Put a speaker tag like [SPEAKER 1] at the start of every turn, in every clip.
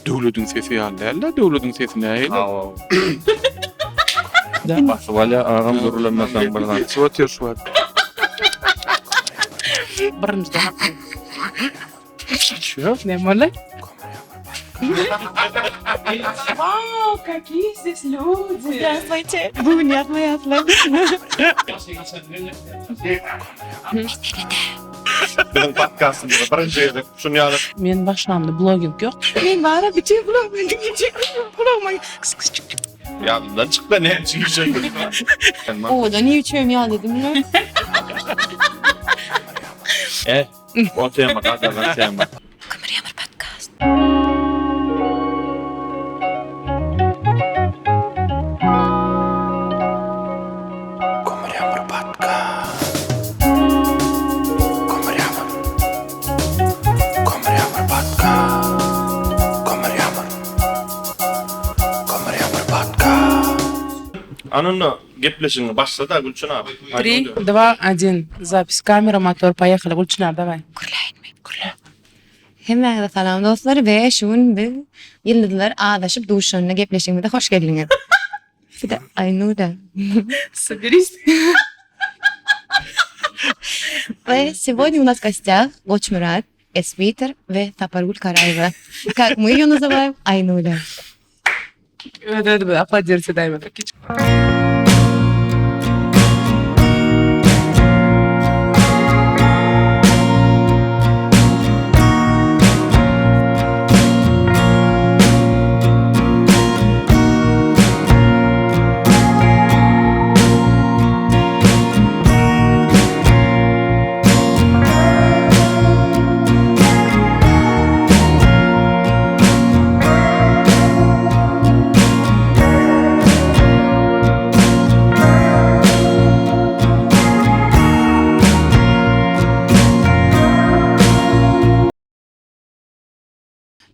[SPEAKER 1] Döwlediň sesi ýaly däl-de, döwlediň sesi nähili?
[SPEAKER 2] Hawa. Basyp alýar agam gürlemeseň bir zat.
[SPEAKER 1] Geçip otyr şu wagt.
[SPEAKER 3] Birinjiden hakly.
[SPEAKER 1] Çöp.
[SPEAKER 3] Näme boldy? Wow, какие здесь люди!
[SPEAKER 4] Здравствуйте. Bu gün ýazma ýazma.
[SPEAKER 2] Biziň podkastymyzda birinji gezek şuny ýaly.
[SPEAKER 3] Men başlamda bloging ýok.
[SPEAKER 4] Men bara bütin gulagyma diňlejek. Gulagyma kys kys çyk çyk.
[SPEAKER 2] Ýadymdan çykdy näme üçin gijek.
[SPEAKER 4] Owadan iýip-içmem ýaly dedim men.
[SPEAKER 2] Eh, o tema gadagan tema.
[SPEAKER 4] Kömür-ýamyr podkast.
[SPEAKER 1] Kömür-ýamyr podkast. Kömür-ýamyr. Kömür-ýamyr podkast. Kömür-ýamyr. Kömür-ýamyr podkast.
[SPEAKER 2] Ananda gepleşigiňi başla-da Gülçynar.
[SPEAKER 3] Tri, dva, odin. Zapis. Kamera, motor. Poýehali. Gülçynar, daway.
[SPEAKER 4] Gürläýinmi?
[SPEAKER 3] Gürle.
[SPEAKER 4] Hemmäňize salam dostlar we şu gün biz Ýyldyzlar azaşyp duşanda gepleşigimize hoş geldiňiz. Bir-de Aýnura.
[SPEAKER 3] Соберись.
[SPEAKER 4] We сегодня у нас в гостях Goçmyrat Esbiter we Sapargül Karaýewa. Как мы ее называем, Aýnura.
[SPEAKER 3] Öz-özümize aplodiriýa edäýmesek hiç.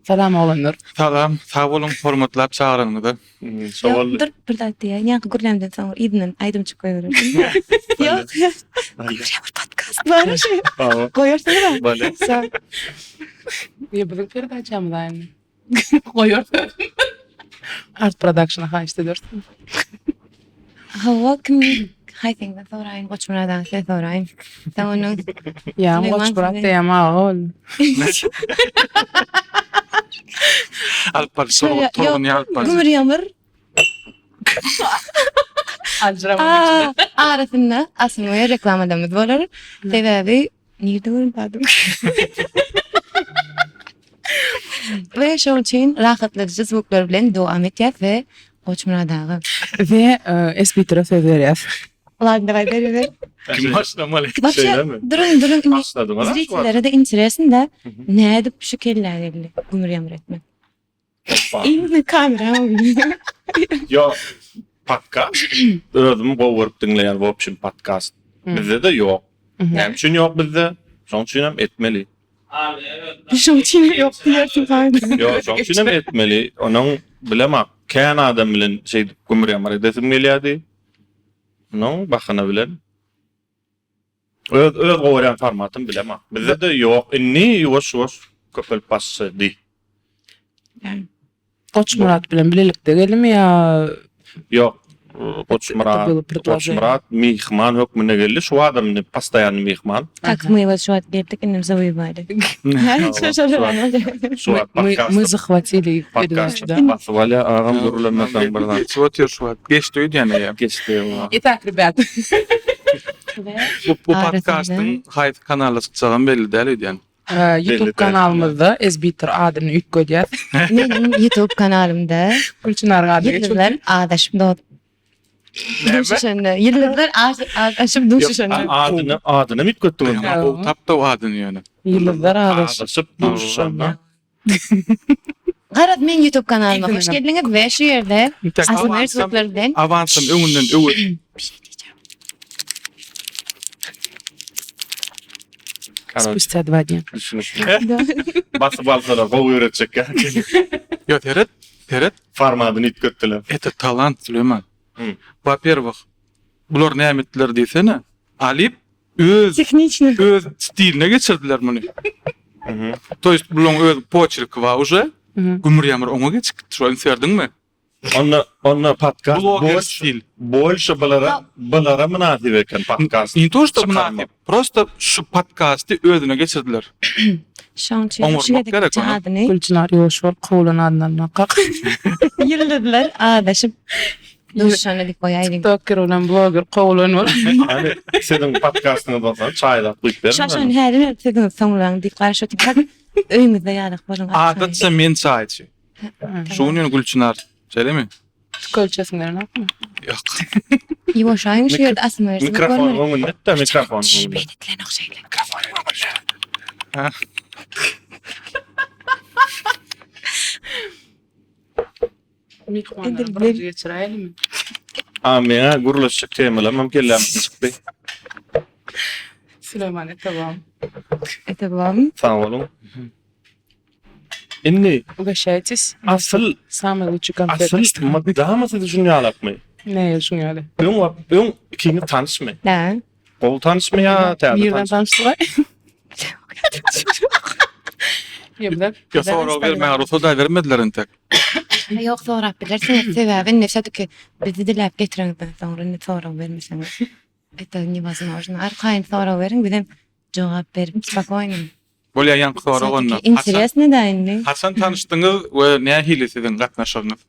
[SPEAKER 3] Salam oglanlar.
[SPEAKER 1] Salam, sag boluň hormatlap çagyranyňyza.
[SPEAKER 2] Şo boldy.
[SPEAKER 4] Dur, bir zat diýäýin. Ýaňky gürlämden soň yzyndan aýdymçyk goýbererin. Ýok. Kömür podkast bar şu. Goýarsyňyz-a.
[SPEAKER 2] Bolýar.
[SPEAKER 4] Sag.
[SPEAKER 3] Ýa biziň peredaçamyz aýny. Goýarsyň. Art production-a haýyşt edersiň.
[SPEAKER 4] Hawa, kim haýsyňyzdan soraýyn? Goçmyrat aga sen soraýyn. Sen onuň
[SPEAKER 3] Ýa Goçmyrat diýýän aga boldy.
[SPEAKER 1] Alyp baryş, torgun alyp baryş.
[SPEAKER 4] Gümür ýamyr.
[SPEAKER 3] Aljyrama.
[SPEAKER 4] Arasynda aslynda reklamadamyz bolar. Sebäbi nirde görüp adam. We şoň üçin rahatladyjy zwuklar bilen dowam etýäs we Goçmyrat aga.
[SPEAKER 3] We Esbitere söz berýäs.
[SPEAKER 4] Ladna daway ber ber.
[SPEAKER 1] Kim başlamaly?
[SPEAKER 2] Şeýlemi?
[SPEAKER 4] Durun durun.
[SPEAKER 2] Başladyňyz.
[SPEAKER 4] Zritilere-de interesno-da nädip şu kellä geldi gümür ýamyr etmek. Indi kamera
[SPEAKER 2] Ýok, podkast özüm gowy görüp diňleýän w obşim podkast. Bizde-de ýok. Näme üçin ýok bizde? Şoň üçinem etmeli.
[SPEAKER 4] Şoň üçin ýok diýersiň
[SPEAKER 2] Ýok, şoň üçinem etmeli. Onuň bilemok, kän adam bilen şeýdip gümür-ýamyr edesim gelýärdi. Onuň bahana bilen. Öz öz gowy görýän formatym bilemok. Bizde-de ýok. Indi ýuwaş-ýuwaş köpelip başlady.
[SPEAKER 3] Goçmyrat bilen bilelikde geldimi ýa?
[SPEAKER 2] Ýok. Goçmyrat, Goçmyrat myhman hökmünde geldi. Şu adam indi postoýanny myhman.
[SPEAKER 4] Tak my вот şu wagt geldik indi bize wyzwali.
[SPEAKER 2] Şu wagt
[SPEAKER 3] Мы мы захватили их передачу, да?
[SPEAKER 2] Basyp alýar agam gürlemeseň bir zat.
[SPEAKER 1] Geçip otyr şu wagt. Geçdi öýdýän eýýäm.
[SPEAKER 2] Geçdi.
[SPEAKER 3] Итак, ребят.
[SPEAKER 1] Bu bu podkastyň haýsy kanalda çykjagam belli däl öýdýän.
[SPEAKER 3] YouTube kanalymyzda Ezbitter adyny üýtgedýäs.
[SPEAKER 4] Meniň YouTube kanalymda
[SPEAKER 3] Gülçynaryň ady
[SPEAKER 4] Ýyldyzlar azaşyp duşuşanda. Ýyldyzlar azaşyp duşuşanda.
[SPEAKER 2] Adyny adyny üýtgetdiňiz.
[SPEAKER 1] Gowy tapdy o adyny ýöne.
[SPEAKER 3] Ýyldyzlar
[SPEAKER 2] azaşyp duşuşanda.
[SPEAKER 4] Garaz meň YouTube kanalyma hoş geldiňiz we şu ýerde ASMR zwuklar bilen
[SPEAKER 1] Awansam öňünden öwür.
[SPEAKER 4] Bir şey diýjek.
[SPEAKER 3] Spustя dva dnja.
[SPEAKER 2] Basyp alsalar gowy öwretjek ýa.
[SPEAKER 1] Ýo seret, seret.
[SPEAKER 2] Formadyny üýtgetdiler.
[SPEAKER 1] Это talant Süleýman. Во-первых. Bular näme etdiler diýsene. Alyp öz
[SPEAKER 4] Tehniçny.
[SPEAKER 1] öz stiline geçirdiler muny. To ýest bulaň öz poçerki bar uje. Gümür ýamyr oňa geçip gitdi. Şo üns berdiňmi?
[SPEAKER 2] Onda onda podkast
[SPEAKER 1] Bloger
[SPEAKER 2] bolş
[SPEAKER 1] stil.
[SPEAKER 2] bolşy bulara bulara mynasyp eken podkast.
[SPEAKER 1] Ne to što
[SPEAKER 2] çykarmak.
[SPEAKER 1] mynasyp. Prosta şu podkasty özüne geçirdiler.
[SPEAKER 4] Şoň üçin şu
[SPEAKER 1] Oňurmak
[SPEAKER 4] gezek
[SPEAKER 1] gerek ona.
[SPEAKER 4] adyny
[SPEAKER 3] Gülçynar ýuwaş bol kowlan adyndan bakak.
[SPEAKER 4] Ýyldyzlar azaşyp duşanda diýip goýaýlyň.
[SPEAKER 3] Tiktoker bilen bloger kowlan bol.
[SPEAKER 2] Hany siziň podkastyňyz bolsa çaý zat guýup beriň.
[SPEAKER 4] Şaşan häzir siziň soňlaň diýip garaşyp otyr. Öýüňizde ýalak boluň.
[SPEAKER 1] Adatça men çaýçy. Şu gün ýöne Gülçynar. Şeýlemi?
[SPEAKER 3] Tükelçesiň berenokmy?
[SPEAKER 1] Ýok.
[SPEAKER 4] Ýuwaşaýyň şu ýerde asma bersin.
[SPEAKER 2] Mikrofon öňünde et-de mikrofon öňünde.
[SPEAKER 4] Beýletilenok şeýle.
[SPEAKER 1] Ha.
[SPEAKER 3] Myhmanlary birinji geçiräýelimi?
[SPEAKER 2] A meňä gürleşjek temalarym kellämden çykdy.
[SPEAKER 3] Süleýman Etebam.
[SPEAKER 4] Etebam.
[SPEAKER 2] Sag boluň. Indi
[SPEAKER 3] Ugaşaýtys.
[SPEAKER 2] Asyl
[SPEAKER 3] Samyý luçi konfet.
[SPEAKER 2] Asyl mydama sizi şuny ýalakmy?
[SPEAKER 3] Näme şuň ýaly?
[SPEAKER 2] Öň öň ikiňiz tanyşmy?
[SPEAKER 4] Da.
[SPEAKER 2] Gowy tanyşmy ýa täze
[SPEAKER 3] Nirden
[SPEAKER 2] tanyş?
[SPEAKER 3] tanyşdyk? Ýa
[SPEAKER 1] Ýa sorag bermäge rugsat bermediler entek.
[SPEAKER 4] Ýok sorap bilersiňiz sebäbi indi şo-ki bizi diläp getireňizden soňra indi sorag bermeseňiz это невозможно. Arkaýyn sorag beriň bizem jogap berip spokojno.
[SPEAKER 1] Bolýa ýaňky sorag onda.
[SPEAKER 4] Interesno da indi.
[SPEAKER 1] Haçan tanyşdyňyz we nähili siziň gatnaşygyňyz?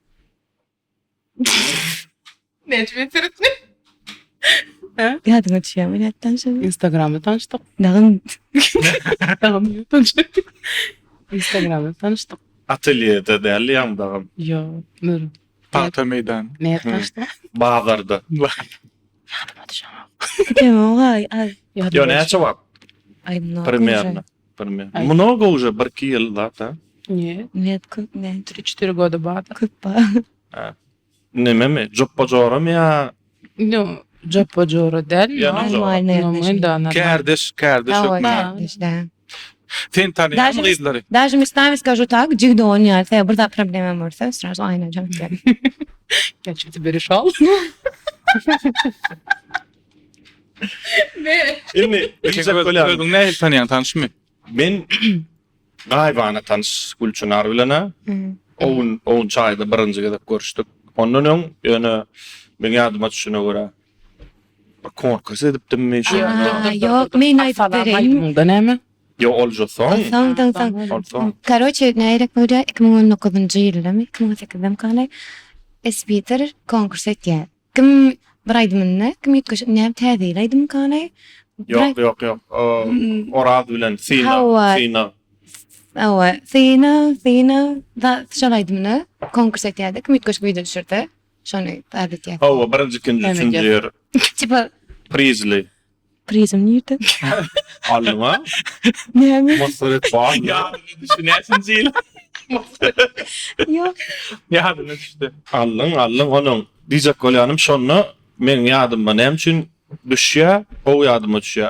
[SPEAKER 3] Näçe interesno?
[SPEAKER 4] Ýadyňa düşýärmi nädip tanyşanyňyz?
[SPEAKER 3] Instagramda tanyşdyk.
[SPEAKER 4] Dagyn.
[SPEAKER 3] Dagyn tanyşdyk. Instagramda tanyşdyk.
[SPEAKER 2] Atelýede däldi ýaňy dagam.
[SPEAKER 3] Ýok, nir.
[SPEAKER 1] Pagta meýdany.
[SPEAKER 3] Nädip tanyşdyk?
[SPEAKER 2] Bazarda.
[SPEAKER 3] Ýadyma düşenok.
[SPEAKER 4] Demogay, ay.
[SPEAKER 2] Ýo näçe wagt?
[SPEAKER 4] Ay mnogo.
[SPEAKER 2] Примерно. Примерно. Mnogo уже bir-iki ýyl zat ha.
[SPEAKER 3] Нет.
[SPEAKER 4] Нет, köp ne?
[SPEAKER 3] 3-4 года bardyr.
[SPEAKER 4] Köp bar.
[SPEAKER 2] Ha. Nememi? Joppa joramy ýa?
[SPEAKER 3] No, joppa jora däl.
[SPEAKER 2] Ýa
[SPEAKER 4] Normalny
[SPEAKER 3] No, men da normal.
[SPEAKER 1] Kärdeş, kärdeş
[SPEAKER 4] Hawa,
[SPEAKER 1] hökmünde.
[SPEAKER 4] kärdeş, da.
[SPEAKER 1] Sen tanýaňmy
[SPEAKER 4] Daže-
[SPEAKER 1] gyzlary?
[SPEAKER 4] Daže местами скажу так, jigde on ýaly, bir zat problemam bolsa, sразу aýna jogap ber.
[SPEAKER 3] Я что тебе решал?
[SPEAKER 2] Indi diýjek bolýan.
[SPEAKER 1] Özüň nähili tanýaň, tanyşmy?
[SPEAKER 2] Men gaýybana tanyş Gülçynar bilen-ä. O gün, o gün çaýda birinji gezek görüşdik. Ondan öň ýöne meň ýadyma düşene görä bir konkurs edipdimmi şu
[SPEAKER 4] Aa, ýok, men aýdyp bereýin.
[SPEAKER 3] Aýdymyňda näme?
[SPEAKER 2] Ýok, olja soň.
[SPEAKER 4] Soň, soň, soň.
[SPEAKER 2] Ol soň.
[SPEAKER 4] Karoçe, nähili bolýar, 2019-njy ýyldamy, 2018-demi Espiter konkurs etýär. Kim bir aýdymynda, kim üýtgeşik, näme täze ýyl aýdymykany?
[SPEAKER 2] Ýok, ýok, ýok. Oraz bilen synag,
[SPEAKER 4] Hawa.
[SPEAKER 2] synag.
[SPEAKER 4] Hawa, synag, synag. Da, şol aýdymyny konkurs etýärdi. Kim üýtgeşik wideo düşürse, şony zat etýär.
[SPEAKER 2] Hawa, birinji, ikinji, üçünji ýer.
[SPEAKER 4] Tipa
[SPEAKER 2] Prizli.
[SPEAKER 4] Prizim nirde?
[SPEAKER 2] Aldyň-a?
[SPEAKER 4] Näme?
[SPEAKER 2] Massaret bar.
[SPEAKER 1] Ýadyna düşdi, näçinji ýyl?
[SPEAKER 4] Ýok.
[SPEAKER 1] Ýadyna düşdi.
[SPEAKER 2] Aldyň, aldyň onuň. Diýjek bolýanym şonda meň ýadyma näme üçin düşýä, gowy ýadyma düşýä.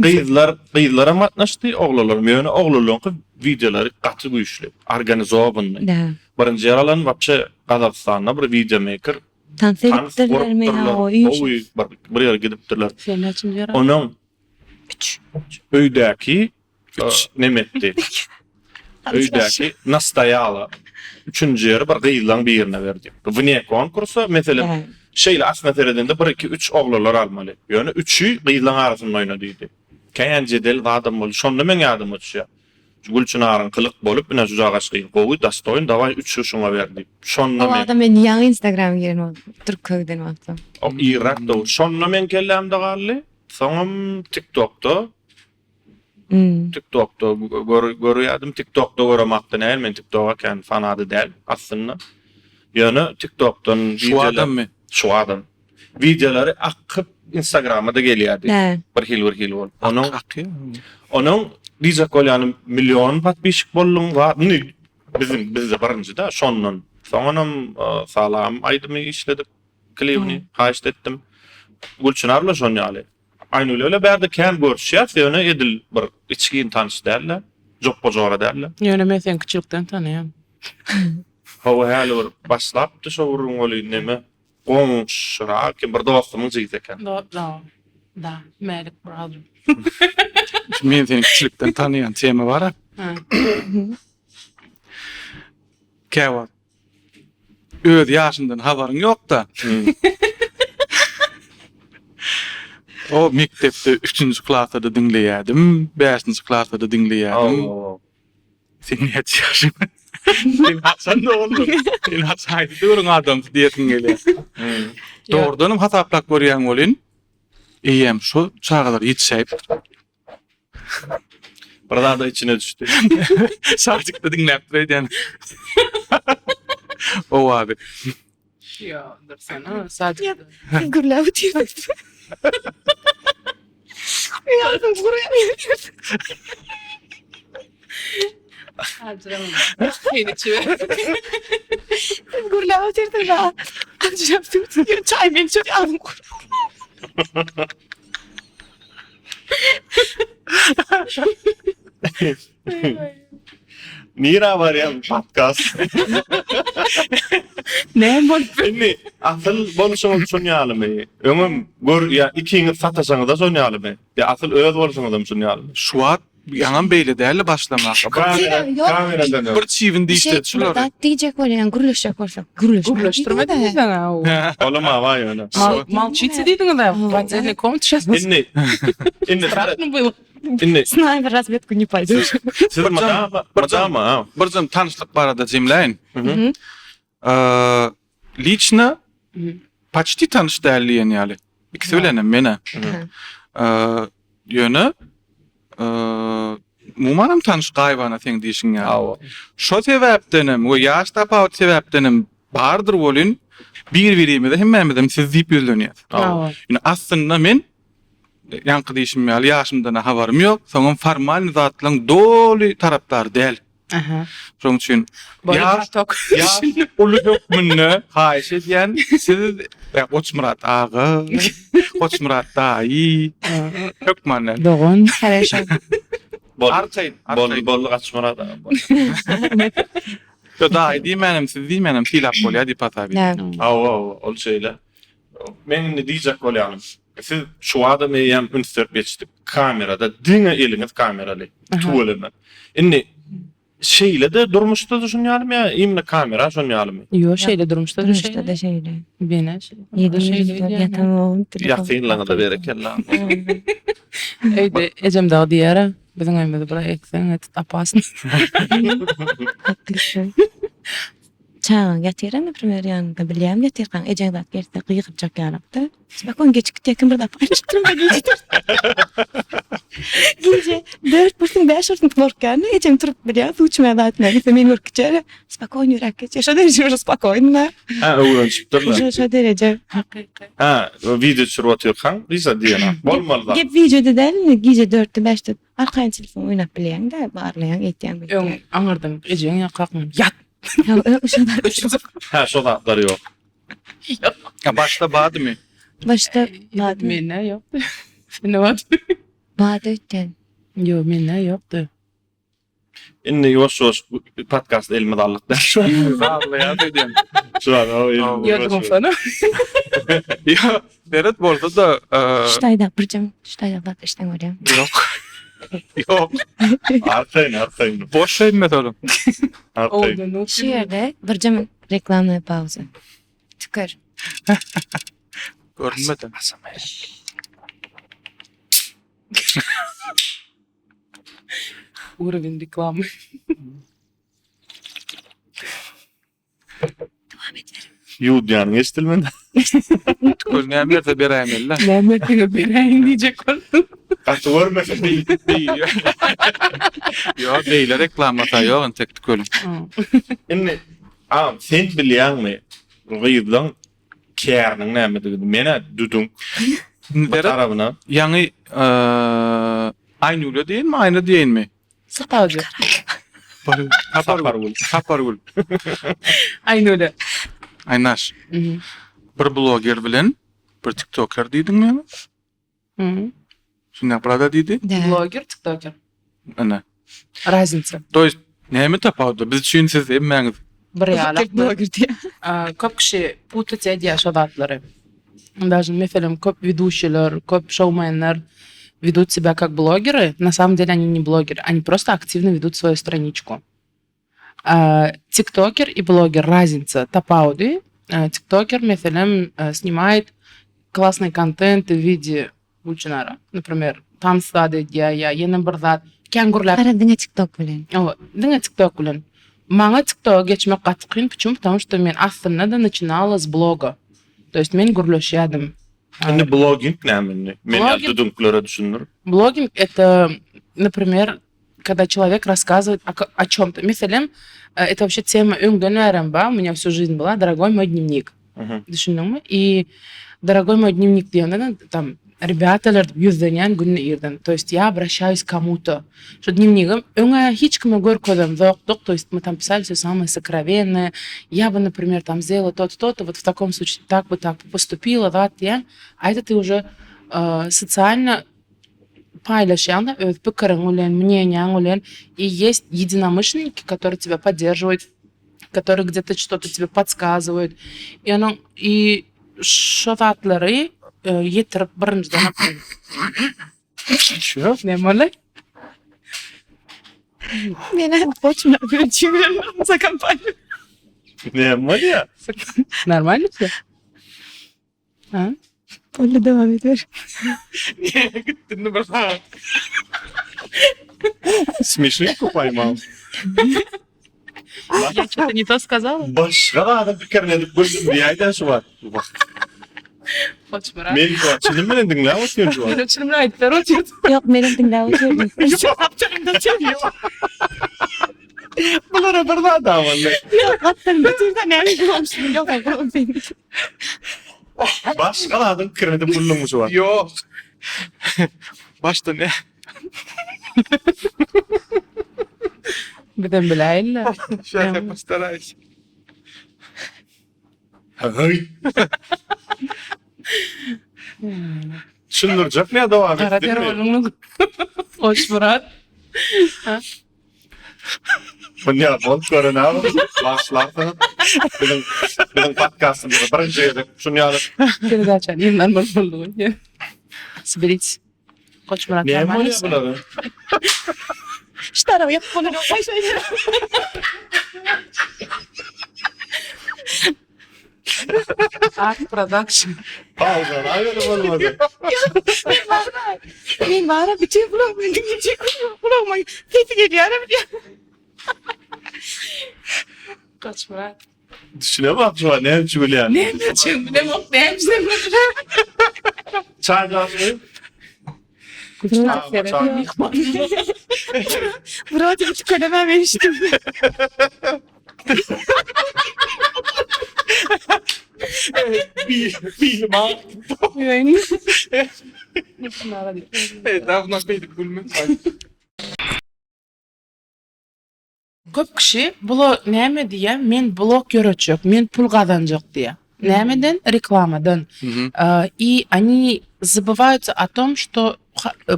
[SPEAKER 2] Gyzlar, gyzlaram gatnaşdy, oglanlaram. Ýöne oglanlaryňky wideolary gaty güýçli, organizowanyý. Birinji ýer alan wapşe Gazagystanda bir wideomeýker.
[SPEAKER 4] Tans edipdirlermi ýa o iş?
[SPEAKER 2] Gowy bir bir ýere gidipdirler.
[SPEAKER 3] Sen näçinji ýer aldyň?
[SPEAKER 2] Onuň öýdäki neme etdi? Öýdäki nastaýala üçünji ýeri bir gyzlaň birine berdi. Wne konkursa meselem şeýle aslynda seredende bir iki üç oglanlar almaly. Ýöne üçi gyzlaň arasynda oýna diýdi. Kän jedel zadam boldy. Şonda meň ýadyma düşýär. Şu Gülçynaryň kylyk bolup ine şujagaç gyz gowy dostoýn dawaý üçi şuňa ber diýip. Şonda
[SPEAKER 4] O
[SPEAKER 2] men.
[SPEAKER 4] wagtam men ýaňy instagrama giren wagtym türk giden wagtym.
[SPEAKER 2] O irräk dogry. Şonda meň kellämde galdy. Soňam tiktokda Tiktokda görýärdim. Tiktokda göremakda näl men tiktoka kän fanady däl aslynda. Ýöne tiktokdan
[SPEAKER 1] Şu adammy?
[SPEAKER 2] Şu adam. Wideolary akyp instagrama-da gelýärdi. Bir hili bir hili bolup. Onuň
[SPEAKER 1] Akýar.
[SPEAKER 2] Onuň diýjek bolýanym million podpisçik bolduň zat. Indi biziň bizde birinji da şondan. Soňunam Salam aýdymy işledik klibini haýyşt etdim. Gülçynar bilen şon ýaly. Aýnur ile bärde kän görüşýäs ýöne edil bir içgin tanyş dälde. Jopba jora dälde.
[SPEAKER 3] Ýöne men seni kiçilikden tanaýan.
[SPEAKER 2] Hawa häli bir başlapdy şo gürrüň welin neme. Goňşurak bir dostumyň jigisi eken.
[SPEAKER 3] Da, da. Da, Mälik brother.
[SPEAKER 1] Men seni kiçilikden tanaýan tema bar-a. Käwagt öz ýaşyňdan habaryň ýok-da. O mekdepde üçünji klasda-da diňleýärdim, bäşinji klasda-da diňleýärdim. Sen näçe ýaşyň? Sen haçan doguldyň? Sen haçan haýsy döwrüň adamsy diýesiň gelýär. Dogrudanam hasaplap görýäň welin, eýýäm şo çagalar ýetişäýipdir.
[SPEAKER 2] Bir zada içine düşdi.
[SPEAKER 1] Şajykda diňläpdir öýdýän. Owazy.
[SPEAKER 3] Ýa, dursana, sadikde.
[SPEAKER 4] Siz gürläp otyrsyňyz. Ýazym gurýar.
[SPEAKER 3] Seni çiber.
[SPEAKER 4] Siz gürläp otyrsyňyz. Ajap suw içýän çaý men içip ýazym gurýar.
[SPEAKER 2] Nirä barýan podcast?
[SPEAKER 3] Näme bolup?
[SPEAKER 2] Indi asyl bolşuňyz şun ýalymy? Öňem gör ýa ikiňiz sataşaňyzda şon ýalymy? Ýa asyl öz bolşuňyzam şun ýalymy?
[SPEAKER 1] Şu wagt ýaňam beýle däldi başlamaka.
[SPEAKER 2] Kamera, kameradan öň.
[SPEAKER 1] Bir çybyn dişledi şulary.
[SPEAKER 4] Bir zat diýjek bolýan, gürleşjek bolsak, gürleşme.
[SPEAKER 3] Gürleşdirme diýdiňiz-ä.
[SPEAKER 2] Olam awa ýöne.
[SPEAKER 3] Molçite diýdiňiz-ä. W отдельной комнате сейчас.
[SPEAKER 2] Indi indi
[SPEAKER 3] Страшно было.
[SPEAKER 2] Indi
[SPEAKER 4] S nami w razwedku nie paýdýoş.
[SPEAKER 2] Siz mydama mydama ha.
[SPEAKER 1] Birjam tanyşlyk barada jemläýin. Liçno paçti tanyş däl diýen ýaly. Ikisi bilenem menä. Ýöne umumanam tanyş gaýybana seň diýşiň ýaly. Şo sebäpdenem we ýaş tapawuty sebäpdenem bardyr welin bir-birimize hemmämizem siz diýip ýüzlenýäs. Ýöne aslynda men Ýaňky diýşim ýaly ýaşymdan-a habarym ýok. Soňam formalnyý zatlaryň doly tarapdary däl.
[SPEAKER 3] Aha.
[SPEAKER 1] Şonuň üçin ýaş ýaş uly hökmünde haýyş edýän siz Goçmyrat aga, Goçmyrat daýy hökman däl.
[SPEAKER 3] Dogan.
[SPEAKER 4] Хорошо.
[SPEAKER 2] Boldy.
[SPEAKER 1] Arkaýyn,
[SPEAKER 2] Boldy,
[SPEAKER 1] arkaýyn.
[SPEAKER 2] boldy Goçmyrat aga. Boldy.
[SPEAKER 1] Ýo daýy diýmänem, siz diýmänem sylap bolýar diýip hasap edýän.
[SPEAKER 4] Da.
[SPEAKER 2] Hawa, hawa, ol şeýle. Men indi diýjek bolýanym, siz şu adam eýýäm üns berip ýetişdik. Kamerada diňe eliňiz kameraly. Tüweleme. Indi şeýle-de durmuşda-da şun ýalymy ýa imенно kamera şon ýalymy?
[SPEAKER 3] Ýok, şeýle durmuşda-da
[SPEAKER 4] Durmuşda-da şeýle.
[SPEAKER 3] Menä şeýle.
[SPEAKER 4] Ýatamogum telefon.
[SPEAKER 2] Ýakynlaryňyza berekella.
[SPEAKER 3] Öýde ejem dagy diýer-ä, biziň öýümizde bir ekseň et opasno.
[SPEAKER 4] Hakly. Çagaň ýatyr naprimer ýanyňda bilýäň ýatyrkaň ejeň zat gelse gygyrjak ýalakda spokon geçip gitýär kim bir zat aýdyp durma gije gije dört bolsun bäş bolsun gorkýan ejem turup bilýär suw içmäge zat etmäge gitse meni görüp gitýär spokon ýöräp geçýär şo dereje uje spokon
[SPEAKER 2] Ha öwrenişipdirler.
[SPEAKER 4] Uje şo dereje.
[SPEAKER 3] Hakyky.
[SPEAKER 2] Ha wideo düşürip otyrkaň Lisa diýen bolmaly zat.
[SPEAKER 4] Gep wideoda däl indi gije dörtde bäşde arkaýyn telefon oýnap bilýäňdä barlaýaň eýtýäň
[SPEAKER 3] Öň aňyrdan ejeň ýa kakaň ýat
[SPEAKER 2] Hä şo zatlar ýok.
[SPEAKER 1] Ýa başda bardymy?
[SPEAKER 4] Başda bardy.
[SPEAKER 3] Mende ýokdy. Sende bardy.
[SPEAKER 4] Bardy öýtýän.
[SPEAKER 3] Ýok, mende ýokdy.
[SPEAKER 2] Indi ýuwaş-ýuwaş podkast elimize aldyk däl şu an.
[SPEAKER 1] Sazlaýar öýdýän.
[SPEAKER 2] Şu an o
[SPEAKER 3] Ýok,
[SPEAKER 1] Ýa, seret bolsa-da,
[SPEAKER 4] Şu taýda birjem şu taýda zat eşden görýän.
[SPEAKER 1] Ýok. Ýok.
[SPEAKER 2] Arkaýyn, arkaýyn.
[SPEAKER 1] Boş söýmez olam.
[SPEAKER 2] Arkaýyn.
[SPEAKER 4] Şu ýerde birjem reklamnyý pauza. Tükür.
[SPEAKER 1] Görünmedi.
[SPEAKER 3] Urowen reklamy.
[SPEAKER 4] Dowam ediberiň.
[SPEAKER 2] Ýuwdýanyň eşidilmedi.
[SPEAKER 1] Tükür näme berse beräýmeli-dä.
[SPEAKER 3] Näme berseňem beräýiň diýjek boldum.
[SPEAKER 2] Gaty görmesin.
[SPEAKER 1] Ýok, beýle reklama-da ýok entek tükeliň.
[SPEAKER 2] Indi agam sen bilýäňmi bu gyzlaň käriniň nämedigini? Men-ä düdüň bir tarabyna.
[SPEAKER 1] Ýaňy Aýnüle diýenmi, Aýna diýenmi?
[SPEAKER 3] Sapargül.
[SPEAKER 1] Sapargül. Sapargül.
[SPEAKER 3] Aýnöle.
[SPEAKER 1] Aýnaş. Bir bloger bilen bir tiktoker diýdiň näme?
[SPEAKER 3] Mhm.
[SPEAKER 1] Şunda brada diýdi.
[SPEAKER 3] Bloger, tiktoker.
[SPEAKER 1] Ana.
[SPEAKER 3] Raznica.
[SPEAKER 1] To есть näme tapawudy? Biz üçin siz hemmäňiz.
[SPEAKER 3] Bir ýalak.
[SPEAKER 5] Bloger diýýär.
[SPEAKER 3] Köp kişi putать edýär şo zatlary. Даже meselem köp ведущийлер, köp şoumenler ведут себя как блогеры, на самом деле они не блогеры, они просто активно ведут свою страничку. Tiktoker и bloger raznica tapawudy. Tiktoker meselem snimaet klassnyý kontent w wide Gülçinara, например, tans zat edýär ýa ýene bir zat kän gürläp.
[SPEAKER 4] Gara diňe tiktok bilen.
[SPEAKER 3] Hawa, diňe tiktok bilen. Maňa tiktoga geçmek gaty kyn, почему? Потому что men aslynda-da начинала с bloga. To есть men gürleşýärdim.
[SPEAKER 2] Indi bloging näme indi? Men ýaly düdünklere düşündir.
[SPEAKER 3] Bloging это, например, когда человек рассказывает о, о чем-то. Meselem, это вообще tema öňden bärem bar, у меня всю жизнь была «Дорогой мой дневник». Düşündiňmi? И «Дорогой мой дневник» diýende там ребяталар diýip ýüzlenýän günde irden. То есть я обращаюсь к кому-то. Şu dnevnigim öňe hiç kime görkezemzokdyk. То есть мы там писали все самое сокровенное. Я бы, например, там сделала то-то, то-то, вот в таком случае так бы, так бы поступила, zat diýen. A это ты уже социально paýlaşýaň-da öz pikiriň bilen, мнениýaň bilen. И есть единомышленники, которые тебя поддерживают, которые где-то что-то тебе подсказывают. И onuň и şo zatlary ýetirip birinjiden
[SPEAKER 2] Çö?
[SPEAKER 3] Näme boldy?
[SPEAKER 5] Meni goçma za kompaniýa.
[SPEAKER 2] Näme bolýar?
[SPEAKER 3] Normalno все? Ha?
[SPEAKER 5] Boldy dowam ediber.
[SPEAKER 1] Niye gittin bir saat?
[SPEAKER 2] Smeşnik paýmam.
[SPEAKER 3] Я что-то не то сказала?
[SPEAKER 2] Başga zadyň pikirini edip güldüm diýäýdä şu wagt.
[SPEAKER 3] Goçmyrat.
[SPEAKER 2] Men şu wagt çynym bilen diňläp otyryn şu wagt.
[SPEAKER 3] Men çynym bilen aýdyp ber otyryn.
[SPEAKER 4] Ýok, menem diňläp otyryn.
[SPEAKER 2] Bulara bir zat boldy.
[SPEAKER 5] Gapdalynda otursa näme gülüpsiň? Ýok, gülüp sen.
[SPEAKER 2] Başga zadyň pikirini edip güldüňmi şu wagt?
[SPEAKER 1] Ýok. Başda ne?
[SPEAKER 3] Bizem biläýeli.
[SPEAKER 1] Şeýle я постараюсь.
[SPEAKER 2] Höý. Düşündirjek ne dowam
[SPEAKER 3] Gara der
[SPEAKER 2] etdikmi?
[SPEAKER 3] bolduň. Goçmyrat.
[SPEAKER 2] Bu ne bolup gören abi? Başlarsyňyz. Biziň biziň podkastymyzda birinji gezek şuny ýaly
[SPEAKER 3] Передача ýygnanmaly boldy. Соберитесь. Goçmyrat
[SPEAKER 2] näme
[SPEAKER 3] normalny
[SPEAKER 2] bolýar bulara?
[SPEAKER 5] Şu tarafa ýapyp bolanok.
[SPEAKER 3] Art production.
[SPEAKER 2] Pauza aýry bolmady.
[SPEAKER 5] Men bara bütün gulagyma diňlejek gulagyma sesi gelýär bilýän.
[SPEAKER 3] Goçmyrat.
[SPEAKER 2] Düşüne bak şu an näme üçin gülýän.
[SPEAKER 3] Näme üçin bilemok, näme üçin
[SPEAKER 2] Çaý daşy.
[SPEAKER 3] Myhman.
[SPEAKER 5] Wrote hiç kölemem eşitdim.
[SPEAKER 2] Bir bir bak.
[SPEAKER 1] Estağfurullah beýdip gülme.
[SPEAKER 3] Köp kişi bula näme diýýär? Men blog ýöretjek, men pul gazanjak diýýär. Nämeden? Reklamadan. И они забываются о том, что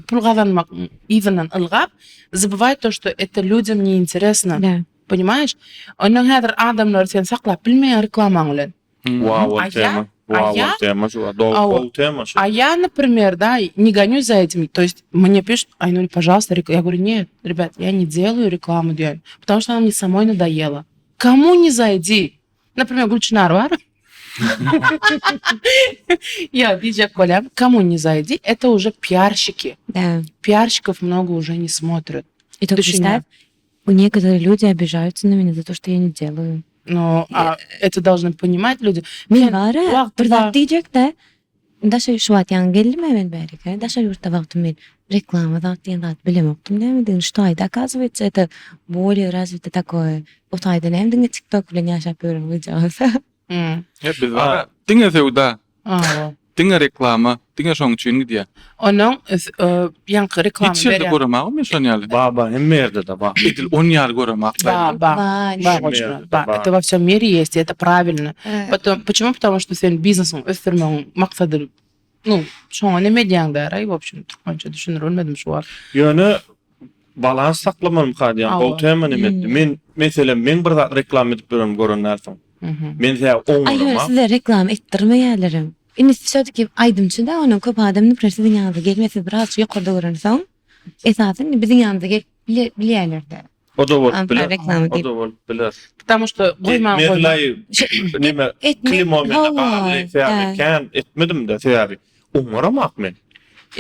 [SPEAKER 3] pul gazanmak yzyndan ylgap, забывают то, что это людям не интересно.
[SPEAKER 4] Да.
[SPEAKER 3] Понимаешь? Ondan häzir adamlary sen saklap bilmeýäň reklamaň bilen.
[SPEAKER 2] Wow,
[SPEAKER 3] A
[SPEAKER 2] ol tema.
[SPEAKER 3] я-
[SPEAKER 2] Wow,
[SPEAKER 3] а я-
[SPEAKER 2] ol tema şu. Dogry,
[SPEAKER 3] Awa.
[SPEAKER 2] gowy tema şu.
[SPEAKER 3] А я, например, да, не гонюсь за этим. То есть мне пишут, Айнуль, пожалуйста, рек-». Я говорю, нет, ребят, я не делаю рекламу, diýen, потому что она мне самой надоела. Кому не зайди? Например, Гульчинар bar. Я diýjek bolýan, кому не зайди, это уже пиарщики.
[SPEAKER 4] Да.
[SPEAKER 3] Пиарщиков много уже не смотрят.
[SPEAKER 4] И только
[SPEAKER 3] Düşünýän.
[SPEAKER 4] представь, у некоторые люди обижаются на меня за то, что я не делаю.
[SPEAKER 3] Но а, это должны понимать люди.
[SPEAKER 4] Men
[SPEAKER 3] Men
[SPEAKER 4] bara
[SPEAKER 3] wagty
[SPEAKER 4] bir
[SPEAKER 3] bar.
[SPEAKER 4] zat diýjek-de, daşary şu wagt ýaňy geldim men bärige. Daşary ýurtda wagtym men reklama zat diýen zat bilemokdym nämedigini. Şu taýda оказывается это более развито такое. O taýda näme diňe TikTok bilen ýaşap ýören gyzjagaz.
[SPEAKER 3] Hmm.
[SPEAKER 1] Hep biz bar. Diňe söwda,
[SPEAKER 3] Awa.
[SPEAKER 1] diňe reklama, diňe şoň üçin gidýär.
[SPEAKER 3] Onuň e, ýaňky reklama
[SPEAKER 1] Hiç ýerde
[SPEAKER 3] berýän.
[SPEAKER 1] göremagym men şon ýaly.
[SPEAKER 2] Ba ba hemme ýerde-de ba.
[SPEAKER 1] Edil on ýaly göremak.
[SPEAKER 3] Ba, ba.
[SPEAKER 4] Ba,
[SPEAKER 3] Ba,
[SPEAKER 2] Hemme
[SPEAKER 3] Goçmyrat,
[SPEAKER 2] ýerde-de
[SPEAKER 3] ba.
[SPEAKER 2] ba.
[SPEAKER 3] Это во всем мире есть, и это правильно.
[SPEAKER 4] Э,
[SPEAKER 3] Потом, почему? Потому что sen biznesiň ösdürmegiň maksady, ну, şoňa neme edýäň däraý, w общем, türkmençe düşündirip bilmedim şu wagt.
[SPEAKER 2] Ýöne. Balans saklamalymyka diýýän.
[SPEAKER 3] Hawa.
[SPEAKER 2] Gowy tema neme etdi. Men meselem meň bir zat reklama edip ýörenimi gören dälsiň. Men sebäbi
[SPEAKER 4] Aý ýöne
[SPEAKER 2] oňarama.
[SPEAKER 4] size reklama etdirmeýärlerem. Indi wsýo-taki aýdymçy-da onuň köp adam naprimýer siziň ýanyňyza gelmese birazjyk ýokarda görensoň esasy indi biziň ýanymyza gelip bilýärler-de.
[SPEAKER 2] O-da bolup biler.
[SPEAKER 4] Reklama diýip.
[SPEAKER 2] O-da bolup biler.
[SPEAKER 3] Потому что goýman goýman.
[SPEAKER 2] Mezlaý neme klimo mende galdy sebäbi kän etmedim-de sebäbi oňaramak men.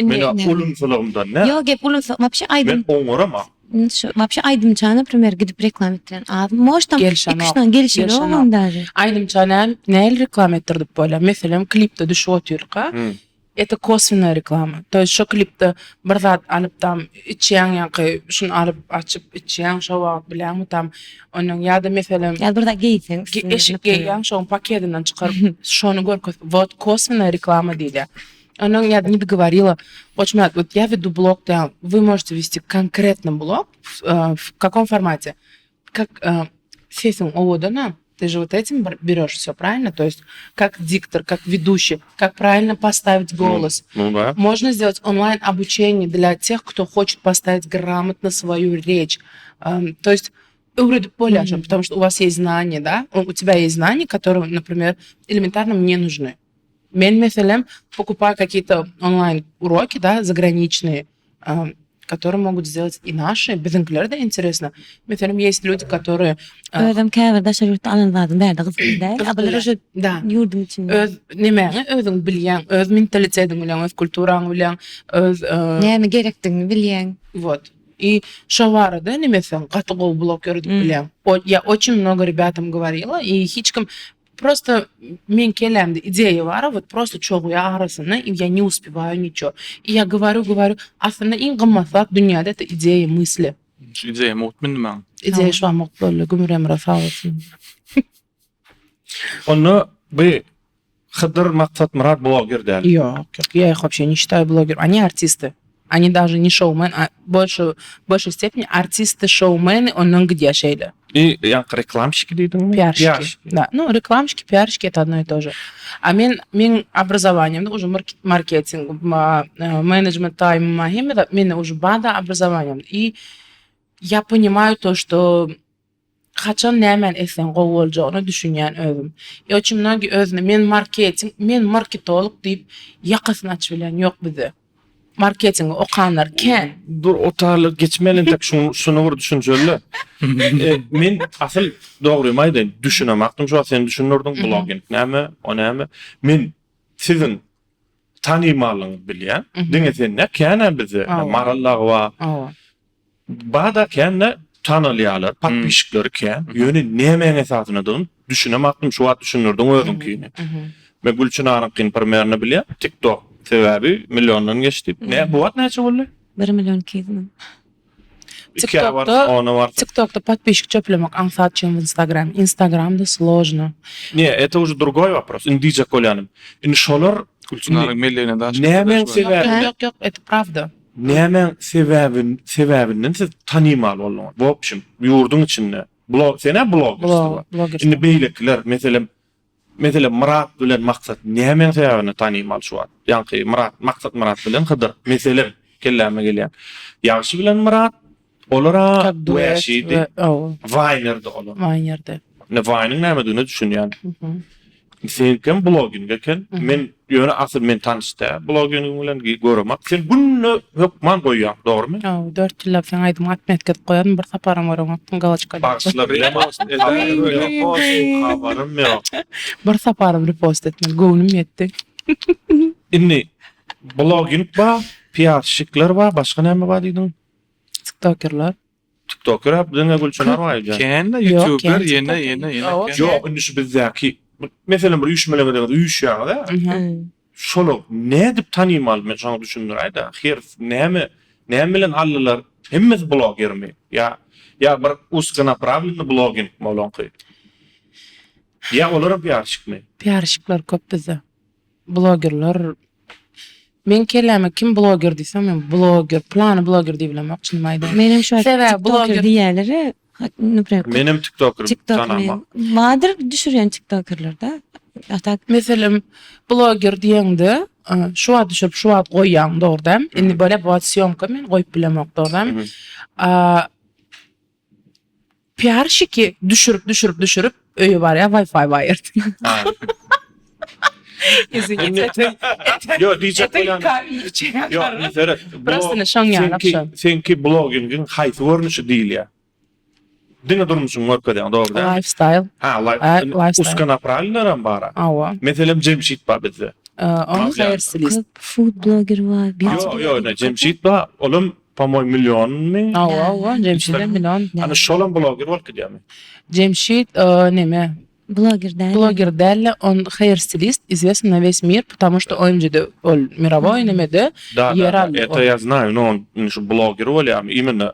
[SPEAKER 2] Men ulumsylygymdan nä?
[SPEAKER 4] Ýok gep ulumsylyk wapşe aýdym.
[SPEAKER 2] Men oňaramak.
[SPEAKER 4] Şu wapşe aýdymça naprimer gidip reklama etdiren az. Может tam iki üç sany gelişenok daže.
[SPEAKER 3] Aýdymça nähili reklama etdirdip bolýar? Meselem klipde düşüp otyrka Это koswennaýa reklama. To ýest şo klipde bir zat alyp tam içýäň ýaňky şuny alyp açyp içýäň şo wagt bilýäňmi tam onuň ýa-da meselem
[SPEAKER 4] Ýa bir zat geýseň üstüne
[SPEAKER 3] eşik geýýäň şoň pakedinden çykaryp şony görkez wot koswennaýa reklama diýilýär. Onuň ýa-da ne dogovorila Goçmyrat wot ýa wedu blog diýýän вы можете westi konkretno blog w kakom formate Как sesiň owadanam, ты же вот этим берешь все правильно, то есть как диктор, как ведущий, как правильно поставить голос.
[SPEAKER 2] Ну да.
[SPEAKER 3] Можно сделать онлайн обучение для тех, кто хочет поставить грамотно свою речь. То есть öwredip bolýar şony, потому что у вас есть знания, да, у тебя есть знания, которые, например, элементарно мне нужны. Men meselem покупаю какие-то онлайн уроки, да, заграничные, которые могут сделать и наши, biziňkiler-de интересно. Meselem, есть люди, которые
[SPEAKER 4] Özem käbir daşary ýurtda alan zadyň bärde gyzykly däl. A bular уже
[SPEAKER 3] Da.
[SPEAKER 4] ýurduň içinde.
[SPEAKER 3] Öz nemäňi özüň bilýäň, öz mentalitetiňi bilýäň, öz kulturaňy bilýäň, öz
[SPEAKER 4] Näme gerekdigini bilýäň.
[SPEAKER 3] Вот. И şo barada neme etseň gaty gowy blog ýöredip bilýäň. Я очень много ребятам говорила, и hiç kim Prosta meň kellämde ideýa bar, wot prosta çogýa arasynda i ýa ne uspewаю niço. I ýa gowarю gowarю aslynda iň gymmat zat dünýäde это ideýa mysli.
[SPEAKER 1] Şu ideýa mugt mindi maňa.
[SPEAKER 3] Ideýa şu wagt mugt boldy Gümür Emre sag bolsun.
[SPEAKER 2] Onda bu Hydyr Maksatmyrat bloger däl.
[SPEAKER 3] Ýok ýok ýa ich wapşe ne şitaýu bloger oni artisty oni daže ne şoumen a bolşe bolşeý stepeni artisty şoumeny ondan gidýä şeýle.
[SPEAKER 2] I ýaňky reklamşiki diýdiňmi?
[SPEAKER 3] Piarşiki. Da. Nu, reklamşiki, piarşiki это одно и то же. A men meň obrazowaniýamda уже marketing, menejment taýym hemme zat mende уже bar-da obrazowaniýam. I ýa ponimaýu to, što haçan nämäni etseň gowy boljagyna düşünýän özüm. I oçin mnogi özüne men marketing, men marketolog diýip ýakasyny açyp bilýän ýok bizde. Marketingi okanlar kän.
[SPEAKER 2] Dur otaly geçmeli entek şuny bir düşünjeli. Men asyl dogrymy aýdaýyn düşünemakdym şu wagt sen düşündirdiň bloging näme o näme. Men siziň tanymallygyňyzy bilýän. Diňe sen däl känä bizde Maral dagy bar. Bada kände tanalýarlar podpisçikleri kän. Ýöne nämäň esasyndadygyny düşünemakdym şu wagt düşündirdiň özüňkini. Men Gülçynaryňkyny primerno bilýän tiktok sebäbi milliondan geçdi. Nä bu wagt näçe boldy?
[SPEAKER 4] Bir million 200 müň.
[SPEAKER 3] Tiktokda tiktokda podpisçik çöplemek aňsat çem w instagram. Instagramda složno.
[SPEAKER 2] Ne это уже drugoý wopros. Indi diýjek bolýanym. Indi şolar
[SPEAKER 1] Gülçynaryň mellegine daş
[SPEAKER 2] Nämäň sebäbi?
[SPEAKER 3] Ýok ýok это prawda.
[SPEAKER 2] Nämäň sebäbin sebäbinden siz tanymal bolduňyz? W opşim ýurduň içinde blog sen-ä blogersiň. Indi beýlekiler meselem Meselem Myrat bilen Maksat nämäň sebäbini tanymal şu wagt? Ýaňky Myrat, Maksat Myrat bilen Hydyr. Meselem kelläme gelýän. Ýagşy bilen Myrat olar-a wäşidi. Waýnerdi olar.
[SPEAKER 3] Waýnerdi.
[SPEAKER 2] Indi waýnyň nämedigine düşünýän. Seňkem bloging eken. Men ýöne asyl men tanyş däl blogingiň bilen göremak. Sen günde hökman goýýaň, dogrymy?
[SPEAKER 3] Hawa, 4 ýyllap seň aýdymyňy atmet edip goýaryn, bir saparam göremokdym galoçka.
[SPEAKER 2] Bagyşla repost eder, habarym ýok.
[SPEAKER 3] Bir saparam repost etmedi, göwnüm ýetdi.
[SPEAKER 2] Indi bloging bar, piarşikler bar, başga näme bar diýdiň?
[SPEAKER 3] Tiktokerler.
[SPEAKER 2] Tiktoker hep diňe Gülçynar bar öýdýän.
[SPEAKER 1] Kän-de ýutuber ýene ýene ýene kän.
[SPEAKER 2] Ýok indi şu bizdäki meselem bir üýşmeleňe deňiz üýşýäňiz-ä. Şolar nädip tanymal men şoňa düşündiräýdä hers näme näme bilen aldylar hemmesi blogermi ýa ýa bir uzkonapravlennyý blogingmi olaňky ýa olaram piarşikmi.
[SPEAKER 3] Piarşikler köp bizde. Blogerler Meň kelläme kim bloger diýse men bloger plany bloger diýip bilemok çynymy aýdaýyn.
[SPEAKER 4] Menem şu wagt
[SPEAKER 3] Sebäbi
[SPEAKER 4] tiktoker
[SPEAKER 3] bloger
[SPEAKER 4] diýýäler naprimýer
[SPEAKER 2] Menem tiktoker
[SPEAKER 4] tiktok
[SPEAKER 2] tanama.
[SPEAKER 4] Bardyr düşürýän tiktokerler-de. A tak
[SPEAKER 3] Meselem bloger diýeňde. Şu wagt düşürip şu wagt goýýaň dogry däl. Indi bolýa bu wagt sýomka men goýup bilemok dogry däl. Piarşiki düşürip düşürip düşürip öýe barýar wi-fi bar ýerde. Izwinite.
[SPEAKER 2] Ýok diýjek bolýan. Ýok seret.
[SPEAKER 3] Prosta şoň ýaly
[SPEAKER 2] akşam. Seňki blogingiň haýsy görnüşi diýilýär? Diňe durmuşyňy görkezýäň dogry dälmi?
[SPEAKER 3] Lifestyle.
[SPEAKER 2] Ha, lifestyle. Uskonapravlnylaram bar-a.
[SPEAKER 3] Hawa.
[SPEAKER 2] Meselem Jemşit bar bizde.
[SPEAKER 3] Ol hair stilist.
[SPEAKER 4] Köp food bloger bar.
[SPEAKER 2] Ýok, ýok, ine Jemşit bar. Olam po-moýmu millionmy?
[SPEAKER 3] Hawa, hawa, Jemşidem million.
[SPEAKER 2] Ana şolam bloger bolup gidýärmi?
[SPEAKER 3] Jemşit neme?
[SPEAKER 4] Bloger däl.
[SPEAKER 3] Bloger däl-de, on hair stilist, известный на весь мир, потому что OMG-de ol mirowoý nemede ýer aldy.
[SPEAKER 2] Это я знаю, но он şu bloger bolýarmy? Imенно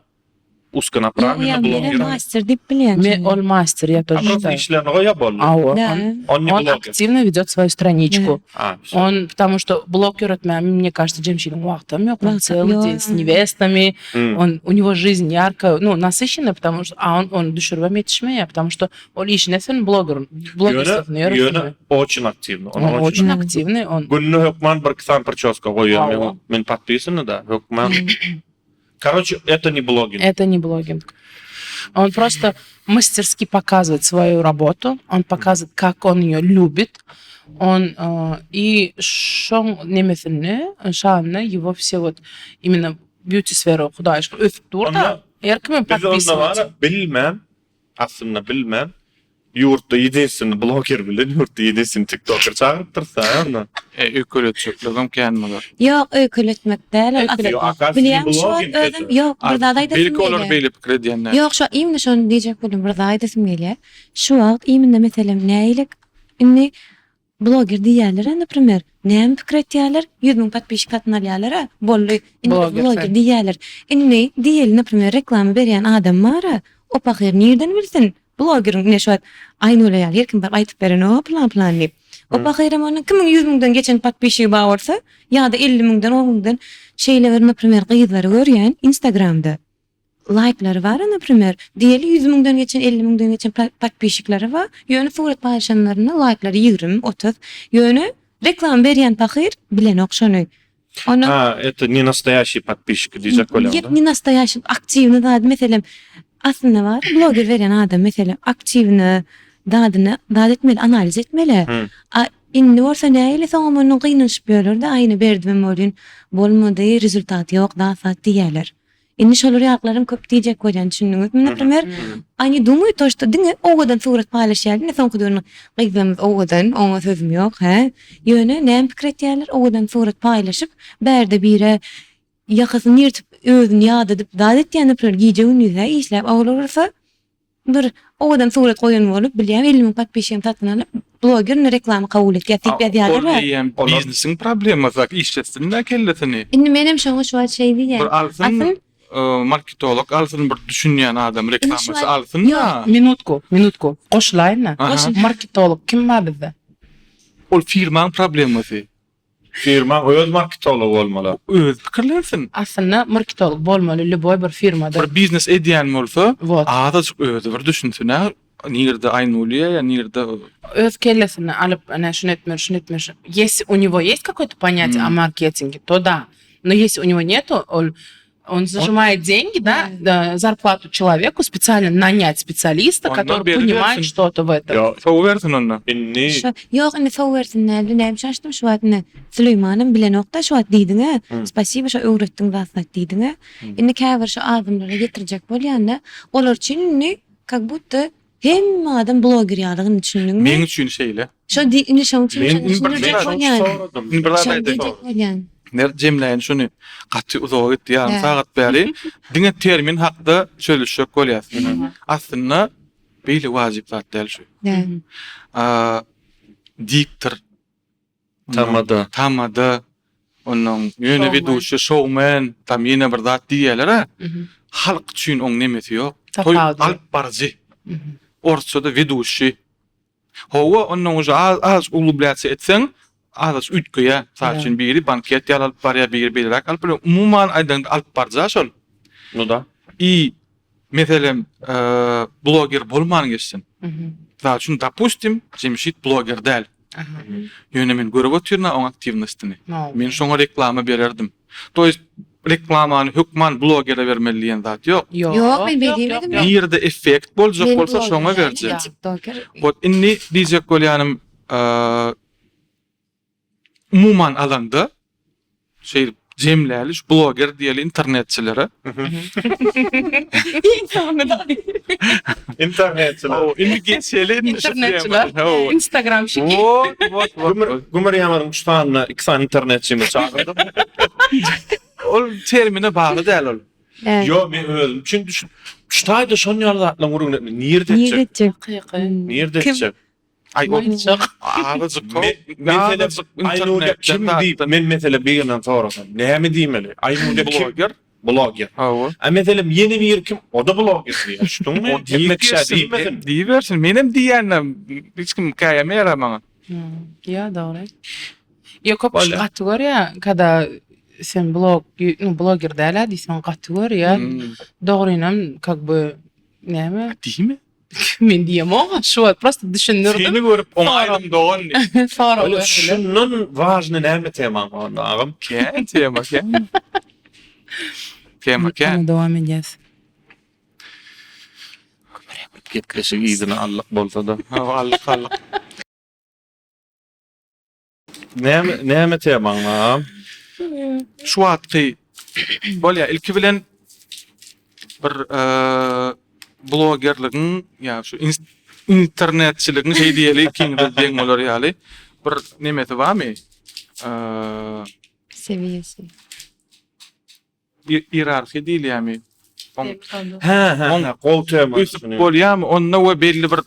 [SPEAKER 2] Uskonapravlennyi
[SPEAKER 4] Ýok,
[SPEAKER 2] bloger.
[SPEAKER 4] Men master diýip bilýän.
[SPEAKER 3] Men ol master, ýa to
[SPEAKER 2] Prosta işlerini goýýar boldy.
[SPEAKER 3] Hawa.
[SPEAKER 2] On ne
[SPEAKER 3] On
[SPEAKER 2] bloger.
[SPEAKER 3] aktiwno wedýot svoýu straniçku.
[SPEAKER 2] A, wsё.
[SPEAKER 3] On, потому что blog ýöretmäge, мне кажется, Jemşidiň wagtam ýok. On
[SPEAKER 4] Wagtam
[SPEAKER 3] целый
[SPEAKER 4] ýok.
[SPEAKER 3] день с невестами. On, u него жизнь яркая, ну, насыщенная, потому что, a on ony düşüribem ýetişmeýär, потому что ol işini etsin, bloger,
[SPEAKER 2] Ýöne,
[SPEAKER 3] blogerstwony
[SPEAKER 2] ýöne
[SPEAKER 3] ýöretsin.
[SPEAKER 2] oçin aktiwny.
[SPEAKER 3] On oçin aktiwnyý, on.
[SPEAKER 2] Günde hökman bir-iki sany priçoska goýýar.
[SPEAKER 3] Hawa.
[SPEAKER 2] Men podpisany da, hökman. Karoçe, это не bloging.
[SPEAKER 3] Это не bloging. On prosto masterski pokazywaet svoýu rabotu, on pokazywaet kak on ýe lýubit. On i şoň nemesinde, şanyna ýego wse wot imенно beauty sfera hudaýa şükür ösüp dur-da. Her kimem
[SPEAKER 2] Biz onda
[SPEAKER 3] podpisywatsy.
[SPEAKER 2] bar-a bilmän, aslynda bilmän, ýurtda ýedinstwenny bloger bilen ýurtda ýedinstwenny tiktoker çagyrypdyrys-da onda.
[SPEAKER 1] E, öýkeletjeklerem kän bolar.
[SPEAKER 4] Ýok, öýkeletmek däl ol.
[SPEAKER 3] Öýkeletmek.
[SPEAKER 2] Ýok, akasy
[SPEAKER 4] Bilýäňmi şu wagt
[SPEAKER 2] bloging
[SPEAKER 4] özüm,
[SPEAKER 2] edi.
[SPEAKER 4] ýok, bir zat aýdasym
[SPEAKER 1] Belki olar
[SPEAKER 4] gelýär.
[SPEAKER 1] beýle pikir edýänler.
[SPEAKER 4] Ýok, şu imенно şony diýjek boldum, bir zat aýdasym gelýär. Şu wagt imенно meselem nähili indi Bloger diýýärler-ä, naprimer, näme pikir etýärler? 100 müň podpisçik satyn alýarlar-a, boldy, indi biz bloger diýýärler. Indi diýeli, naprimer, reklama berýän adam bar-a, o pahyr nirden bilsin, blogeriň ine şu wagt Aýnura ýaly her kim baryp aýdyp berenok-a pylan-pylan diýip. O pahyram onuň kimiň 100 müňden geçen podpisçigi bar bolsa, ýa-da 50 müňden, on müňden şeýle bir, naprimer, gyzlary görýän instagramda. Laýklary bar naprimer, diýeli 100 müňden geçen 50 müňden geçen podpisçikleri bar, ýöne surat paýlaşanlarynda laýklary 20, 30, ýöne reklama berýän pahyr bilenok şony.
[SPEAKER 2] Ony Ha, это не nastoýaşiý podpisçiki diýjek bolýaň
[SPEAKER 4] da. Ne nastoýaşiý, aktiwny zady meselem, aslynda bar, bloger berýän adam meselem aktiwny zadyny zat etmeli, analiz etmeli. A indi bolsa nähili soňam ondan gynanyşyp ýörler-de, aýna berdimem welin bolmady, rezultat ýok, zat-zat diýýärler. Indi şolar ýalyklaram köp diýjek bolýan düşündiňizmi? Naprimer, oni думают to, что diňe owadan surat paýlaşýarlar, indi soňky döwürde gyzlarymyz owadan, oňa sözüm ýok, hä? Ýöne näme pikir etýärler, owadan surat paýlaşyp, bärde bire ýakasyny ýyrtyp, özüni ýadadyp zat etýär, naprimer, gije-gündiz-hä işläp, a olar bolsa Bir owadan surat goýan bolup bilýän 50 müň podpisçigini satyn alyp bloger indi reklama kabul etýär diýip ýazýarlar
[SPEAKER 1] Ol eýýäm biznesiň problemasy işletsin-dä kellesini.
[SPEAKER 4] Indi menem şoňa şu wagt şeý diýýän.
[SPEAKER 1] Bir alsyn marketolog alsyn bir düşünýän adam reklamaçy alsyn-da.
[SPEAKER 3] Minutku minutku goşulaýyn-da. Marketolog kim bar bizde?
[SPEAKER 1] Ol firmaň problemasy.
[SPEAKER 2] Firmaň öz marketology bolmaly.
[SPEAKER 1] Özi pikirlensin.
[SPEAKER 3] Aslynda marketolog bolmaly lýuboý bir firmada.
[SPEAKER 1] Bir biznes edýän bolsa azajyk özi bir düşünsin-ä nirde Aýnulýa ýa nirde.
[SPEAKER 3] Öz kellesine alyp ine şuny etmeli şuny etmeli şuny ýesi u nego ýest kakoý-to ponýatiýe o marketinge to da no ýesi u nego netu ol On zajimает деньги, да, да, zarplatu человеку специально nanять специалиста,
[SPEAKER 1] Onda
[SPEAKER 3] который
[SPEAKER 1] beri
[SPEAKER 3] понимает
[SPEAKER 1] bersin.
[SPEAKER 3] что-то в этом.
[SPEAKER 2] Ýok.
[SPEAKER 1] Sowubersin onda.
[SPEAKER 2] Indi
[SPEAKER 4] Şo, ýok indi sowubersin däldi, näme üçin açdym şu wagt indi Süleýmanam bilenokda şu wagt diýdiňä, spasibo şo öwretdiň zat zat diýdiňä. Indi käbir şo adamlara ýetirjek bolýanda, olar üçin indi kak budda Hemme adam bloger ýaly indi düşündiňmi?
[SPEAKER 1] Meň üçin şeýle.
[SPEAKER 4] Şo diý indi şoň üçin
[SPEAKER 2] Men
[SPEAKER 4] şony
[SPEAKER 2] indi bir
[SPEAKER 4] düşündirjek
[SPEAKER 2] zat
[SPEAKER 4] bolýan.
[SPEAKER 2] soradym.
[SPEAKER 1] Indi bir zat
[SPEAKER 4] Şony
[SPEAKER 1] aýdaýyn.
[SPEAKER 4] diýjek bolýan.
[SPEAKER 1] Ner jemläýin şuny. Gaty uzaga gitdi ýarym
[SPEAKER 4] Hä.
[SPEAKER 1] sagat bäri diňe termin hakda çözüşjek bolýas. Aslynda beýle wajyp zat däl şu.
[SPEAKER 4] Hä.
[SPEAKER 1] A, diktor
[SPEAKER 2] Tamada.
[SPEAKER 1] Tamada. Onnoň ýöne
[SPEAKER 3] Şowmen.
[SPEAKER 1] weduşi, şowmen, tam ýene bir zat diýýärler-ä. Halk üçin oň nemesi ýok. Toý
[SPEAKER 3] Tapawudy ýok.
[SPEAKER 1] alyp baryjy. Orsçada weduşi. Hawa, onnoň uje az azajyk uglublyasiýa etseň, azajyk üýtgeýär. Mysal üçin biri banket ýaly alyp barýar, biri beýleräk alyp barýar. Umuman aýdanyňda alyp baryjy-a şol.
[SPEAKER 2] Nu da.
[SPEAKER 1] I meselem, bloger bolman geçsin. Mysal üçin, dopustim, Jemşit bloger däl. Ýöne men görüp otyryn-a oň aktiwnostyny. Men şoňa reklama bererdim. To ýest reklamany hökman blogere bermeli diýen zat ýok.
[SPEAKER 4] Ýok, men beý diýmedim.
[SPEAKER 1] Nirede effekt boljak bolsa şoňa berjek. Wot indi diýjek bolýanym umuman alanda şeýdip jemläli şu bloger diýeli internetçilere.
[SPEAKER 5] Iň soňunda.
[SPEAKER 2] Internetçiler.
[SPEAKER 1] Hawa, indi geçeli indi şu
[SPEAKER 3] Internetçiler.
[SPEAKER 1] Hawa.
[SPEAKER 3] Instagram şiki.
[SPEAKER 1] Wot, wot, wot.
[SPEAKER 2] Gümür, gümür ýamaryň üç sanyna, iki sany internetçimizi çagyrdyk.
[SPEAKER 1] Ol termine bagly däl ol.
[SPEAKER 2] Ýo, men özüm üçin düşün. Şu taýda şon ýaly zatlaryň gürrüňini etme. Nirde
[SPEAKER 4] Nirde
[SPEAKER 2] etjek?
[SPEAKER 4] etjek?
[SPEAKER 3] Hakyky.
[SPEAKER 2] Nirde
[SPEAKER 4] Kim?
[SPEAKER 2] etjek?
[SPEAKER 1] Aý ol
[SPEAKER 3] Aýtjak.
[SPEAKER 1] azajyk
[SPEAKER 2] Meselem,
[SPEAKER 1] azajyk
[SPEAKER 2] Aýnurja kim diýip, men mesele birinden sorasam, näme diýmeli? Aýnurja kim?
[SPEAKER 1] Bloger.
[SPEAKER 2] Bloger.
[SPEAKER 1] Hawa.
[SPEAKER 2] A meselem ýene biri kim? O-da bloger diýýär. Düşdüňmi?
[SPEAKER 1] O
[SPEAKER 2] Hemme kişä
[SPEAKER 1] diýibersin,
[SPEAKER 2] diýmesin.
[SPEAKER 1] diýibersin. Menem diýýändim. Hiç kim käýemeýär maňa.
[SPEAKER 3] Ýa dogry. Ýa köp kişi gaty görýär, kada sen blog, nu bloger däl-ä diýseň gaty görýär. Dogrynam kak by näme?
[SPEAKER 1] Diýme.
[SPEAKER 3] Men diýemok şu wagt prosta düşündirdim.
[SPEAKER 1] Seni görüp oňaýdym dogan diýip.
[SPEAKER 3] Sorag
[SPEAKER 2] Öyle
[SPEAKER 3] berdiler.
[SPEAKER 2] şundan важny näme temaň bar onda agam?
[SPEAKER 1] Kän tema kän. Tema kän.
[SPEAKER 3] Ýene dowam edýäs.
[SPEAKER 2] Gepleşik yzyna allyk bolsa-da.
[SPEAKER 1] Hawa allyk allyk.
[SPEAKER 2] Näme näme temaň bar agam?
[SPEAKER 1] Şu wagtky bolýa ilki bilen bir blogerligiň ýa şu internetçiligiň şeý diýeli ikiňize deň bolar ýaly bir nemesi barmy?
[SPEAKER 4] Sewiýesi.
[SPEAKER 1] Ierarhiýa diýilýärmi? Oň
[SPEAKER 2] Hä, hä, hä, gowy tema.
[SPEAKER 1] Ösüp bolýarmy onda we belli bir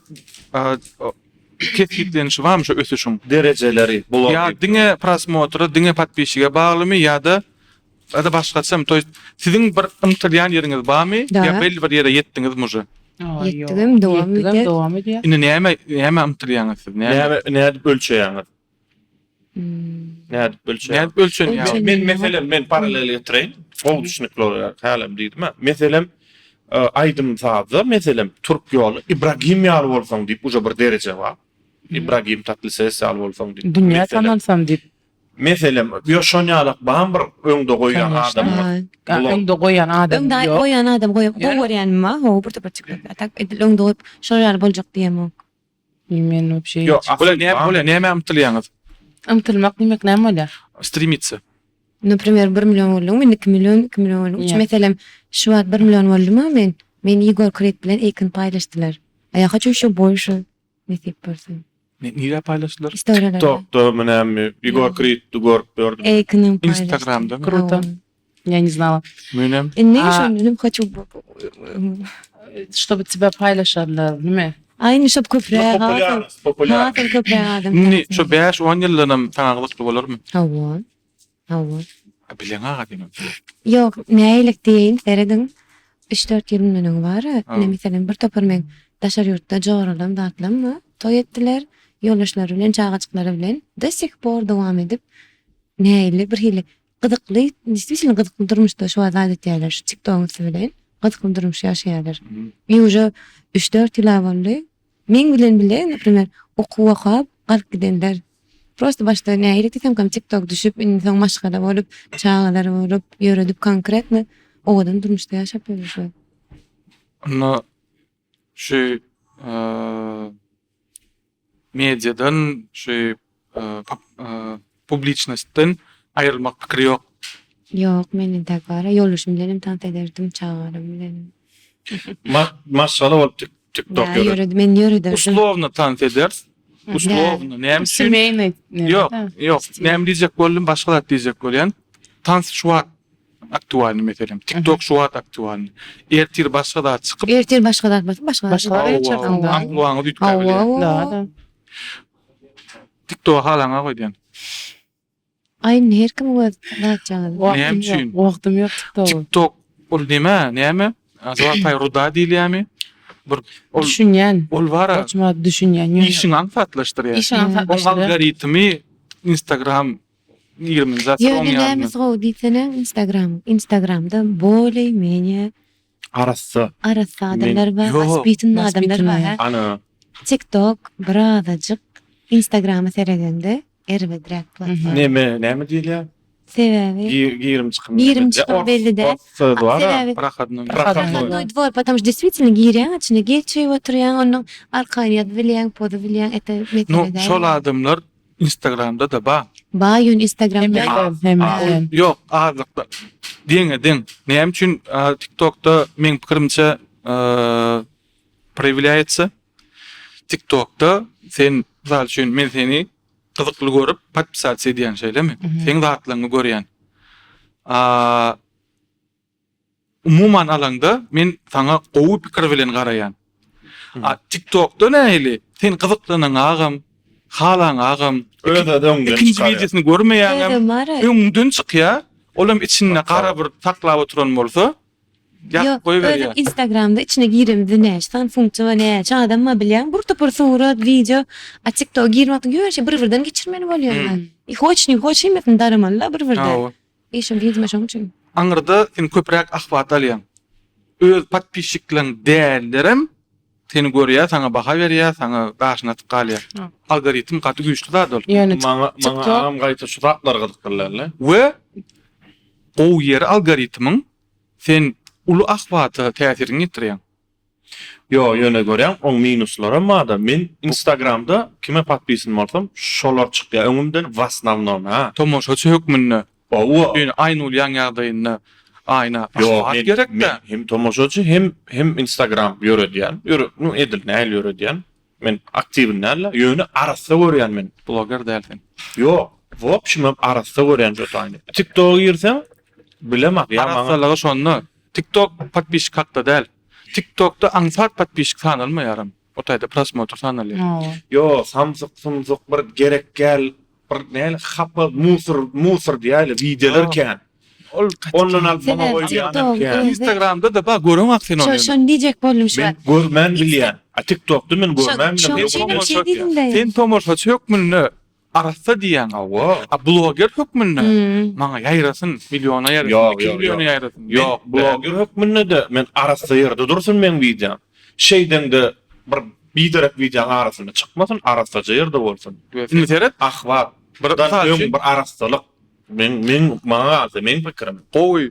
[SPEAKER 1] kesgitlenişi barmy şu ösüşiň?
[SPEAKER 2] Derejeleri, blogy.
[SPEAKER 1] Ýa diňe prosmotra, diňe podpisçige baglymy ýa-da ýa-da başgaçamy? To ýest siziň bir ymtylýan ýeriňiz barmy ýa belli bir ýere ýetdiňizmi uje?
[SPEAKER 4] Ýetdigem dowam edýär.
[SPEAKER 3] Ýetdigem dowam edýär.
[SPEAKER 1] Indi näme nämä ymtylýaňyz siz?
[SPEAKER 2] Näme nädip ölçeýäňiz? Nädip ölçeýäňiz?
[SPEAKER 1] Nädip ölçenýär?
[SPEAKER 2] Men meselem men paralel getireýin. Gowy düşnükli bolar hälem diýdim-ä. Meselem aýdym sazda meselem türk ýoly Ibragim ýaly bolsaň diýip uje bir dereje bar. Ibragim Tatlyses ýaly bolsaň diýip.
[SPEAKER 3] Dünýä tanalsam diýip.
[SPEAKER 2] Meselem ýo şon ýalak bam bir öňde goýýan adamyňyz.
[SPEAKER 3] Öňde goýýan adam
[SPEAKER 4] Öňde
[SPEAKER 3] ýok.
[SPEAKER 4] goýýan adam goýup gowy görýänim bar. Gowy bir toparçyk. A tak edil öňde goýup şol ýaly boljak diýemok.
[SPEAKER 3] Men wapşe
[SPEAKER 2] Ýok,
[SPEAKER 3] hiç.
[SPEAKER 1] Bolýa näme bolýa nämä ymtylýaňyz?
[SPEAKER 3] Ymtylmak diýmek näme bolýar?
[SPEAKER 1] Strimиться.
[SPEAKER 4] Naprimer bir million bolduň, men iki million, iki million boldum. Üç
[SPEAKER 3] Ýa.
[SPEAKER 4] meselem şu wagt bir million boldumy men, meni Ýegor Krid bilen Eýkin paýlaşdylar. A ýa haçan şu bolşy nesip bolsa.
[SPEAKER 1] Ne, nirä paýlaşdylar?
[SPEAKER 4] Istoriýalarda.
[SPEAKER 2] TikTokda mı näme Igor Krid'i görüp gördüm.
[SPEAKER 4] Eýkinem paýlaşdy.
[SPEAKER 1] Instagramda mı?
[SPEAKER 3] Kruto.
[SPEAKER 4] Hawa.
[SPEAKER 3] Я не знала.
[SPEAKER 1] Menem.
[SPEAKER 4] Indi
[SPEAKER 3] A-
[SPEAKER 4] şondanam haçan
[SPEAKER 3] Чтобы тебя paýlaşarlar, nime?
[SPEAKER 4] Aýny şop köpräk adam.
[SPEAKER 2] Populýarnost, populýar.
[SPEAKER 4] Hasam köpräk adam.
[SPEAKER 1] Indi şu 5-10 ýyldanam saňa gyzykly bolarmy?
[SPEAKER 4] Hawa. Hawa.
[SPEAKER 1] A bileň aga diýmem.
[SPEAKER 4] Ýok, nälik diýeýin, serediň. 3-4 ýyl mundan öň bar.
[SPEAKER 1] Hawa.
[SPEAKER 4] Ine meselem bir topar meň daşary ýurtda joralam zatlam bar. Toý etdiler. Ýoldaşlary bilen, çagajyklary bilen do sih por dowam edip nähili bir hili gyzykly, действительно gyzykly durmuşda şu wagt zat etýärler, şu TikTogyň üsti bilen gyzykly durmuş ýaşaýarlar. I uje üç-dört ýyl-a boldy. Meň bilen bile, naprimer, okuw okap galyp gidenler. Prosta başda nähili diýsemkäm TikTok düşüp, indi soň maşgala bolup, çagalary bolup, ýöredip konkretno owadan durmuşda ýaşap ýörler şu wagt.
[SPEAKER 1] Onda şu mediadan şu publiçnostdan aýrylmak pikiri ýok.
[SPEAKER 4] Ýok, men entäk bar-a, ýoldaşym bilenem tans ederdim, çagalarym bilenem.
[SPEAKER 2] Maşgala bolup TikTok
[SPEAKER 4] ýöret. Ýöredi, men ýörederdim.
[SPEAKER 1] Uslovno tans ederis. Uslovno, näme üçin?
[SPEAKER 3] Semeynyý.
[SPEAKER 1] Ýok, ýok. Näme diýjek boldum, başga zat diýjek bolýan. Tans şu wagt aktualny meselem. TikTok şu wagt aktualny. Ertir başga zat çykyp.
[SPEAKER 4] Ertir başga zat bolsa başga zat.
[SPEAKER 3] Başga zat geçer.
[SPEAKER 1] Ampluaňyz üýtgäp bilýär.
[SPEAKER 3] Da, da.
[SPEAKER 1] TikTok halaňa goýdýan.
[SPEAKER 4] Aý indi her kim öz zatjagazy.
[SPEAKER 1] Näme üçin?
[SPEAKER 3] Wagtym ýok TikTok.
[SPEAKER 1] TikTok ol neme? Näme? Zolotaya ruda diýilýärmi? Bir ol
[SPEAKER 3] düşünýän.
[SPEAKER 1] Ol bara.
[SPEAKER 3] Goçma düşünýän.
[SPEAKER 1] Işiňi aňsatlaşdyrýar.
[SPEAKER 3] Işiňi aňsatlaşdyrýar.
[SPEAKER 1] Oň algoritmi Instagram 20-nji asyr oň
[SPEAKER 4] Ýöne
[SPEAKER 1] ýalyny.
[SPEAKER 4] nämesi gowy diýsene Instagram. Instagramda boley menye
[SPEAKER 2] Arassa.
[SPEAKER 4] Arassa adamlar bar,
[SPEAKER 1] Ýok.
[SPEAKER 4] waspitanyý adamlar bar.
[SPEAKER 2] Ana.
[SPEAKER 4] TikTok birazajyk. Instagrama seredeňde erbedräk platforma.
[SPEAKER 2] Neme, näme diýilýär?
[SPEAKER 4] Sebäbi
[SPEAKER 2] Girim çykym.
[SPEAKER 4] Girim çykym belli däl.
[SPEAKER 2] Söz bar.
[SPEAKER 4] Sebäbi
[SPEAKER 1] Rahatnoý.
[SPEAKER 4] Rahatnoý dwor, потому что действительно girýäň içine, geçip oturýaň, ondan arkaýyn ýazyp bilýäň, pozup bilýäň, это mesele
[SPEAKER 1] No,
[SPEAKER 4] däl.
[SPEAKER 1] şol adamlar Instagramda-da bar.
[SPEAKER 4] Bar ýöne Instagramda
[SPEAKER 3] Hemme hemme.
[SPEAKER 1] Ýok, azlykda. Deňe deň. Näme üçin TikTokda meň pikirimçe proýawlýaýatsa? TikTokda sen mysal üçin men seni gyzykly görüp podpisatsa edýän şeýlemi? Seň zatlaryňy görýän. A umuman alaňda men saňa gowy pikir bilen garaýan. A TikTokda nähili? Sen gyzyklanaňagam, halaňagam,
[SPEAKER 2] Öz-öz öňüňden
[SPEAKER 1] ikinji
[SPEAKER 2] çykarýar.
[SPEAKER 1] wideosyny görmeýäňem,
[SPEAKER 4] Özem bar-a.
[SPEAKER 1] öňüňden çykýar. Olam içinde gara bir saklap oturan bolsa, Ýazyp
[SPEAKER 4] Ýok,
[SPEAKER 1] goýberýär.
[SPEAKER 4] özem Instagramda içine giremde näçe sany funksiýa bar, näçe adam bar bilýäňmi? Bir topar surat, wideo. A TikToka girmek ýörşe bir-birden geçirmeli bolýar. I hoç, ne hoç hemmesini daramaly-la bir-birden.
[SPEAKER 1] Hawa.
[SPEAKER 4] I şo widimo şoň üçin.
[SPEAKER 1] Aňyrda sen köpräk ahwat alýaň. Öz podpisçikleň dällerem seni görýär, saňa baha berýär, saňa gaşyny atyp galýar. Algoritm gaty güýçli zat ol.
[SPEAKER 3] Ýöne
[SPEAKER 2] Maňa maňa
[SPEAKER 3] TikTok
[SPEAKER 2] agam gaýta şu zatlar gyzykdyrýar-le.
[SPEAKER 1] We gowy ýeri algoritmiň Sen uly ahwata täsiriňi ýetirýäň.
[SPEAKER 2] Ýo ýöne görýäň oň minuslaram barda men instagramda kime podpisan bolsam şolar çykýa öňümden wasnawnom ha.
[SPEAKER 1] Tomaşaçy hökmünde
[SPEAKER 2] Hawa.
[SPEAKER 1] Ýöne aýna ulýaň ýagdaýynda aýna
[SPEAKER 2] Ýo
[SPEAKER 1] ahwat
[SPEAKER 2] men
[SPEAKER 1] gerekdä.
[SPEAKER 2] men hem tomaşaçy hem hem instagram ýöredýän ýöre nu edil nähili ýöredýän men aktiwin dälde ýöne arassa görýän men.
[SPEAKER 1] Bloger däl sen.
[SPEAKER 2] Ýok wobşim arassa görýän şo taýyny. Tiktoka girseň Bilemok ýa maňa.
[SPEAKER 1] Arassalygy şonda. Tiktok podpisçik hakda däl. Tiktokda aňsat podpisçik sanalmaýaram. O taýda prosmotr sanalýar.
[SPEAKER 2] Ýo samsyk sumsyk bir gerek gäl bir näle hapa musor musor diýäýli wideolar kän.
[SPEAKER 1] Ol
[SPEAKER 2] Ondan alyp maňa goýýanam kän.
[SPEAKER 1] Instagramda da bar göreňok sen ony.
[SPEAKER 4] Şo şony diýjek boldum şu
[SPEAKER 2] Men
[SPEAKER 4] wagt.
[SPEAKER 2] görmän bilýän. A tiktokda men görmän
[SPEAKER 4] Şoň üçin hem şeý diýdim-de.
[SPEAKER 1] Sen tomaşaçy hökmünde Arassa diýýäň.
[SPEAKER 2] Hawa.
[SPEAKER 1] A bloger hökmünde maňa ýaýrasyn, milliona ýaýrasyn,
[SPEAKER 2] Ýok,
[SPEAKER 1] iki
[SPEAKER 2] ýok,
[SPEAKER 1] milliona
[SPEAKER 2] ýok.
[SPEAKER 1] ýaýrasyn.
[SPEAKER 2] Men
[SPEAKER 1] Ýok,
[SPEAKER 2] bloger hökmünde-de men arassa ýerde dursun meň wideom. Şeýdeňde bir biderek wideoň arasynda çykmasyn, arassaja ýerde bolsun.
[SPEAKER 1] Indi seret,
[SPEAKER 2] Ahwat
[SPEAKER 1] bir
[SPEAKER 2] dan
[SPEAKER 1] mysal
[SPEAKER 2] öň
[SPEAKER 1] üçin
[SPEAKER 2] bir arassalyk. Meň meň maňa galsa meň pikirim.
[SPEAKER 1] Gowy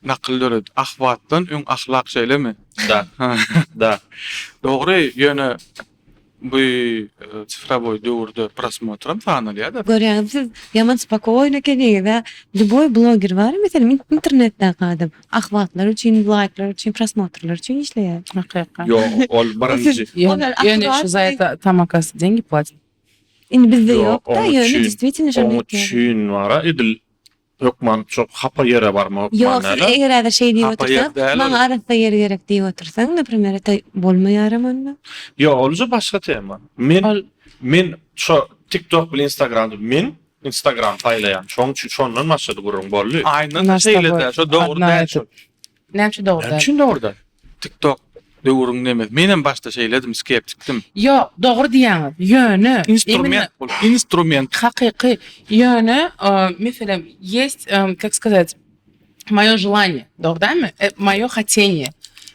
[SPEAKER 1] nakyl döredi. Ahwatdan öň ahlak şeýlemi?
[SPEAKER 2] Da. Da.
[SPEAKER 1] Dogry, ýöne Bu sifrowoý döwürde prosmotram sanalýar-da.
[SPEAKER 4] Görýäňizmi siz ýaman spokoýny ekeniňiz-ä. Lýuboý bloger bar meselem internetdäki adam ahwatlar üçin, laýklar üçin, prosmotrlar üçin işleýär.
[SPEAKER 3] Hakykat.
[SPEAKER 2] Ýok, ol birinji.
[SPEAKER 3] Ýöne ýöne şu za это tam oказывается деньги платят.
[SPEAKER 4] Indi bizde
[SPEAKER 2] Ýok,
[SPEAKER 4] ýok-da,
[SPEAKER 2] oň
[SPEAKER 4] ýöne
[SPEAKER 2] üçin,
[SPEAKER 4] действительно şony
[SPEAKER 2] oň
[SPEAKER 4] etýär.
[SPEAKER 2] üçin bar-a edil Hökman şo hapa ýere barmak
[SPEAKER 4] Ýok,
[SPEAKER 2] hökman
[SPEAKER 4] siz
[SPEAKER 2] däl-a.
[SPEAKER 4] eger häzir şeý diýip
[SPEAKER 1] Hapa ýer
[SPEAKER 4] otursaň,
[SPEAKER 1] däl ol.
[SPEAKER 4] maňa arassa ýer gerek diýip otursaň, naprimer, это bolmaýaram onda.
[SPEAKER 2] Ýok, ol uje başga tema. Men
[SPEAKER 3] Ol
[SPEAKER 2] men şo TikTok bilen Instagramda men Instagram saýlaýan. Şoň üçin şondan başlady gürrüň boldy.
[SPEAKER 1] Aýna
[SPEAKER 3] Naş s
[SPEAKER 1] şeýle
[SPEAKER 3] toboý
[SPEAKER 1] däl, şo dogry
[SPEAKER 3] odna
[SPEAKER 1] däl
[SPEAKER 3] этот.
[SPEAKER 1] şo.
[SPEAKER 3] Näme üçin dogry
[SPEAKER 2] Näme
[SPEAKER 3] däl?
[SPEAKER 2] üçin dogry däl?
[SPEAKER 1] TikTok döwrüň nemesi. Menem başda şeýledim, skeptikdim.
[SPEAKER 3] Ýok, dogry diýýäňiz. Ýöne imенно
[SPEAKER 1] Instrument bul, instrument.
[SPEAKER 3] Hakyky. Ýöne, meselem, есть, как сказать, moýo želanie, dogry dälmi? Moýo hateniýe.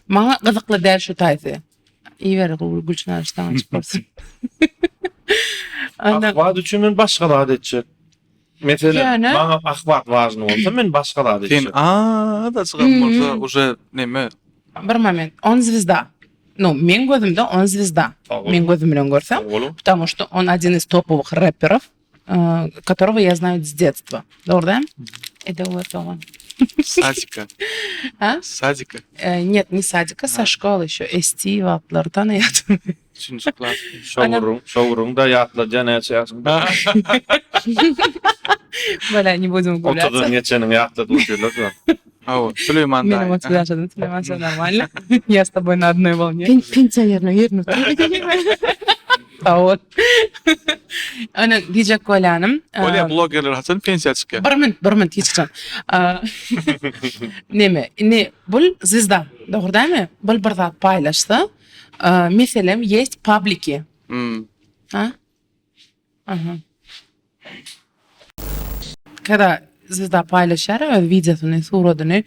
[SPEAKER 3] Maňa gyzykly däl şu taýsy. Iýiber Gülçynar saňa açyk bolsun.
[SPEAKER 2] Ahwat üçin men başga zat etjek. Meselem,
[SPEAKER 3] Ýöne
[SPEAKER 2] maňa ahwat wažny bolsa men başga zat
[SPEAKER 1] Sen
[SPEAKER 2] etjek.
[SPEAKER 1] azajygam bolsa uje neme.
[SPEAKER 3] Bir moment, on zwezda. Nu, meň gözümde on zwezda.
[SPEAKER 2] Sag bol.
[SPEAKER 3] Meň gözüm bilen görsem,
[SPEAKER 2] Sag boluň.
[SPEAKER 3] потому что он один из топовых рэперов, которого я знаю с детства. Dogry dälmi? Edewat dogan.
[SPEAKER 1] Sadika.
[SPEAKER 3] A?
[SPEAKER 1] Sadika.
[SPEAKER 3] Нет, не sadika, со şkoly еще ST wagtlary tanaýardym.
[SPEAKER 1] Üçünji klas.
[SPEAKER 2] Şowuryň, şowuryň-da ýatladýa näçe ýaşyňda.
[SPEAKER 3] Bala, ne budem углубляться.
[SPEAKER 2] Otuzdan geçeniňi ýatladyp otyrlar şu.
[SPEAKER 1] Hawa, Süleýman
[SPEAKER 3] Menem
[SPEAKER 1] daýy.
[SPEAKER 3] 30 ýaşadym, Süleýman sen normalno. Я с тобой на одной волне.
[SPEAKER 4] Pensioneriniň ýerine
[SPEAKER 3] Sag bol. Ony diýjek bolýanym.
[SPEAKER 1] Bolýa, blogerler haçan pensiýa çykýar?
[SPEAKER 3] Bir minut, bir minut hiç haçan. Neme, indi bul zwezda, dogry dälmi? Bul bir zat paýlaşsa, meselem, ýest pabliki. Ha? Aha. Kada zwezda paýlaşýar öz wideosyny, suradyny,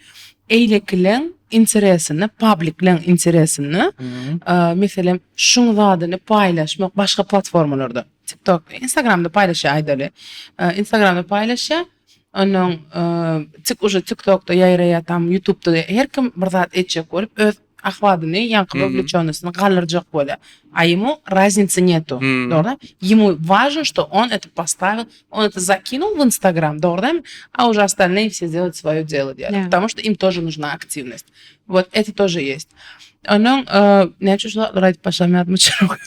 [SPEAKER 3] eýlekileň interesini, publikleň interesini, meselem, şuň zadyny paýlaşmak başga platformalarda. TikTok, Instagramda paýlaşýar aýdaly. Instagramda paýlaşýar. Ondan tik uje TikTokda ýaýraýar tam YouTubeda her kim bir zat etjek bolup öz ahwadyny ýaňky wowlečennostyny galdyrjak bolýar. A ему разницы нету. Dogry. Ему важно, что он это поставил, он это закинул в Instagram, dogry А уже остальные все делают свое дело diýýär. Потому что им тоже нужна активность. Вот это тоже есть. Ondan näme üçin şu zatlary aýdyp başladym ýadyma düşenok.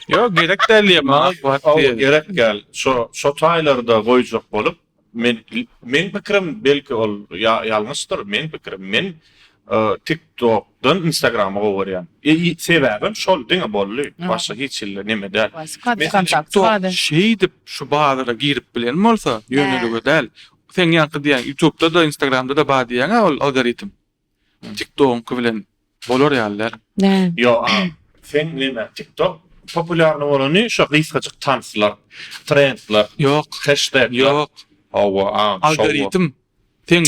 [SPEAKER 1] Ýok, gerek däl diýýär maňa.
[SPEAKER 2] Hawa, gerek däl. Şo şo taýlarda goýjak bolup, men meň pikirim belki ol ýalňyşdyr, meň pikirim men TikTokdan Instagramy gowy görýän. Sebäbem şol diňe boldy. Başga hiç hili neme däl.
[SPEAKER 1] TikTok şeýdip şu bazara girip bilen bolsa, ýönelige däl. Seň ýaňky diýýän YouTube'da-da, Instagramda-da bar diýýäň-ä ol algoritm. TikTogyňky bilen bolar ýaly däl.
[SPEAKER 4] Däl.
[SPEAKER 2] Ýo a sen neme TikTok populýarny bolany şo gysgajyk tanslar, trendler,
[SPEAKER 1] Ýok.
[SPEAKER 2] heştegler.
[SPEAKER 1] Ýok.
[SPEAKER 2] Hawa a şo.
[SPEAKER 1] Algoritm seň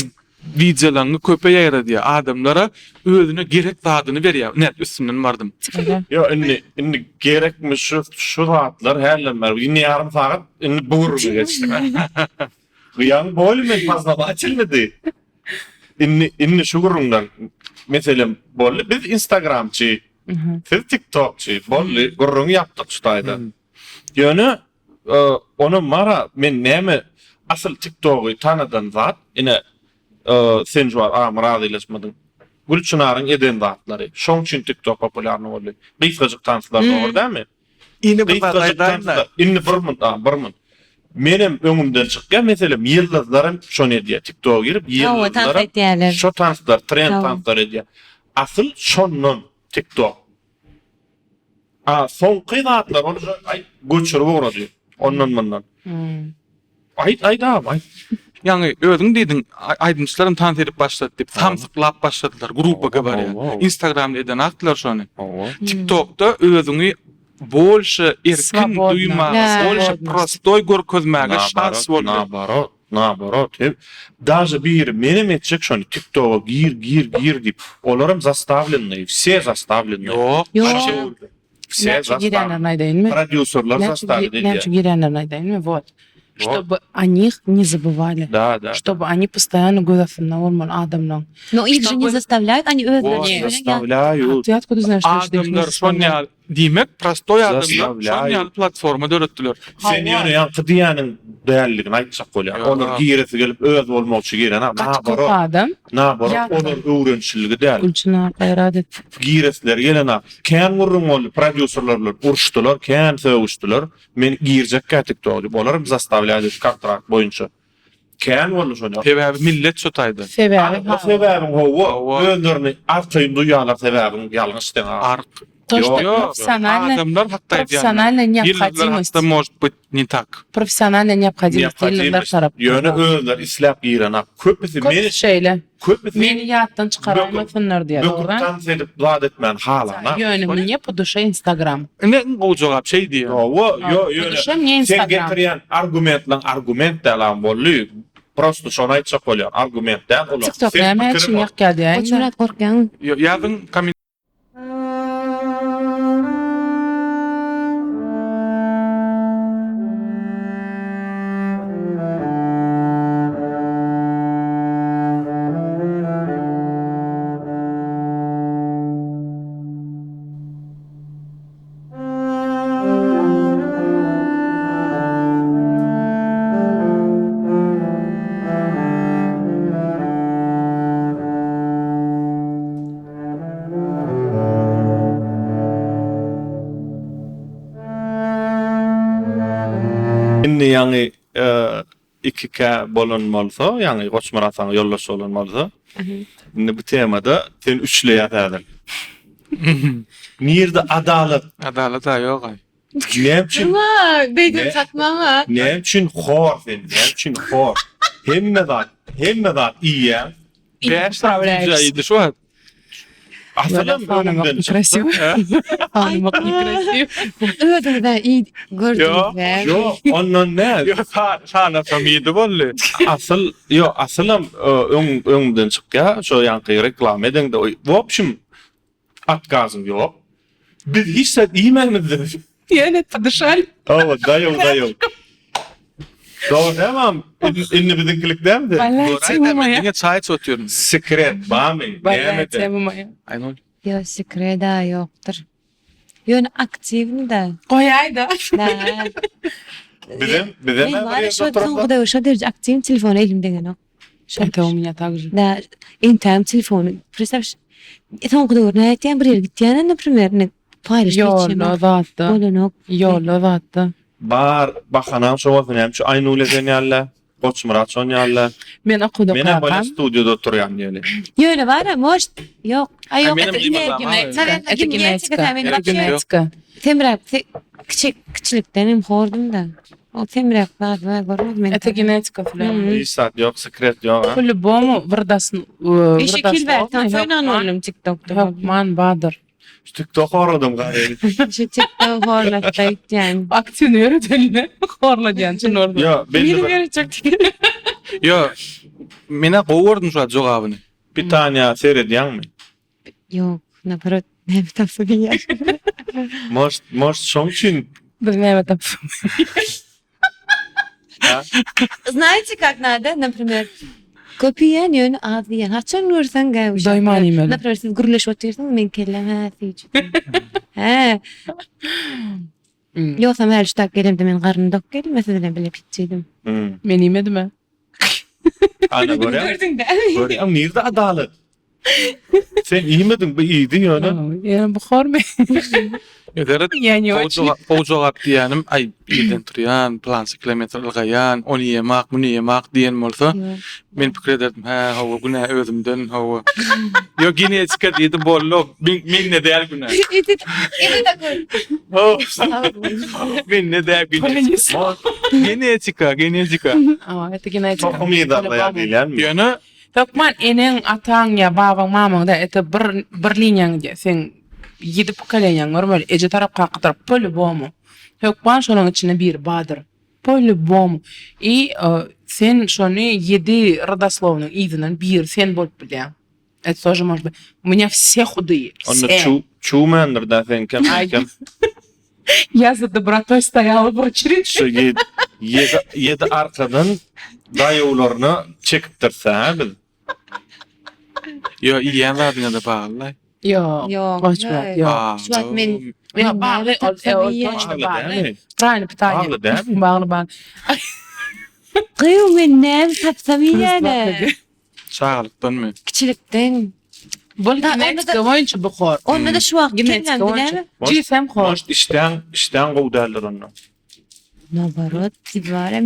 [SPEAKER 1] wideolaňy köpe ýaýradýar. Adamlara özüne gerek zadyny berýär. Ine üstünden bardym.
[SPEAKER 2] Ýo indi indi gerekmi şu şu zatlar hälem bar. Indi ýarym sagat indi bu gürrüňe geçdik. Gyýaň bolmy men poznawatelnydy. Indi indi şu gürrüňler meselem boldy. Biz instagramçy, siz tiktokçy boldy. Gürrüňi ýapdyk şu taýda. Ýöne e, onam bara men näme asyl tiktogy tanadan zat ine e, sen şu wagt agam razylaşmadyň. Gülçynaryň eden zatlary. Şoň üçin tiktok populýarny boldy. Gysgajyk tanslar dogry dälmi?
[SPEAKER 1] Indi bir zat
[SPEAKER 2] Gysgajyk
[SPEAKER 1] aýdaýyn-da.
[SPEAKER 2] tanslar. Indi bir munt, a, bir munt. Menem öňümden çykýar, meselem, ýyldyzlar hem şony edýär. TikToka girip,
[SPEAKER 4] Hawa, tans
[SPEAKER 2] ýyldyzlar hem
[SPEAKER 4] edýärler.
[SPEAKER 2] şo tanslar, trend
[SPEAKER 4] Hawa.
[SPEAKER 2] tanslar edýär. Asyl şondan TikTok. A soňky zatlar ol aý göçürip ugrady. Ondan mundan. Aýt, aýt agam, aýt.
[SPEAKER 1] Ýaňy özüň diýdiň, aýdymçylaram tans edip başlady diýip, samsyklap başladylar, grupa gabarýa. Instagramda eden akdylar şony. TikTokda özüňi bolşe erkin duýmaga, bolşe prostoý görkezmäge şans boldy.
[SPEAKER 2] Naborot, naborot. Daže biri menem etjek şony TikToga gir, gir, gir diýip. Olaram zastawlennyý, wse zastawlennyý.
[SPEAKER 1] Ýok.
[SPEAKER 3] Ýok.
[SPEAKER 2] Wse
[SPEAKER 3] Näçe
[SPEAKER 2] zastaw.
[SPEAKER 3] girýänlerini aýdaýynmy?
[SPEAKER 2] Prodýuserler
[SPEAKER 3] Näçe
[SPEAKER 2] zastaw edýär.
[SPEAKER 3] näçe girýänlerini aýdaýynmy? Wot. Чтобы о них не забывали.
[SPEAKER 2] Da, da.
[SPEAKER 3] Чтобы они постоянно göz astynda bolmaly adamlaň.
[SPEAKER 4] No их же не
[SPEAKER 3] Чтобы-
[SPEAKER 4] заставляют, они özleri
[SPEAKER 2] Вот,
[SPEAKER 4] bilen ýa-
[SPEAKER 3] А
[SPEAKER 2] заставляют.
[SPEAKER 3] ты откуда знаешь, что их не
[SPEAKER 1] Adamlar şon
[SPEAKER 3] заставляют?
[SPEAKER 1] ýaly, diýmek, prostoý adamlar şon
[SPEAKER 2] Zastavляют.
[SPEAKER 1] ýaly platforma döretdiler.
[SPEAKER 2] Sen ýöne ýaňky diýýäniň däldigini aýtjak bolýan.
[SPEAKER 1] Ýok.
[SPEAKER 2] Olar giresi gelip öz bolmakçy giren,
[SPEAKER 3] Gaty köp
[SPEAKER 2] naborot.
[SPEAKER 3] adam.
[SPEAKER 2] Naborot,
[SPEAKER 3] Ýa-
[SPEAKER 2] olar öwrenişilgi däl.
[SPEAKER 3] Gülçynar gaýrat et.
[SPEAKER 2] Giresleri gelenok. Kän gürrüň boldy, prodýuserler bilen uruşdylar, kän sögüşdiler. Men girjekkä TikToka diýip, olaram zastavlýat edip kontrakt boýunça. Kän boldy şony.
[SPEAKER 1] Sebäbi millet şo taýda.
[SPEAKER 3] Sebäbi
[SPEAKER 2] O sebäbiň hawa,
[SPEAKER 1] Hawa.
[SPEAKER 2] özlerini arkaýyn duýýarlar sebäbiň ýalňyş deň.
[SPEAKER 1] Ark.
[SPEAKER 3] То, что
[SPEAKER 1] Ýok,
[SPEAKER 3] профессионально,
[SPEAKER 1] adamlar hakda aýdýan.
[SPEAKER 3] профессиональная
[SPEAKER 1] Ýyldyzlar
[SPEAKER 3] необходимость.
[SPEAKER 1] hakda может быть не так.
[SPEAKER 3] Professionalnyýa neobhodimost ýyldyzlar tarap.
[SPEAKER 2] Ýöne özleri isläp girenak. Köpüsi
[SPEAKER 3] Köpüsi
[SPEAKER 2] meni
[SPEAKER 3] şeýle.
[SPEAKER 2] köpüsi
[SPEAKER 3] Meni ýatdan çykaraýmasynlar diýýär,
[SPEAKER 2] böküp
[SPEAKER 3] dogry?
[SPEAKER 2] tans edip zat etmän halana.
[SPEAKER 3] Ýöne mne po duşe Instagram.
[SPEAKER 1] Ine iň gowy jogap şeý diýýär.
[SPEAKER 2] Hawa, ýo
[SPEAKER 3] Po
[SPEAKER 2] ýöne
[SPEAKER 3] duşe mne
[SPEAKER 2] sen
[SPEAKER 3] Instagram.
[SPEAKER 2] getirýän argumentleň argument däl agam boldy. Prosto şony aýtjak bolýan. Argument däl olar.
[SPEAKER 3] TikTok
[SPEAKER 2] Seň
[SPEAKER 3] näme
[SPEAKER 2] pikiriň
[SPEAKER 3] üçin
[SPEAKER 2] ol.
[SPEAKER 3] ýakýar diýäýiň.
[SPEAKER 4] Goçmyrat gorkýaňmy?
[SPEAKER 1] Ýo, ýazyň komment.
[SPEAKER 2] Indi ýaňy ikikä bolan bolsa, ýaňy Goçmyrat saňa ýoldaş bolan bolsa, indi bu temada seni üçleýäs häzir. Nirde adalat?
[SPEAKER 1] Adalat-a ýog-aý.
[SPEAKER 2] Näme üçin?
[SPEAKER 4] Durma, beýdip
[SPEAKER 2] Ne?
[SPEAKER 4] satmaň-a.
[SPEAKER 2] Näme üçin hor sen? Näme üçin hor? Hemme zat, hemme zat iýýäň.
[SPEAKER 1] 5 sany süýji iýdi şu wagt.
[SPEAKER 2] Asylam öňüňden çyksa.
[SPEAKER 3] Sanamak nekrasiw.
[SPEAKER 4] Özüňiz-ä iý gördüňiz-ä.
[SPEAKER 2] Ýok, ondan däl.
[SPEAKER 1] Ýok, sanasam iýdi boldy.
[SPEAKER 2] Asyl, ýok, asylam öň öňümden çykýar, şo ýaňky reklama edeňde, w obşim, otkazyň ýok. Biz hiç zat iýmänimizde.
[SPEAKER 3] Ýöne dyşal.
[SPEAKER 2] Hawa, daýaw, daýaw. Dogry dälmi? Indi biziňkilik dälmi?
[SPEAKER 3] Wallahi tema maýa.
[SPEAKER 1] Diňe çaý içip otyryn.
[SPEAKER 2] Sekret barmy?
[SPEAKER 3] Wallahi tema maýa.
[SPEAKER 1] Aýnur.
[SPEAKER 4] Ýok, sekreda ýokdur. Ýöne aktiwny-da.
[SPEAKER 3] Goýaý-da.
[SPEAKER 2] Bizem, bizem
[SPEAKER 4] Men bar şo soňky döwür şo dereje aktiwny telefona elim degenok.
[SPEAKER 3] Это у меня так же.
[SPEAKER 4] Da, entägim telefony, представь, soňky döwür nätýän bir ýere gitýän, например, ne paýlaşyp
[SPEAKER 3] Ýolda zatda.
[SPEAKER 4] Bolanok.
[SPEAKER 3] Ýolda zatda.
[SPEAKER 2] Bar bahanaň şo bolsa näme üçin Aýnul eden ýaly, Goçmyrat şon ýaly.
[SPEAKER 3] Men okuwda
[SPEAKER 2] Menem bolýa
[SPEAKER 3] okakam.
[SPEAKER 2] studiýada oturýan diýeli.
[SPEAKER 4] Ýöne bar-a, может, ýok. Aý ýok,
[SPEAKER 1] Menem
[SPEAKER 4] это
[SPEAKER 1] gyýmadam,
[SPEAKER 4] genetika.
[SPEAKER 3] Это genetika.
[SPEAKER 4] Men
[SPEAKER 3] Это genetika.
[SPEAKER 4] Semräp, kiçi, kiçilikden hem hordum-da. O semräp zady bar görmedim men.
[SPEAKER 3] Это genetika filan.
[SPEAKER 2] Hiç zat ýok, sekret ýok a.
[SPEAKER 3] Po lýubomu wyrdasyny
[SPEAKER 4] Eşek hil ber, tansoýnan oldum TikTokda.
[SPEAKER 3] Hökman bardyr.
[SPEAKER 2] Şu TikTok horladym gaýry.
[SPEAKER 4] Şu TikTok horlatda gitýän.
[SPEAKER 3] Aktiwny ýöredenine horladýan çyn bolsa.
[SPEAKER 2] Ýo, belli
[SPEAKER 3] Biri
[SPEAKER 2] bir
[SPEAKER 3] berecek.
[SPEAKER 1] Ýo, menä gowy gördüm şu jogabyny.
[SPEAKER 2] Pitaniýa seredýäňmi?
[SPEAKER 4] Ýok, naborot, näme tapsa diýýär.
[SPEAKER 2] Может, может şoň üçin
[SPEAKER 3] Biz näme tapsa.
[SPEAKER 4] Знаете, как надо, например, köp iýen ýöne az iýen. Haçan görseň gäwüşek.
[SPEAKER 3] Doýman iýmeli.
[SPEAKER 4] Например, siz gürleşip otyrsyňyz, meň kellem hä süýji. Hä. Ýogsam häli şu tak gelemde men garnym dok geldi, men siz bilen bile pitjiydim.
[SPEAKER 2] Hmm.
[SPEAKER 3] Men iýmedim-ä.
[SPEAKER 2] Ana görýäň.
[SPEAKER 4] Gördüň dälmi?
[SPEAKER 2] Görýäň nirde adalat? Sen iýmediň, bu iýdi ýöne.
[SPEAKER 3] Ýöne bu hormy?
[SPEAKER 1] Ýöne
[SPEAKER 3] Ýa ne
[SPEAKER 1] gowy
[SPEAKER 3] oçin.
[SPEAKER 1] jogap, gowy jogap diýýänim, aý irden turýan, pylança kilometr ylgaýan, ony iýemak, muny iýemak diýen bolsa, men pikir ederdim, hä, hawa, günä özümden, hawa. Ýok, genetika diýdi, boldy, men, mende däl günä.
[SPEAKER 4] И ты, и ты такой.
[SPEAKER 1] Mende däl genetika. Genetika, genetika.
[SPEAKER 3] Awa, это genetika.
[SPEAKER 2] Tohum yzarlaýar diýilýärmi?
[SPEAKER 1] Ýöne
[SPEAKER 3] Hökman eneň, ataň ýa babaň, mamaň däl, это bir bir liniýaň diýýär. Seň ýedi pokoleniýaň görmeli, eje tarap, kaka tarap, po-lýubomu. Hökman şolaň içinde biri bardyr. Po-lýubomu. I sen şony ýedi rodoslownyň yzyndan biri sen bolup bilýäň. Это тоже может быть. У меня все худые.
[SPEAKER 2] Onda
[SPEAKER 3] Все.
[SPEAKER 2] çüw çüwmändir-dä seňkem, meňkem.
[SPEAKER 3] Я за добротой стояла в очереди.
[SPEAKER 2] Şu ýedi ýedi ýedi arkadan daýawlaryna çekipdiris hä biz.
[SPEAKER 1] Ýo, iýýän zadyňa-da bagly-laý.
[SPEAKER 3] Ýok.
[SPEAKER 4] Ýok.
[SPEAKER 3] Goçmyrat, ýok.
[SPEAKER 4] Şu wagt men
[SPEAKER 3] Ýok, bagly, ol, e, ol
[SPEAKER 4] Bagly
[SPEAKER 3] toçno
[SPEAKER 2] Bagly
[SPEAKER 3] bagly.
[SPEAKER 2] dälmi?
[SPEAKER 3] Правильно питание.
[SPEAKER 2] Bagly dälmi?
[SPEAKER 3] Bagly, bagly.
[SPEAKER 4] Gyw men näme tapsam iýýän-ä.
[SPEAKER 1] Çagalykdanmy?
[SPEAKER 4] Kiçilikden.
[SPEAKER 3] Bol genetika boýunça bu hor.
[SPEAKER 4] Onda-da şu wagt
[SPEAKER 3] Genetika
[SPEAKER 4] kellämde
[SPEAKER 3] boýunça.
[SPEAKER 4] näme?
[SPEAKER 3] Jisem hor.
[SPEAKER 2] Может, işdäň, işdäň gowy däldir onda.
[SPEAKER 4] Naborot, siz bar-a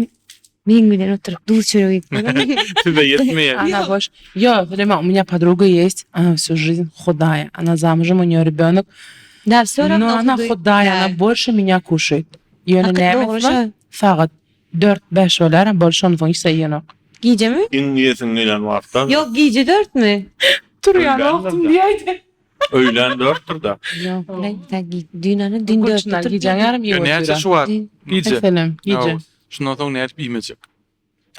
[SPEAKER 4] meň bilen oturyp duz çörek iýip görüň.
[SPEAKER 1] Size ýetmeýär.
[SPEAKER 3] Она больше. Ýok, Сулейман, у меня подруга есть, она всю жизнь худая. Она замужем, у нее ребенок.
[SPEAKER 4] Да, все равно
[SPEAKER 3] Но она
[SPEAKER 4] худой.
[SPEAKER 3] худая,
[SPEAKER 4] Да.
[SPEAKER 3] она больше меня кушает. Ýöne
[SPEAKER 4] Hakyt
[SPEAKER 3] näme
[SPEAKER 4] dogry
[SPEAKER 3] etmez?
[SPEAKER 4] şo.
[SPEAKER 3] Sagat dört-bäş bolar, bol şondan soň hiç zat iýenok.
[SPEAKER 4] Gijemi?
[SPEAKER 2] Iň iýesiň gelen wagtda.
[SPEAKER 4] Ýok, gije dörtmi?
[SPEAKER 3] Turýan
[SPEAKER 2] Öýlän
[SPEAKER 3] wagtym
[SPEAKER 2] dörtde.
[SPEAKER 3] diýäýdi.
[SPEAKER 2] Öýlän dörtdür-dä.
[SPEAKER 4] Ýok, bilen, sen gi- düýn ana düýn dörtde
[SPEAKER 3] Gurçundan
[SPEAKER 4] turup
[SPEAKER 3] gijäň ýarym iýip
[SPEAKER 1] Ýa näçe
[SPEAKER 3] otyran.
[SPEAKER 1] şu wagt?
[SPEAKER 4] Düýn.
[SPEAKER 1] Gije.
[SPEAKER 3] Meselem, gije.
[SPEAKER 1] Hawa. Şundan soň nädip iýmejek?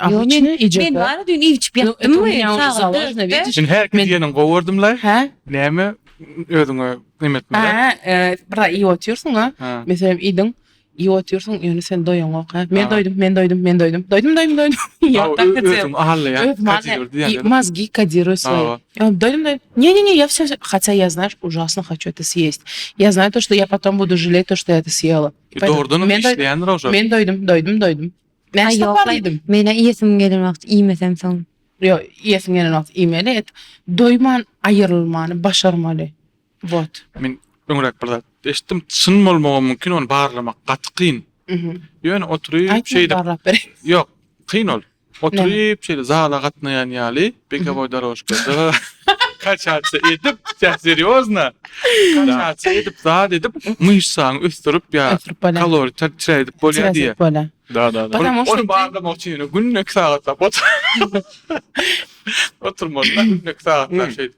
[SPEAKER 4] Ýok, men, men bar düýn iýip içip
[SPEAKER 3] Ну,
[SPEAKER 4] ýatdym
[SPEAKER 3] это у
[SPEAKER 4] we
[SPEAKER 3] меня уже
[SPEAKER 4] sagat
[SPEAKER 3] заложено,
[SPEAKER 4] dörtde.
[SPEAKER 3] видишь?
[SPEAKER 1] Men her
[SPEAKER 3] Men-
[SPEAKER 1] diýeniň gowy gördüm-laý.
[SPEAKER 3] Hä?
[SPEAKER 1] Näme özüňe neme etmeli?
[SPEAKER 3] Hä, e, bir zat iýip otyrsyň-a.
[SPEAKER 1] Ha.
[SPEAKER 3] Meselem, iýdiň, iýip otyrsyň, ýöne sen doýaňok, hä? Men
[SPEAKER 1] Ha.
[SPEAKER 3] doýdum, men doýdum, men doýdum. Doýdum, doýdum, doýdum. Я
[SPEAKER 1] Hawa,
[SPEAKER 3] так
[SPEAKER 1] ö-
[SPEAKER 3] хотела.
[SPEAKER 1] özüň ahallaýan,
[SPEAKER 3] Özüm
[SPEAKER 1] kodir
[SPEAKER 3] ahallaýan.
[SPEAKER 1] diýýän.
[SPEAKER 3] И мозги кодирую свои.
[SPEAKER 1] Hawa.
[SPEAKER 3] Я doýdum, doýdum. Не-не-не, я все, хотя я, знаешь, ужасно хочу это съесть. Я знаю то, что я потом буду жалеть то, что я это съела. И поэтому
[SPEAKER 1] Dogrudanam
[SPEAKER 3] men doýdum,
[SPEAKER 1] işleýändir o şol.
[SPEAKER 3] men doýdum, doýdum, doýdum.
[SPEAKER 4] Aý,
[SPEAKER 3] Näçe
[SPEAKER 4] ýok,
[SPEAKER 3] sapar iýdim?
[SPEAKER 4] Menä iýesim gelen wagt iýmesem soň.
[SPEAKER 3] Ýok, iýesiň gelen wagt iýmeli, et doýman aýrylmany başarmaly. Wot.
[SPEAKER 1] Men öňräk bir zat eşitdim, çyn bolmagam mümkin, ony barlamak gaty kyn. Ýöne oturyp
[SPEAKER 3] Aýt, men
[SPEAKER 1] şeýdip,
[SPEAKER 3] barlap bereýin.
[SPEAKER 1] ýok, kyn ol. Oturyp şeýle zala gatnaýan ýaly, begowoý dorožkada kaçaça edip, ýa serýozno, kaçaça edip, zat edip, myşsaňy ösdürip ýa
[SPEAKER 3] Ösdürip bolýar.
[SPEAKER 1] kaloriý çirä edip bolýar diýýär.
[SPEAKER 3] Ösdürip bolýar.
[SPEAKER 2] Da, da, da.
[SPEAKER 3] Потому
[SPEAKER 1] Ony
[SPEAKER 3] что
[SPEAKER 1] barlamak üçin ýöne günde 2 sagatlap otur. Oturmaly-da günde 2 sagatlap şeýdip.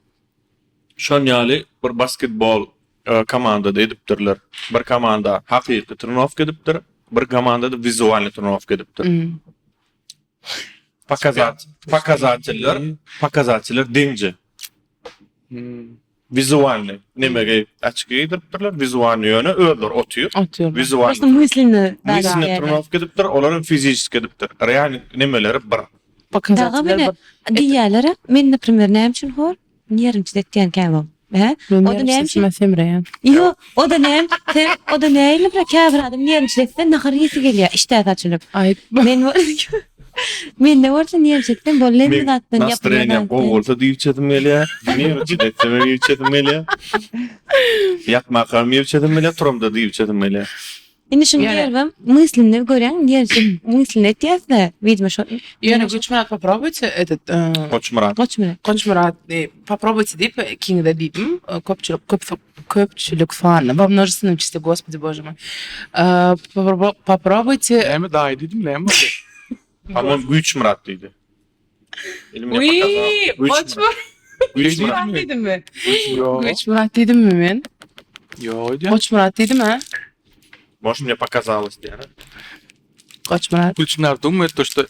[SPEAKER 2] Şon ýaly bir basketbol komandada edipdirler. Bir komanda hakyky trenowka edipdir, bir komanda-da wizualnyý trenowka edipdir. Pokazat, pokazateller, pokazateller deňje. Wizualny neme geýip, açki geýdiripdirler, wizualny ýöne özleri otyr.
[SPEAKER 3] Otyrlar.
[SPEAKER 2] Wizualny.
[SPEAKER 4] Prosta мысlенно
[SPEAKER 2] Мысlенно trenirowka edipdir, olar hem fiziçeski edipdir. Realny nemeleri bir.
[SPEAKER 4] Daga
[SPEAKER 3] Pokazateller
[SPEAKER 4] mene
[SPEAKER 3] bir.
[SPEAKER 4] diýýärler, men naprimер näme üçin hor? Nýerwniçit etýän käwagt. Hä?
[SPEAKER 3] Men
[SPEAKER 4] O-da näme üçin?
[SPEAKER 3] nýerwniçit etmän semreýän.
[SPEAKER 4] Ýok, o-da näme, sen o-da nähili bir käbir adam nýerwniçit etse nahar iýesi gelýär, işdäsi açylyp.
[SPEAKER 3] Aýt.
[SPEAKER 4] Men Mende bolsa nýerwniçit etsem boldy hemme
[SPEAKER 2] Men
[SPEAKER 4] zatdan ýapylýan
[SPEAKER 2] nastroýeniýam gowy bolsa diýip içesim gelýär. Nýerwniçit etsem hem iýip içesim gelýär. Ýatmakam iýip içesim gelýär, turamda diýip içesim gelýär.
[SPEAKER 4] Indi şuny
[SPEAKER 3] Ýöne-
[SPEAKER 4] diýerbem, мысlенно görýäň, nýerwniçit мысlенно etýäs-de, widimo şo.
[SPEAKER 3] Ýöne Güýçmyrat popробуйте этот э,
[SPEAKER 2] Goçmyrat.
[SPEAKER 4] Goçmyrat.
[SPEAKER 3] Goçmyrat e, popробуйте diýip ikiňize diýdim. E, Köpçülik köp köpçülik sany во множественном числе, господи боже мой. E, popro- Popробуйте
[SPEAKER 1] Näme daýy diýdim, näme boldy?
[SPEAKER 2] Tamam Güýçmyrat diýdi. Elim
[SPEAKER 3] Uý,
[SPEAKER 2] Güýçmyrat.
[SPEAKER 3] Goçmyrat diýdimmi?
[SPEAKER 1] Ýok.
[SPEAKER 3] Goçmyrat diýdimmi men?
[SPEAKER 1] Ýok öýdýän.
[SPEAKER 3] Goçmyrat diýdim ha?
[SPEAKER 2] Может мне показалось diýýär.
[SPEAKER 3] Goçmyrat.
[SPEAKER 1] Gülçynar думает то, что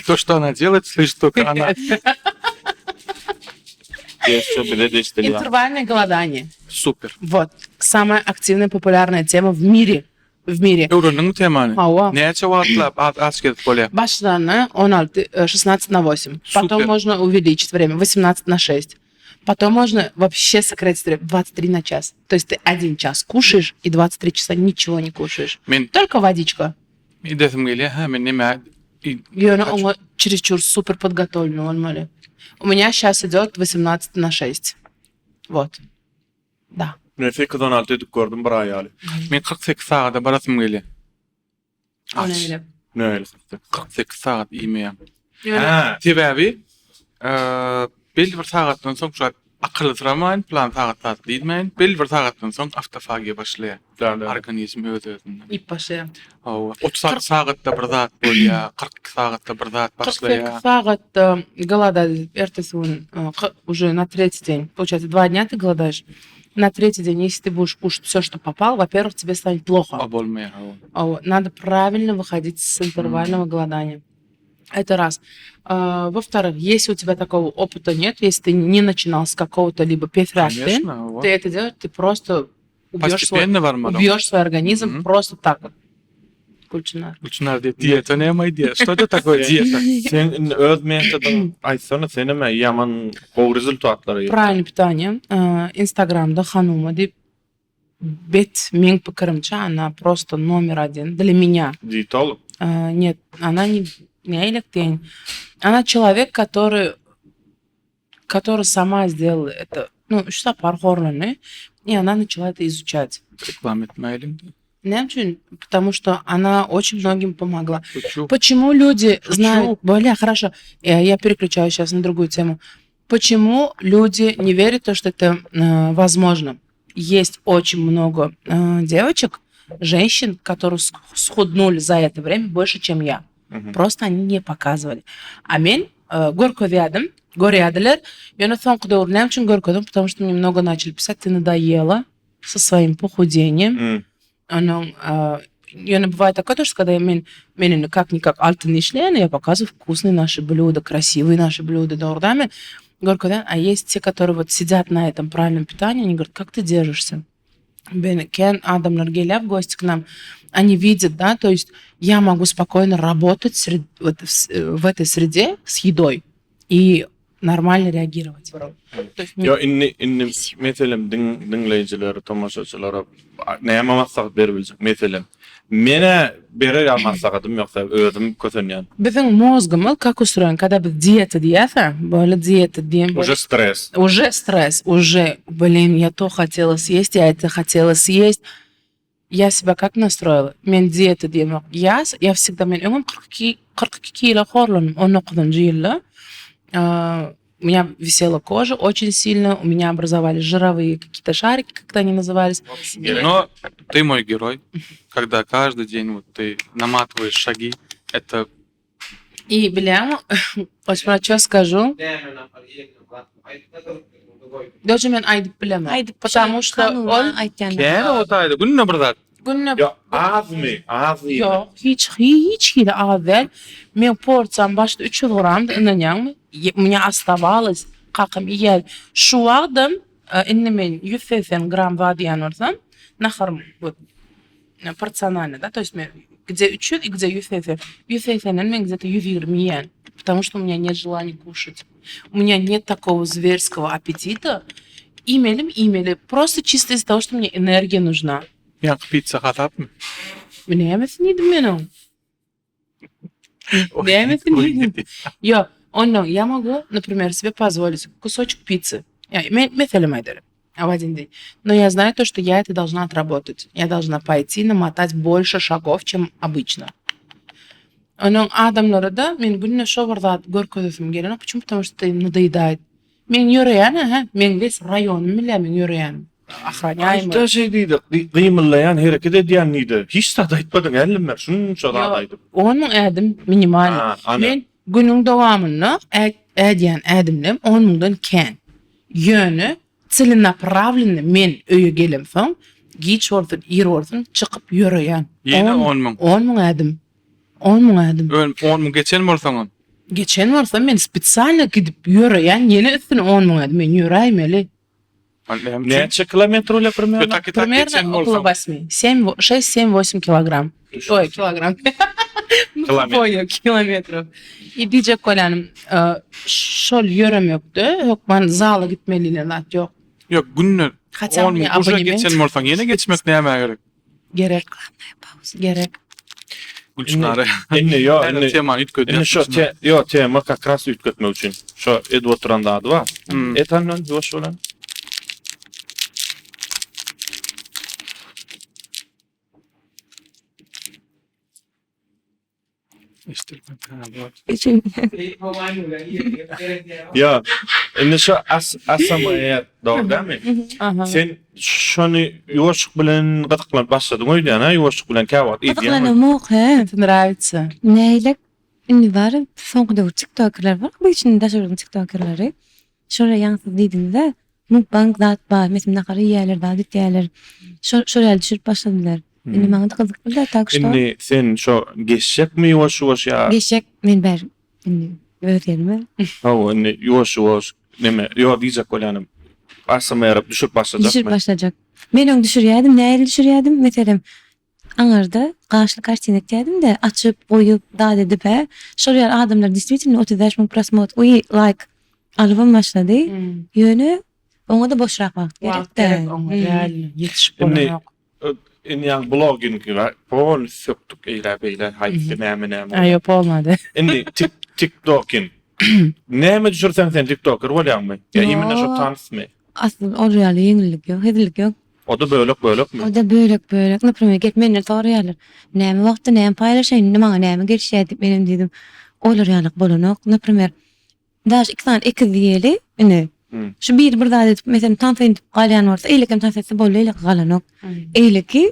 [SPEAKER 1] то, что она делает, слышит только она.
[SPEAKER 2] Geçse bile deşdirýär.
[SPEAKER 3] Интервальное голодание.
[SPEAKER 1] Super.
[SPEAKER 3] Вот. Самая активная популярная тема в мире. В мире.
[SPEAKER 1] Öwrendiňmi temany?
[SPEAKER 3] Hawa.
[SPEAKER 1] Näçe wagtlap aç aç gezip bolýar?
[SPEAKER 3] Başlany 16, э, 16 на 8. Потом
[SPEAKER 1] Супер.
[SPEAKER 3] можно увеличить время 18 на 6. Потом можно вообще сократить время 23 на час. То есть ты один час кушаешь и 23 часа ничего не кушаешь.
[SPEAKER 1] Men
[SPEAKER 3] Только водичка.
[SPEAKER 1] edesim gelýär, hä men näme i-
[SPEAKER 3] Ýöne
[SPEAKER 1] Kaç-
[SPEAKER 3] oňa чересчур супер подготовленный bolmaly. У меня сейчас идет 18 на 6. Вот. Да.
[SPEAKER 2] Men 8-16 edip gördüm bir aý ýaly.
[SPEAKER 1] Men 48 sagada barasym gelýär.
[SPEAKER 3] Ony
[SPEAKER 1] Aç.
[SPEAKER 3] bilip.
[SPEAKER 2] Nähili
[SPEAKER 1] 48 sagat iýmeýän.
[SPEAKER 3] Ýöne
[SPEAKER 2] Hä.
[SPEAKER 1] Sebäbi eee, belli bir sagatdan soň şu akyly syramaýyn, plan sagat sagat diýmeýin, belli bir sagatdan soň awtofagiýa başlaýar.
[SPEAKER 2] Da, da.
[SPEAKER 1] Organizm öz özünden.
[SPEAKER 3] iýip başlaýar.
[SPEAKER 1] Hawa, 36 sagatda bir zat bolýar, 42 sagatda bir zat
[SPEAKER 3] 48
[SPEAKER 1] başlaýar.
[SPEAKER 3] sagatda голодать ertesi gün e, уже на третий день. Получается, два дня ты голодаешь. На третий день, если ты будешь кушать все, что попало, во-первых, тебе станет плохо.
[SPEAKER 1] O bolmaýar, hawa.
[SPEAKER 3] А вот, Надо правильно выходить с интервального голодания. Это раз. А, Во-вторых, если у тебя такого опыта нет, если ты не начинал с какого-то либо пефракты,
[SPEAKER 1] Конечно, hawa.
[SPEAKER 3] ты это делаешь, ты просто убьешь свой,
[SPEAKER 1] Постепенно barmaly.
[SPEAKER 3] убьешь свой организм
[SPEAKER 1] Мгм.
[SPEAKER 3] просто так вот. Gülçinar.
[SPEAKER 1] Gülçinar diýip dieta näme aýdýar? Что это такое dieta?
[SPEAKER 2] Sen indi öz metodyň aýtsana sen hem ýaman gowy rezultatlara ýetdiň.
[SPEAKER 3] Правильное питание. Э, Инстаграмда Ханума diýip bet meň pikirimçe она просто номер один для меня.
[SPEAKER 2] Dietolog.
[SPEAKER 3] Э, Нет, она не nähili diýeýin. Она человек, который который сама сделала это. Ну, üç sapar horlany и она начала это изучать.
[SPEAKER 1] Reklama etmäýliň.
[SPEAKER 3] Näme üçin? Потому что она очень многим помогла.
[SPEAKER 1] Şuçu.
[SPEAKER 3] Почему люди
[SPEAKER 1] Шучу.
[SPEAKER 3] знают... Более хорошо, э, я переключаю сейчас на другую тему. Почему люди не верят в то, что это э, возможно? Есть очень много э, девочек, женщин, которые сх- схуднули за это время больше, чем я.
[SPEAKER 2] Мгм.
[SPEAKER 3] Просто они не показывали. А men e, görkezýärdim, görýärdiler. Ýöne soňky döwür näme üçin görkezdim? Потому что мне много начали писать, ты надоела со своим похудением.
[SPEAKER 2] М.
[SPEAKER 3] Onuň e, ýöne бывает такое, то, что когда men men indi как-никак altyn işleýän, я показываю вкусные наши блюда, красивые наши блюда, dogry Görkezýän, а есть те, которые вот сидят на этом правильном питании, они говорят, как ты держишься? Ben kän adamlar gelýär в гости к нам, они видят, да, то есть я могу спокойно работать сред, вот в, с- э, в этой среде с едой и нормально реагировать. То есть
[SPEAKER 2] Ýo indi indi meselem diň diňleýjilere, tomaşaçylara näme maslahat berip biljek meselem. Menä berer ýaly maslahatym ýok, sebäbi özüm kösenýän.
[SPEAKER 3] Biziň mozgumyz как устроен, когда biz dieta diýýäs, böyle dieta diýen
[SPEAKER 2] Уже stres.
[SPEAKER 3] уже стресс, уже, блин, я то хотела съесть, я это хотела съесть. Я себя как настроила? Men dieta diýemok. Я, я всегда, men öňem 42, 42 kilo horlanym 19-njy ýylda. А, У меня висела кожа очень сильно, у меня образовались жировые какие-то шарики, как-то они назывались.
[SPEAKER 1] Но ты мой герой, когда каждый день вот ты наматываешь шаги, это
[SPEAKER 3] И, bilýäňmi, Osman, что скажу? Даже men aýdyp bilemem.
[SPEAKER 4] Aýdyp
[SPEAKER 3] Потому что ol
[SPEAKER 4] aýtýan.
[SPEAKER 1] Näme o taýda günde bir zat.
[SPEAKER 3] günde
[SPEAKER 2] Ýa azmy? Az iýmek.
[SPEAKER 3] Ýok, hiç hiç hili az däl. Men porsiýam başda 300 gramdy, ynanýaňmy? U меня оставалось, kakam iýer. Şu wagtam. Indi men 180 gram zat iýen bolsam, naharym bu porsionalnyý da, to ýest men gde 300 i gde 180. 180-den men gde-to 120 iýen, потому что у меня нет желания кушать. У меня нет такого зверского аппетита. Iýmelim iýmeli, просто чисто из-за того, что мне energiýa нужна.
[SPEAKER 1] Ýaňky pitsa hasapmy?
[SPEAKER 3] Nämesini iýdim men oň? Nämesini iýdim? Ýok, onnoň ýa mogu, например, себе позволить кусочек пиццы. Men meselem aýdaryn. В один день. Но я знаю то, что я это должна отработать. Я должна пойти намотать больше шагов, чем обычно. Onuň adamlara-da men günde şo bir zat görkezesim gelenok. Почему? Потому что это надоедает. Meň ýöreýän hä, meň wes raýonym bilýär meň ýöreýänim. Ohranýaýmy.
[SPEAKER 2] Aýtda şeý diýdi, gymyldaýan, hereket edýän diýdi. Hiç zat aýtmadyň ällimler, şunça zat aýdyp.
[SPEAKER 3] 10 müň ädim minimalny. Men günüň dowamynda ädýän ädimlem on müňden kän. Ýöne Celinapravlennyi men öýe gelemsoň, giç bolsun, ir bolsun, çykyp ýöreýän.
[SPEAKER 1] Ýene on müň.
[SPEAKER 3] On müň ädim. On müň ädim.
[SPEAKER 1] Ön on müň geçen bolsaňam.
[SPEAKER 3] Geçen bolsam men spesialno gidip ýöreýän, ýene üstüne on müň ädim. Men ýöräýmeli.
[SPEAKER 2] Näçe kilometr bolýar primerno?
[SPEAKER 3] Primerno okolo osmi. Sem, şest, sem, osem kilogram. Oý, kilogram. Kilometr. Kilometrov. I diýjek bolýanym, şol ýöremekde hökman zala gitmeli diýlen zat ýok.
[SPEAKER 1] Ýok, günde 10 müň uje geçen bolsaň, ýene geçmek nämä gerek?
[SPEAKER 3] Gerek. Gerek.
[SPEAKER 1] Gülçynara.
[SPEAKER 2] Indi ýok, indi
[SPEAKER 1] temany üýtgedýär.
[SPEAKER 2] Indi şo te, ýok, tema kak ras üýtgetmek üçin. Şo edip oturan zady bar. Et alnan ýuwaş bolan. Ýa, indi şu as ASMR dogry dälmi? Sen şony ýuwaşlyk bilen gyzyklanyp başladyň öýdýän, hä? Ýuwaşlyk bilen käwagt edýäň.
[SPEAKER 4] Gyzyklanamok, hä?
[SPEAKER 3] Это nravится.
[SPEAKER 4] Nägile indi bar, soňky döwür tiktokerler bar, bu üçin daşary ýurduň tiktokerleri. Şolara ýaňsyz diýdiňiz-de, Mukbang zat bar, meselem nahar iýýärler, zat etýärler. Şol şol ýaly düşürip başladylar. Indi maňa-da gyzykly da, tak şto.
[SPEAKER 2] Indi sen şo geçjekmi ýuwaş-ýuwaş ýa?
[SPEAKER 4] Geçjek, men bäri indi öz ýerime.
[SPEAKER 2] Hawa, indi ýuwaş-ýuwaş neme, ýok diýjek bolýanym, ASMR düşürip başlajakmy?
[SPEAKER 4] Düşürip başlajak. Men öň düşürýärdim, nähili düşürýärdim? Meselem, Aňyrda gaşly kartina etýädim-de, açyp, goýup, zat edip, hä. Şol ýaly adamlar deswitelno 35 müň prosmot, uý, laýk alybam başlady. Ýöne oňa-da boşrak wagt gerek-dä.
[SPEAKER 3] Wagt gerek oňa, realno, ýetişip bolanok.
[SPEAKER 2] Indi ýaňy blogingi polny sökdük eýlä-beýlä, haýsy näme-näme.
[SPEAKER 3] A ýok, bolmady.
[SPEAKER 2] Indi tik tiktokin. Näme düşürseň sen tiktoker bolýaňmy? Ýa imенно şo tansmy?
[SPEAKER 4] Asyl ol ýaly ýeňillik ýok, hezillik ýok.
[SPEAKER 2] O-da bölek-bölekmi?
[SPEAKER 4] O-da bölek-bölek. Naprimer, gelip menden soraýarlar. Näme wagtda näme paýlaşaýyn, indi maňa näme gelişýär diýip, menem diýdim, olar ýalyk bolanok. Naprimer, daş iki sany ekiz diýeli, ine, şu biri bir zat edip, meselem, tans edip galýan bolsa, eýlekem tans etse boldy, eýleki galanok. Eýleki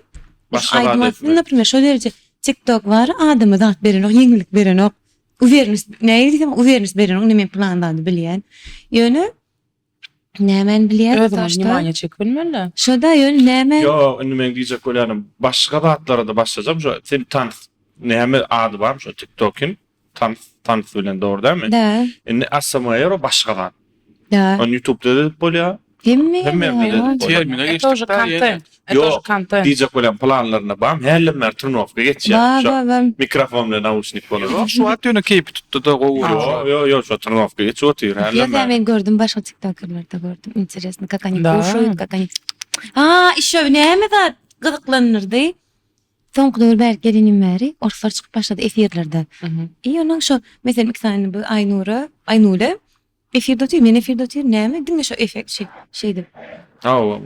[SPEAKER 2] Başga zat
[SPEAKER 4] aýdym
[SPEAKER 2] etme.
[SPEAKER 4] aýtsyn, naprimer, şo dereje TikTok bar, adama zat berenok, ýeňillik berenok. Uwernost, nähili diýsem, uwernost berenok, indi men plan zady bilýän. Ýöne Nämäni bilýär
[SPEAKER 3] Özüňe wнимание çekip bilmeli.
[SPEAKER 4] Şoda ýöne näme?
[SPEAKER 2] Ýok, indi meň diýjek bolýanym, başga zatlara-da başlajak şo sen tans näme ady barmy şo TikTokyň tans tans bilen dogry dälmi?
[SPEAKER 4] Da.
[SPEAKER 2] Indi ASMR o başga zat.
[SPEAKER 4] Da.
[SPEAKER 2] Ony YouTube'da da edip bolýar.
[SPEAKER 4] Hemme
[SPEAKER 2] Hemme ýerde
[SPEAKER 4] ýerde
[SPEAKER 2] edip bolýar.
[SPEAKER 1] Termine
[SPEAKER 3] Это уже
[SPEAKER 1] geçdik da ýene.
[SPEAKER 3] kontent. Это уже
[SPEAKER 2] Ýok,
[SPEAKER 3] kontent.
[SPEAKER 2] diýjek bolýan planlarynda barmy? Hälem bäri trenowka geçýär.
[SPEAKER 4] Bar
[SPEAKER 2] Şo
[SPEAKER 4] bar bar.
[SPEAKER 2] mikrofon bilen nauşnik bolan.
[SPEAKER 1] Ýok, şu wagt ýöne keýpi tutdy-da gowy görüp.
[SPEAKER 2] Ýok, ýok, ýok, şo trenowka geçip otyr hälem
[SPEAKER 4] Ýok,
[SPEAKER 2] bäri.
[SPEAKER 4] men gördüm başga tiktokerlerde gördüm. Interesno, как они
[SPEAKER 3] Da.
[SPEAKER 4] kuşают, как они A, işo näme zat gyzyklandyrdy? Soňky döwür bärik gelenim bäri orslar çykyp başlady efirlerde. I onuň şo meselem iki sany bu Aýnura, Aýnule Efirde otyr, men efirde otyryn, näme diňe şo efekt şeý, şeýdip.
[SPEAKER 2] Hawa.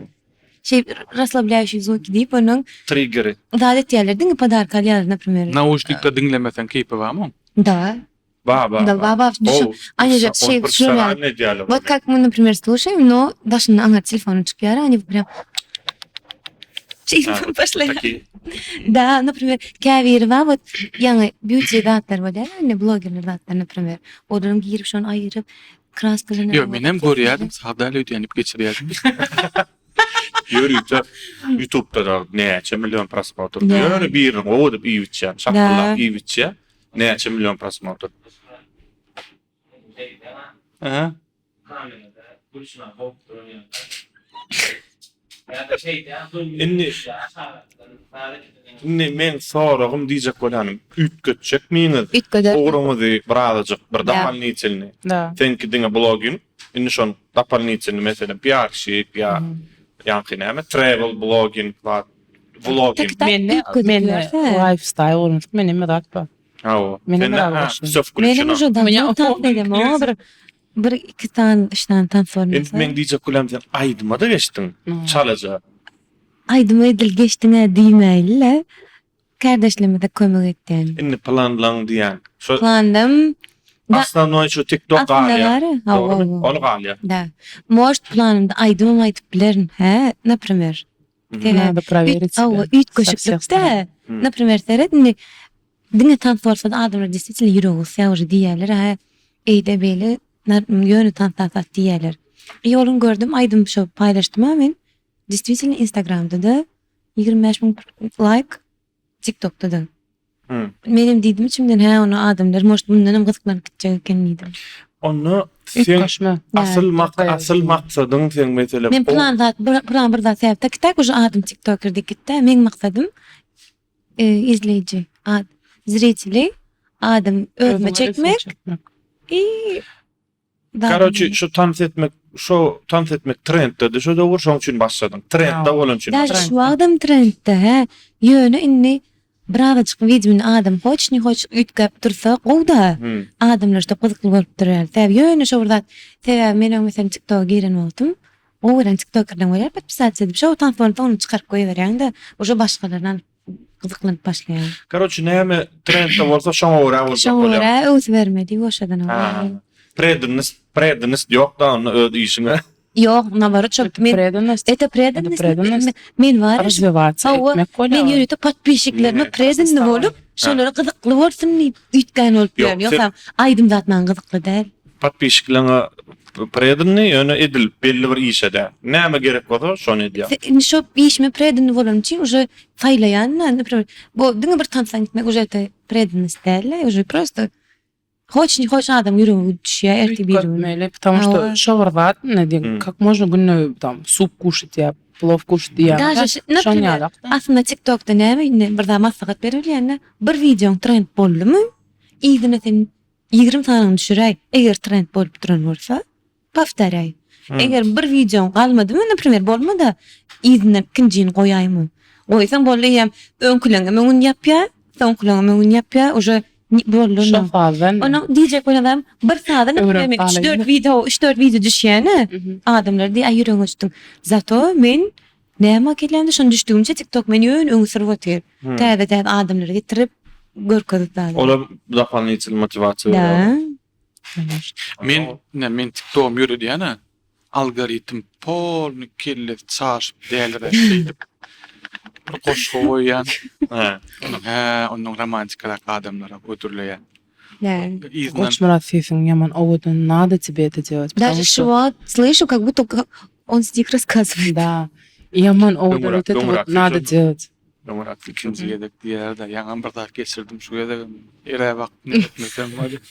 [SPEAKER 4] Şeý rasslablyaýuşiý zvuki diýip onuň
[SPEAKER 2] Triggeri.
[SPEAKER 4] Zat etýärler, diňe podarka alýarlar, naprimer.
[SPEAKER 1] Nauşnikde diňlemeseň keýpi barmy oň?
[SPEAKER 4] Da.
[SPEAKER 2] Ba, ba,
[SPEAKER 4] Da, ba, ba.
[SPEAKER 2] Gowy.
[SPEAKER 4] Они же şeý şular ýaly. Вот как мы, например, слушаем, но daşyndan aňa telefony çykýar, они прям şeýdip başlaýar. Da, naprimer, käbiri bar, вот ýaňy beauty zatlar bolýar, indi blogerler zatlar, naprimer. Olaryň girip şony aýyryp, kraskalaryny
[SPEAKER 1] Ýok, menem görýärdim, sada öýdýän diýip geçirýärdim.
[SPEAKER 2] Ýörite YouTube'da da näçe million prosmotr. Ýöne birini gowy edip iýip içýän, şapyldap iýip içýär. Näçe million prosmotr.
[SPEAKER 1] Aha.
[SPEAKER 2] Kamerada gülşüne bolup duran ýaly. Indi Indi meň soragym diýjek bolýanym, üýtgetjekmiňiz
[SPEAKER 4] Üýtgederdim.
[SPEAKER 2] ugruňyzy birazajyk bir
[SPEAKER 4] Da.
[SPEAKER 2] dopolinitelny.
[SPEAKER 3] Da.
[SPEAKER 2] Seňki diňe bloging, indi şony dopolinitelny meselem piarşik ýa ýaňky näme travel bloging zat vloging.
[SPEAKER 4] Tak tak
[SPEAKER 3] Mende
[SPEAKER 4] üýtgedip
[SPEAKER 3] mende
[SPEAKER 4] ýörse.
[SPEAKER 3] lifestyle bolmadyk men hemme zat bar.
[SPEAKER 2] Hawa.
[SPEAKER 3] Menem
[SPEAKER 2] Sende
[SPEAKER 3] biraz
[SPEAKER 2] ha
[SPEAKER 3] goşuň.
[SPEAKER 2] wsё
[SPEAKER 4] Menem
[SPEAKER 2] wklýuçeno.
[SPEAKER 4] уже
[SPEAKER 3] Menya
[SPEAKER 4] давно tans edemok bir bir iki sany üç sany tans
[SPEAKER 2] Indi
[SPEAKER 4] bolmasa.
[SPEAKER 2] meň diýjek bolýanym sen aýdyma-da geçdiň çalaja.
[SPEAKER 4] Aýdyma edil geçdiň-ä diýmäýli-le. Kärdeşlerimize kömek etýän.
[SPEAKER 2] Indi planlaň diýýän. Şo
[SPEAKER 4] Planlam da
[SPEAKER 2] Osnovnoý şu TikTok
[SPEAKER 4] aslynda
[SPEAKER 2] galýar.
[SPEAKER 4] bar, hawa,
[SPEAKER 2] Dogrymy?
[SPEAKER 4] hawa.
[SPEAKER 2] Ol galýar.
[SPEAKER 4] Da. Может planymda aýdymam aýdyp bilerin, hä, naprimer. Sebäbi
[SPEAKER 3] Надо prowerить
[SPEAKER 4] hawa,
[SPEAKER 3] себя со всех
[SPEAKER 4] üýtgeşiklik-dä.
[SPEAKER 3] сторон.
[SPEAKER 4] Naprimer, seret indi diňe tans bolsa-da adamlar действительно ýüregi gysýar уже diýýärler, hä, eýde beýle ýöne tans tans diýýärler. Ýoluny gördüm, aýdym şo paýlaşdym-a men. Действительно Instagramda-da 25 müň laýk, TikTokda-da. Menem diýdim içimden, hä ony adamlar может mundanam gyzyklanyp gitjek eken diýdim.
[SPEAKER 2] Onda sen
[SPEAKER 3] Üýtgeşme.
[SPEAKER 2] asyl mak asyl maksadyň seň meselem
[SPEAKER 4] Men plan zat plan bir zat sebäp tak tak уже adym tiktoker diýip gitdä. Meň maksadym izleýji, ad zriteli adam özüme çekmek i
[SPEAKER 2] Karoçi şu tans etmek şo tans etmek trendde şo döwür şoň üçin başladyň. Trendde bolan üçin.
[SPEAKER 4] Daže şu wagtam trendde hä. Ýöne indi birazajyk wideony adam hoç ne hoç üýtgäp dursa gowda. Adamlar şo gyzykly bolup durýar. Sebäbi ýöne şo bir zat sebäbi men öň meselem tiktoga giren wagtym gowy gören tiktokerleň bolýar podpisatsa edip şo tans bolsa ony çykaryp goýberýäňde uje başgalaryny alyp gyzyklanyp başlaýaň.
[SPEAKER 2] Karoçi näme trendde bolsa şoňa görä boljak
[SPEAKER 4] Şoňa
[SPEAKER 2] bolýar.
[SPEAKER 4] görä öwüsübermeli ýuwaşjadan.
[SPEAKER 2] Predannost, predannost ýok da onda öz işiňe.
[SPEAKER 4] Ýok, naborot şo
[SPEAKER 3] Это преданность.
[SPEAKER 4] Это преданность.
[SPEAKER 3] Это преданность.
[SPEAKER 4] Men bar.
[SPEAKER 3] Развиваться etmek bolýar.
[SPEAKER 4] Men ýörite podpisçiklerime predanny bolup, şolara gyzykly bolsun diýip üýtgän bolup ýörün. Ýogsam aýdym zat maňa gyzykly däl.
[SPEAKER 2] Podpisçikleňe predanny, ýöne edil belli bir işe däl. Näme gerek bolsa şony edýär.
[SPEAKER 4] Indi şo işime predanny bolanym üçin uje saýlaýan-da, naprimer, bu diňe bir tansa gitmek uje это predannost däl-de, uje prosto Hoç ne hoç adam ýüregi düşýär ertir bir gün.
[SPEAKER 3] Üýtgetmeli, потому что şo bir zat, ne diýen, как можно günde tam sup kuşat ýa plov kuşat diýýän.
[SPEAKER 4] Daže naprimýer, aslynda TikTokda näme indi bir zat maslahat berilýände bir wideoň trend boldumy, yzyna sen 20 sanyny düşüräý, eger trend bolup duran bolsa. Powtarýaý. Eger bir wideoň galmadymy, naprimer, bolmada, yzyndan ikinjini goýaýmy? Goýsaň boldy eýýäm öňküleňem öňüni ýapýar, soňkulaňam öňüni ýapýar, uje boldy.
[SPEAKER 3] Şo fazdan.
[SPEAKER 4] Onuň diýjek bolýan zadym, bir saza naprimer men üç-dört wideo, üç-dört wideo düşýän-ä, adamlar diýýär, aý ýüregiňe düşdüň. Zato men näme kellämde şony düşdügimçe TikTok meni ýöne öňe sürüp otyr. Täze-täze adamlary getirip, görkezip zady.
[SPEAKER 2] Olam dopolinitelny motiwasiýa berýär.
[SPEAKER 4] Da.
[SPEAKER 1] Men ne men TikTogym ýöredýän-ä. Algoritm polny kellesi çaşyp däliräp şeýdip bir goşgy goýýan.
[SPEAKER 2] Hä.
[SPEAKER 1] Onuň hä, ondan romantikarak adamlara hödürleýän.
[SPEAKER 4] Nä?
[SPEAKER 1] Yzyndan
[SPEAKER 3] Goçmyrat sesiň ýaman owadan nada тебе это делать
[SPEAKER 4] Даже
[SPEAKER 3] потому
[SPEAKER 4] şu
[SPEAKER 3] что
[SPEAKER 4] wagt слышу, как будто он стих рассказывает.
[SPEAKER 3] да ýaman owadan
[SPEAKER 2] Öňräk
[SPEAKER 3] вот это вот
[SPEAKER 2] öňräk
[SPEAKER 3] nada
[SPEAKER 2] sesi
[SPEAKER 3] делать
[SPEAKER 2] öňräk
[SPEAKER 1] ikinji gezek diýer-de, ýaňam bir zat geçirdim şu gezegem. Ere wagt ne etmesem bolýar.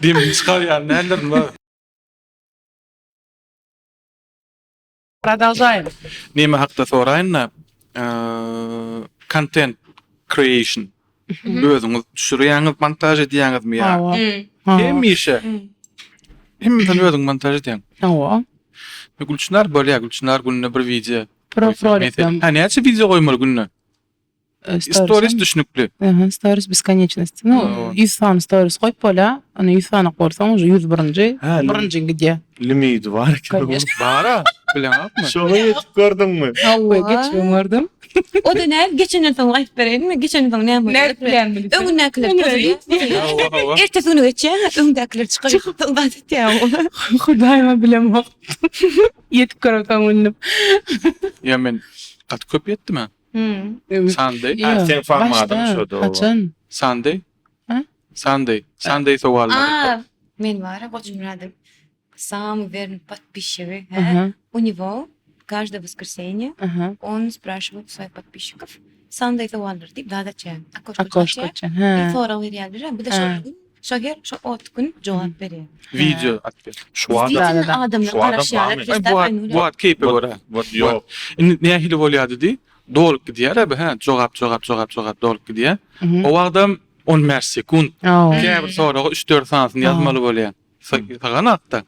[SPEAKER 1] Demini çykarýan däldirin bar.
[SPEAKER 3] Продолжаем.
[SPEAKER 1] Neme hakda soraýyn-da, content creation. Özüňiz düşürýäňiz, montaž edýäňizmi ýa?
[SPEAKER 3] Hawa.
[SPEAKER 1] Hemişe. Hemmesini özüň montaž edýäň.
[SPEAKER 3] Hawa.
[SPEAKER 1] Gülçynar bolýar, Gülçynar günde bir wideo.
[SPEAKER 3] Prof rolikden.
[SPEAKER 1] Ha näçe wideo goýmaly günde? Stories düşnükli.
[SPEAKER 3] Aha, stories beskonečnosti. Nu, 100 sany stories goýup bolýar. Ony 100 sany bolsaň, uje 101-nji, birinji gidýär.
[SPEAKER 2] Limiti bar eken.
[SPEAKER 1] Bar-a, bileňokmy?
[SPEAKER 2] Şoňa ýetip gördüňmi?
[SPEAKER 3] Hawa, geçibem gördüm.
[SPEAKER 4] O-da nädip geçenden soň aýdyp bereýinmi? Geçenden soň näme bolýar?
[SPEAKER 3] Nädip bilýän bilse.
[SPEAKER 4] Öňündäkiler pozulýar.
[SPEAKER 1] Hawa, hawa.
[SPEAKER 4] Ertesi güne geçýär, öňdäkiler çykaryp zat etýär.
[SPEAKER 3] Hudaýyma bilemok. Ýetip göremsoň bildim.
[SPEAKER 1] Ýa men gaty köp ýetdim-ä. Sunday.
[SPEAKER 2] Ha, seň formatyň şo-da.
[SPEAKER 3] Haçan?
[SPEAKER 1] Sunday.
[SPEAKER 3] Ha?
[SPEAKER 1] Sunday. Sunday sowallary.
[SPEAKER 4] A, men bar-a Goçmyradyň самый верный подписчиги, hä? У него каждое воскресенье он спрашивает своих подписчиков Sunday sowallary diýip zat açýar.
[SPEAKER 3] Okoşko açýar. Hä.
[SPEAKER 4] Sorag berýärler. Bu-da şol gün. Şo her şo ot gün jogap berýär.
[SPEAKER 1] Wideo atýar.
[SPEAKER 2] Şu wagt
[SPEAKER 4] Действительно adamlar
[SPEAKER 2] Şu adam
[SPEAKER 4] garaşýarlar.
[SPEAKER 2] barmy?
[SPEAKER 1] Ay, bu wagt bu wagt keýpe görä.
[SPEAKER 2] Bot ýok.
[SPEAKER 1] Indi nähili bolýardy diý? Dolup gidýär abi, hä? Jogap, jogap, jogap, jogap dolup gidýär. O wagtam 15 sekunt. Käbir soraga 3-4 sanysyny ýazmaly bolýar. Syganakda.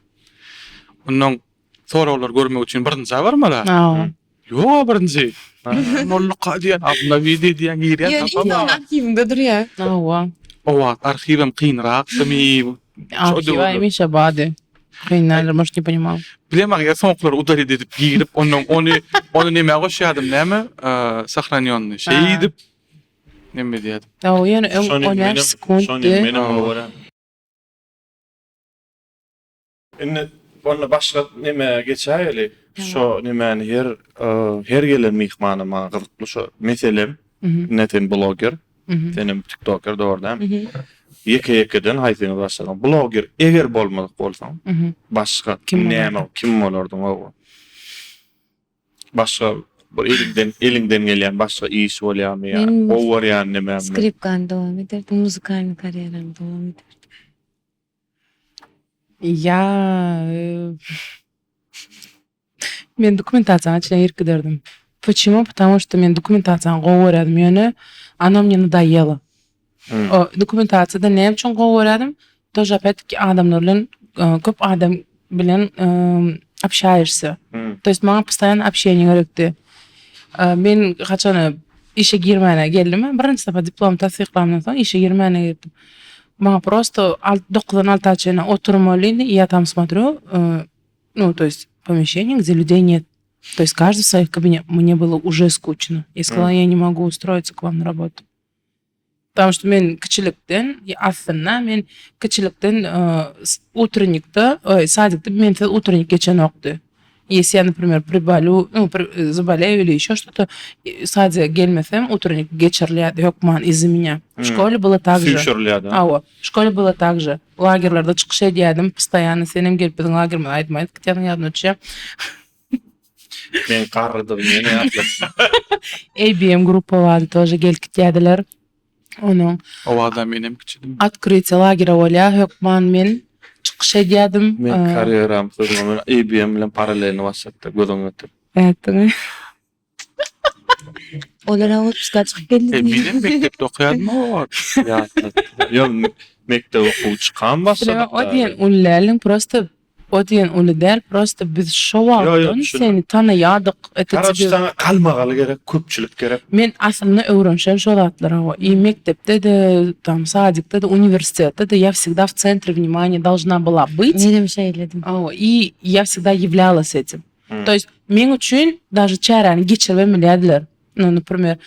[SPEAKER 1] Ondan soraglary görmek üçin birinjä barmaly. Ýok, birinji. Mollaka diýen, abnawidi diýen girýän
[SPEAKER 5] Ýöne iň soň arhiwiňde durýar.
[SPEAKER 3] Hawa.
[SPEAKER 1] O wagt arhiwem kynrakdymy?
[SPEAKER 3] Arhiw hemişe bardy. Kyn däldir, может, не понимал.
[SPEAKER 1] Bilemok, ýa soňkulary udalit edip girip, ondan ony ony nämä goşýardym näme? Sahranýonny. Şeýdip neme edýärdim.
[SPEAKER 3] Hawa, ýöne öň 15 sekuntdy.
[SPEAKER 2] Menem gowy Indi onda başga nämä geçäýeli. Şo nemäni her her gelen myhmana maňa gyzykly şo meselem. Ine sen bloger, senem tiktoker dogry dämi? Ýeke ýekeden haýsyňyz başlasaň. Bloger eger bolmadyk bolsaň başga näme kim bolardyň oba? Başga bir eliňden eliňden gelýän başga iş bolýarmy ýa gowy görýän nemäňmi?
[SPEAKER 4] Skripkany dowam ederdim, muzykalnyý karýeramy dowam ederdim.
[SPEAKER 3] Ýa men dokumentasiýanyň içine girip giderdim. Почему? Потому что men dokumentasiýany gowy görýärdim, ýöne ona mne nadоела. O dokumentasiýada näme üçin gowy görýärdim? Тоже опять-таки adamlar bilen köp adam bilen общаешься. То есть maňa постоянно общение gerekdi. Men haçan işe girmäne geldim, birinji sapar diplom tassyklandan soň işe girmäne girdim. Maňa prosto dokuzdan alta çenli oturmaly i я там смотрю, ну, то есть помещение, где людей нет. То есть каждый в своих кабинетах. Мне было уже скучно. Я сказала, я не могу устроиться к вам на работу. Потому что men kiçilikden, aslynda men kiçilikden утренникde, oý, sadikde mensiz утренник geçenokdy. Если я, например, приболю, ну, заболею или еще что-то, sadika gelmesem, утренник geçirilýärdi hökman из-за меня. В школе было так же.
[SPEAKER 2] Süýşürilýärdi.
[SPEAKER 3] Hawa, в şkole было так же. Lagerlerde çykyş edýärdim postoýanno. Senem gelip biziň lagerimize aýdym aýdyp gitýärdiň ýadyma düşýär.
[SPEAKER 2] Men garrydygym ýene ýatlatdym.
[SPEAKER 3] ABM gruppa bardy тоже gelip gitýärdiler. Onuň
[SPEAKER 1] O wagtam menem kiçidim.
[SPEAKER 3] Otkrytiýe lagere bolýar hökman men çykyş edýärdim.
[SPEAKER 2] Men karýeram sözüňe men ABM bilen paralelni başlatdy göz öňüne getir.
[SPEAKER 3] Nätdiňi?
[SPEAKER 4] Olara otpuska çykyp geldi.
[SPEAKER 1] E, menem mekdepde okaýardym o wagt.
[SPEAKER 2] Ýatlatdy. Ýok, mekdep okuwy çykan başladyk.
[SPEAKER 3] O diýen uly däliň prosto O diýen uly däl, prosta biz şo wagtdan seni tanaýardyk.
[SPEAKER 2] Karoç saňa galmagaly gerek, köpçülik gerek.
[SPEAKER 3] Men aslynda öwrenişen şo zatlara o. I mekdepde-de, tam sadikde-de, uniwersitetde-de ýa wsegda w tsentri wнимaniýa dolžna byla byt.
[SPEAKER 4] Menem şeýledim.
[SPEAKER 3] Hawa, i ýa wsegda ýewlýalas etim. To ýest meň üçin daže çäräni geçiribem bilýärdiler. Nu, naprimer,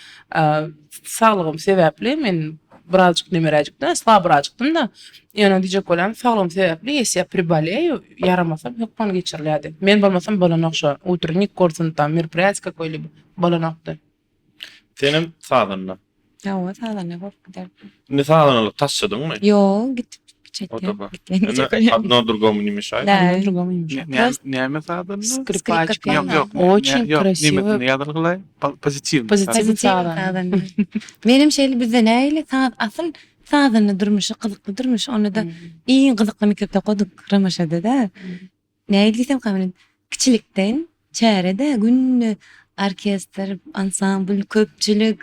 [SPEAKER 3] saglygym sebäpli men birazjyk nemeräjikdim, slabyrajykdym-da. Ýöne diýjek bolýanym, saglygym sebäpli, ýesi ýa priboleýu, ýaramasam hökman geçirilýärdi. Men bolmasam bolanok şo, utrnik bolsun, tam, meropryatiýe kakoý-libo, bolanokdy.
[SPEAKER 2] Senem sazanda.
[SPEAKER 4] Hawa, sazanda bolup giderdim.
[SPEAKER 2] Indi sazandalyk taşladyňmy?
[SPEAKER 4] Ýok, gitip çekýän.
[SPEAKER 2] Gitýän. Одно другому не мешает.
[SPEAKER 4] Да.
[SPEAKER 3] Одно другому не мешает.
[SPEAKER 1] Näme sazanda?
[SPEAKER 3] Skripaçka.
[SPEAKER 1] Ýok, ýok.
[SPEAKER 3] Очень красиво.
[SPEAKER 1] Nemesini ýazylgylaý? Pozitiwny.
[SPEAKER 3] Pozitiwny sazanda.
[SPEAKER 4] Menem şeýle bizde nähili saz asyl sazanda durmuşy gyzykly durmuş. Onda-da iň gyzykly mekdepde okadyk Ramaşada-da. Nähili diýsem kabul kiçilikden çärede günde orkestr, ansambl, köpçülik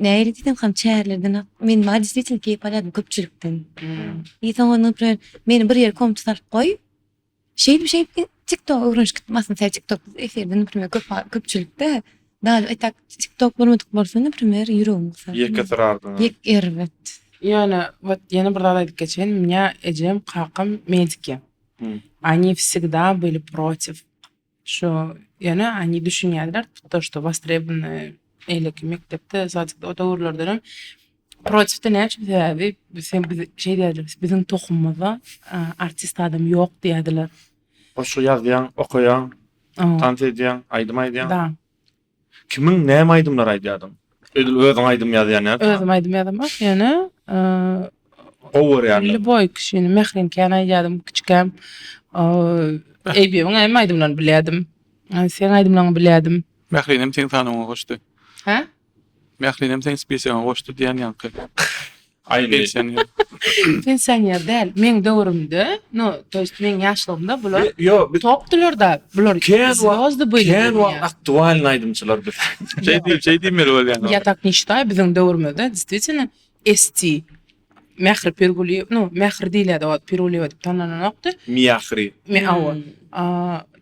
[SPEAKER 4] nähili diýsem kam çärelerden men maňa действительно keýp alýardym köpçülikden. I soň naprimер meni bir ýere komnata salyp goý şeýdip şeýdip tiktok öwrenişip gitdim aslynda sebäbi tiktok efirde naprimер köp köpçülikde daže i tak tiktok bolmadyk bolsa naprimер ýüregim gysardy.
[SPEAKER 2] Ýeke syrardyň.
[SPEAKER 4] Ýek erbet.
[SPEAKER 3] Ýöne вот ýene bir zat aýdyp geçeýin, mnýa ejem kakam mediki. Oni wsegda byli protiw. Şo ýöne oni düşünýärler to što wostrebowanyý eýleki mekdepde sadikde o döwürlerdenem protiwdi näme üçin sebäbi sen bizi şeý diýerdiler biziň tohumymyzda artist adam ýok diýerdiler.
[SPEAKER 2] Goşgy ýazýaň, okaýaň, tans edýäň, aýdym aýdýaň.
[SPEAKER 3] Da.
[SPEAKER 2] Kimiň näme aýdymlar aýdýardyň? Edil özüň aýdym ýazýan ýaly.
[SPEAKER 3] Özüm aýdym ýazamok, ýöne
[SPEAKER 2] gowy görýändim.
[SPEAKER 3] Lýuboý kişini Mähriň kän aýdýardym kiçikäm. Eýbibiň hemme aýdymlaryny bilýärdim. Seň aýdymlaryňy bilýärdim.
[SPEAKER 1] Mährinem seň sanawyňa goşdy.
[SPEAKER 3] Hä?
[SPEAKER 1] Mährinem seň spisogyňa goşdy diýen ýaňky.
[SPEAKER 2] Aýly.
[SPEAKER 1] Pensioner.
[SPEAKER 3] Pensioner däl. Meň döwrümde, no, to ýest meň ýaşlygymda bular
[SPEAKER 2] Ýo, biz
[SPEAKER 3] topdular-da. Bular
[SPEAKER 2] kän wagt,
[SPEAKER 3] zwezdy byli
[SPEAKER 2] kän wagt
[SPEAKER 3] dünýä.
[SPEAKER 2] aktualnyý aýdymçylar biz.
[SPEAKER 1] Şeý diýip, şeý diýmeli bolýar.
[SPEAKER 3] Ýa tak ne считаю, biziň döwrümizde действительно ST Mähri Pirgulyýew, no, Mähri diýilýärdi o wagt, Pirgulyýewa diýip tanylanokdy.
[SPEAKER 2] Miahri.
[SPEAKER 3] Mi awa.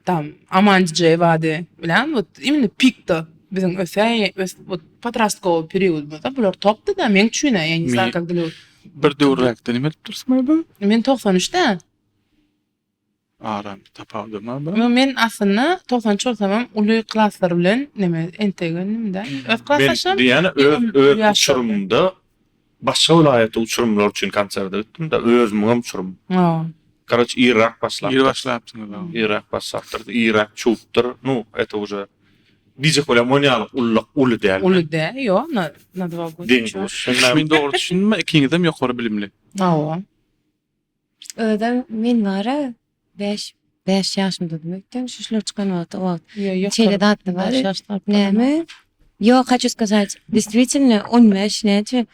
[SPEAKER 3] Tam Aman DJ bardy. Bilen вот именно pikda biziň ösäý ös вот podrastkowy periodymyzda bular topdy-da meň üçin-ä, ýa ne знаю как для
[SPEAKER 1] Bir döwürräkde nime edip dursuň bu?
[SPEAKER 3] Men 93-de.
[SPEAKER 1] Aram tapawudy bar
[SPEAKER 3] bir. Men aslynda 93 bolsamam uly klaslar bilen neme entegendim-de. Öz klasdaşlarym.
[SPEAKER 2] Men diýýän öz öz uçurymda başga welaýatda uçurymlar üçin konserte gitdim-de özümiňem uçurym. Karoç irräk başlapdyr.
[SPEAKER 1] Ir başlapsyňyz.
[SPEAKER 2] Irräk başlapdyr. Irräk çuwupdyr. Nu, это уже diýjek bolýan onýalyk ulluk uly däl.
[SPEAKER 3] Uly däl, ýok, na na dwa goda.
[SPEAKER 2] Deň duş.
[SPEAKER 1] Men dogry düşündimmi? Ikiňizem ýokary bilimli.
[SPEAKER 3] Hawa.
[SPEAKER 4] Özem men bara bäş bäş ýaşymdadym öýtýän şu şular çykan wagty o wagt
[SPEAKER 3] Ýok,
[SPEAKER 4] şeýle zatlar bar.
[SPEAKER 3] Bäş ýaşda
[SPEAKER 4] Näme? Ýok, haçu skazat, действительно 15 näçe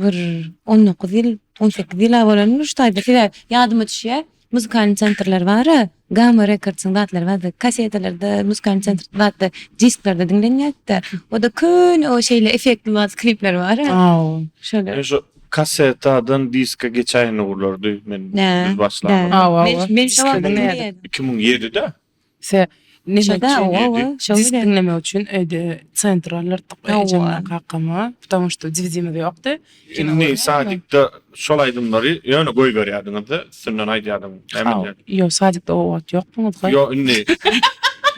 [SPEAKER 4] bir 19 ýyl, 18 ýyl-a bolandyr şu taýda. Sebäbi ýadyma düşýär, muzykalnyý sentrler bar-a, Gamma Records-yň zatlary bardy. Kasetalarda, muzykalnyý sentr zatda, disklerde diňlenýärdi-de. O-da köne o şeýle effektli wagt klipler bar-a.
[SPEAKER 3] Aw.
[SPEAKER 4] Şolar.
[SPEAKER 2] Men şu kasetadan diske geçäýen ugurlardy men
[SPEAKER 4] Nä?
[SPEAKER 2] biz başlanda.
[SPEAKER 4] Nä?
[SPEAKER 3] Aw, aw.
[SPEAKER 4] Men men şo wagt
[SPEAKER 3] Diske
[SPEAKER 4] diňleýärdim.
[SPEAKER 2] 2007-de.
[SPEAKER 3] Se neme
[SPEAKER 4] Şo-da,
[SPEAKER 3] üçin?
[SPEAKER 4] owa, şo
[SPEAKER 3] Disk
[SPEAKER 4] bilen.
[SPEAKER 3] diňlemek üçin öýde sentr alyrdyk
[SPEAKER 4] Hawa.
[SPEAKER 3] ejem bilen kakama, потому что DVD-miz ýokdy. Kino
[SPEAKER 2] Indi
[SPEAKER 3] görýärdim.
[SPEAKER 2] sadikde şol aýdymlary ýöne goýberýärdiňiz-de, üstünden aýdýardyň. Näme
[SPEAKER 3] Haw,
[SPEAKER 2] edýärdiň?
[SPEAKER 3] ýok, sadikde o wagt ýokduňyz gaý.
[SPEAKER 2] Ýok, indi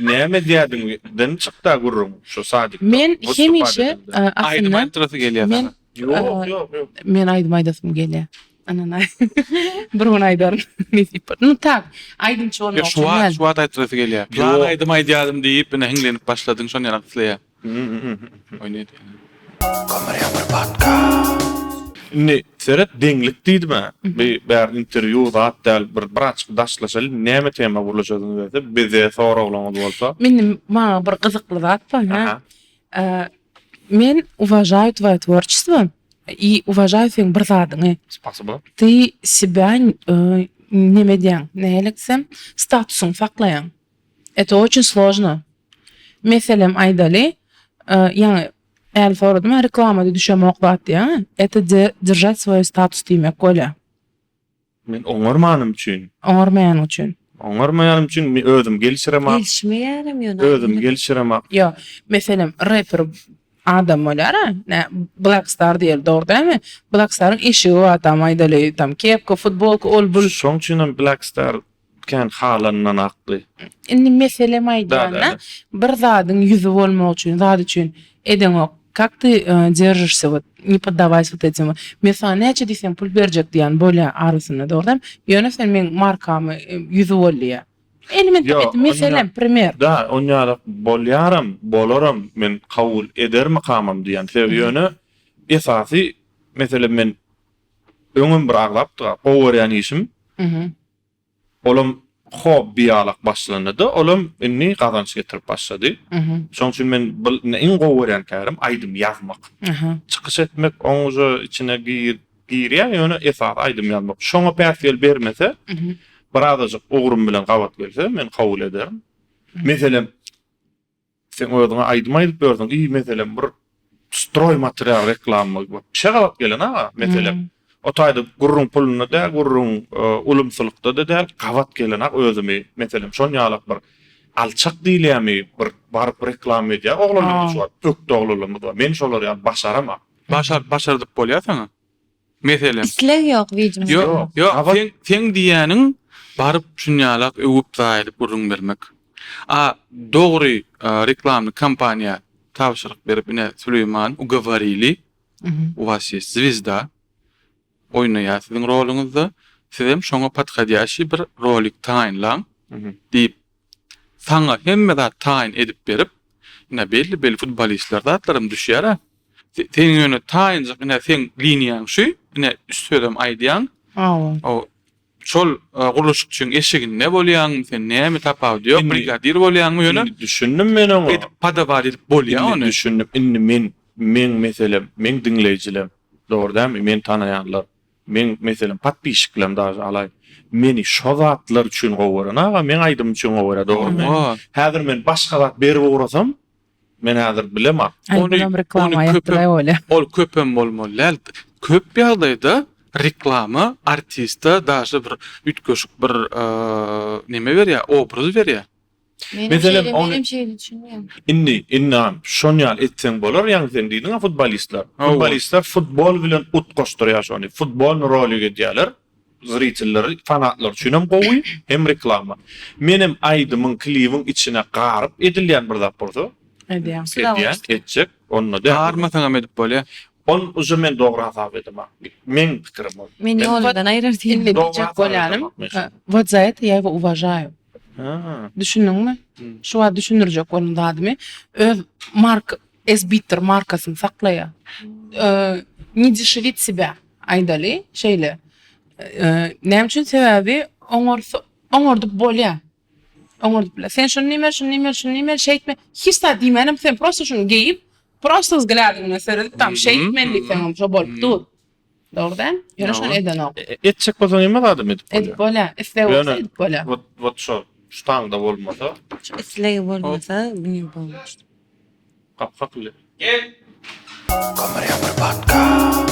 [SPEAKER 2] näme edýärdiňden çykda gürrüň şu sadikde.
[SPEAKER 3] Men
[SPEAKER 2] Wystupать
[SPEAKER 3] hemişe,
[SPEAKER 2] edende.
[SPEAKER 3] e,
[SPEAKER 1] Aýdym
[SPEAKER 3] aslynda
[SPEAKER 1] aýtdyrasy gelýär
[SPEAKER 3] men
[SPEAKER 1] sana.
[SPEAKER 2] Ýok, ýok, ýok.
[SPEAKER 3] Men aýdym aýdasym gelýär. Anan bir gün aýdaryn nesip bolsa. Nu tak, aýdymçy bolmak
[SPEAKER 1] Ýok, şu
[SPEAKER 3] üçin
[SPEAKER 1] wagt,
[SPEAKER 3] däl.
[SPEAKER 1] şu wagt aýtdyrasy gelýär. Plan
[SPEAKER 2] Ýok.
[SPEAKER 1] aýdym aýdýardym diýip, ine hiňlenip başladyň, şony ýaly isleýär. Oýnaýdy.
[SPEAKER 2] Indi seret deňlik diýdim-ä. Bi bäri interwýu zat däl, bir birazjyk daşlaşaly, näme tema gürleşesiňiz gelse, bize soraglaryňyz bolsa.
[SPEAKER 3] Mende maňa bir gyzykly zat bar, hä. Men uwažaýu twoýe tworçestwo i uwažaýu seň bir zadyňy.
[SPEAKER 2] Spasibo.
[SPEAKER 3] Ty sebä neme edýäň, nähili diýsem, statusyňy saklaýaň. Это очень složno. Meselem aýdaly, ýaňy äl soradym, reklamada düşemok zat diýýäň, это держать svoý status diýmek bolýar.
[SPEAKER 2] Men oňarmanym üçin.
[SPEAKER 3] Oňarmaýanyň üçin.
[SPEAKER 2] Oňarmaýanym üçin men özüm gelişiremak.
[SPEAKER 4] Gelişmeýärem ýöne.
[SPEAKER 2] Özüm gelişiremak.
[SPEAKER 3] Ýok, meselem, reper adam bolýar-a, nä, Black Star diýeli, dogry dälmi? Black Staryň eşigi bar, tam aýdaly, tam kepka, futbolka, ol-bul.
[SPEAKER 2] Şoň üçinem Black Star kän halandan akly.
[SPEAKER 3] Indi meselem aýdýan-da, bir zadyň ýüzi bolmak üçin, zat üçin edeňok. Kak ty держишься вот, ne poddawaysa вот этим. Men saňa näçe diýseň pul berjek diýýän bolýar arasynda, dogry dälmi? Ýöne sen meň markamy ýüzi bol diýýär. Element
[SPEAKER 2] Ýok,
[SPEAKER 3] meselem, primer.
[SPEAKER 2] Da, onýalak bolýaram, bolaram, men kabul edermikamam diýýän. Sebäbi ýöne esasy meselem men öňem bir agzapdyk-a, gowy görýän işim. Olam hobbi ýalak başlandy-da, olam indi gazanç getirip başlady. Şonuň üçin men bu iň gowy görýän kärim aýdym ýazmak. Çykyş etmek oň uje içine girýär, ýöne esasy aýdym ýazmak. Şoňa päsgel bermese, birazajyk ugrum bilen gabat gelse, men kabul ederin. Meselem, Sen özüňe aýdym aýdyp ýörsüň i meselem bir stroý material reklama wapşe gabat gelen aga meselem o taýda gürrüň pulunda däl gürrüň ulumsylykda-da däl gabat gelen ak özümi meselem şon ýalak bir alçak diýilýämi bir baryp reklama edýär oglanlar şu wagt ökde oglanlarymyz bar men şolar ýaly başaramak.
[SPEAKER 1] Başar başardyp bolýar saňa. Meselem.
[SPEAKER 4] Isleg ýok widimo.
[SPEAKER 1] Ýok, ýok, seň, seň diýýäniň baryp şunýalak öwüp zaýalyp gürrüň bermek. A dogry reklamny kampaniýa tabşyryk berip ine Süleýman ugoworili u was ýest zwezda oýnaýar siziň roluňyzda sizem şoňa podhodýaşiý bir rolik taýynlaň diýip saňa hemme zat taýyn edip berip ine belli belli futbolistler zatlaram düşýär-ä. Seň ýöne taýynjyk ine seň liniýaň şu, ine üç sözem aýdýaň.
[SPEAKER 3] Hawa.
[SPEAKER 1] O şol gurluşykçyň eşiginde bolýaňmy sen näme tapawudy ýok, brigadir bolýaňmy ýöne.
[SPEAKER 2] Indi düşündim men oňa.
[SPEAKER 1] Edip podawać edip bolýa ony.
[SPEAKER 2] Indi düşündim. Indi men meň meselem, meň diňleýjilem. Dogry dälmi? Meni tanaýanlar, meň meselem podpisçiklerim daže alaý. Meni şo zatlar üçin gowy gören aga, meň aýdymym üçin gowy görýär, dogrymy? Häzir men başga zat berip ugrasam, men häzir bilemok.
[SPEAKER 3] Aý, bulam reklama aýtdylaý bolýa.
[SPEAKER 1] Ol köpem bolmaly däl. Köp ýagdaýda reklama artiste daže bir üýtgeşik bir neme berýär, obraz berýär.
[SPEAKER 4] Menem
[SPEAKER 2] Meselem,
[SPEAKER 4] şeýle,
[SPEAKER 2] ony-
[SPEAKER 4] menem şeýle düşünýän.
[SPEAKER 2] Indi, indi şon ýaly etseň bolar, ýaňy sen diýdiň-a futbolistler.
[SPEAKER 1] Hawa.
[SPEAKER 2] Futbolistler futbol bilen utgaşdyrýar şony. Futbolny rolik edýärler. Zritelleri, fanatlar üçinem gowy, hem reklama. Menem aýdymyň, klibiň içine garyp edilýän bir zat bolsa,
[SPEAKER 3] Edýän.
[SPEAKER 2] edýän, etjek, onda däl.
[SPEAKER 1] Garmasaňam edip bolýar.
[SPEAKER 2] Ol uje men dogry hasap edemok. Meň pikirim ol.
[SPEAKER 4] Meni ýolundan aýyrar diýen.
[SPEAKER 3] Indi
[SPEAKER 2] Dogry
[SPEAKER 3] diýjek
[SPEAKER 2] hasap
[SPEAKER 3] bolýanym,
[SPEAKER 2] edemok men şony.
[SPEAKER 3] вот за это я его уважаю.
[SPEAKER 2] Ha.
[SPEAKER 3] Düşündiňmi? Şu wagt düşündirjek bolan zadymy öz mark SBitr markasyny saklaýar. Ne dешевит себя aýdaly şeýle. Näme üçin? Sebäbi oňarsa oňardyp bolýar. Oňardyp bolýar. Sen şuny diýmeli, şuny diýmeli, şuny diýmeli, şeýtme. Hiç zat diýmänem sen prosta şuny geýip, prosta wzglýadyň bilen seredip tam şeýtmeli diýseňem şo bolup dur. Dogry däl? Ýöne şony edenok.
[SPEAKER 2] Etjek bolsaň hemme zadam edip bolýar.
[SPEAKER 3] Edip bolýar. Isleg bolsa edip bolýar.
[SPEAKER 2] Wot wot şo ştaňda bolmasa.
[SPEAKER 4] Şu islegi bolmasa ne bolmaz.
[SPEAKER 2] Gapy kakylýar. Gel. Kömür ýapyr podcast.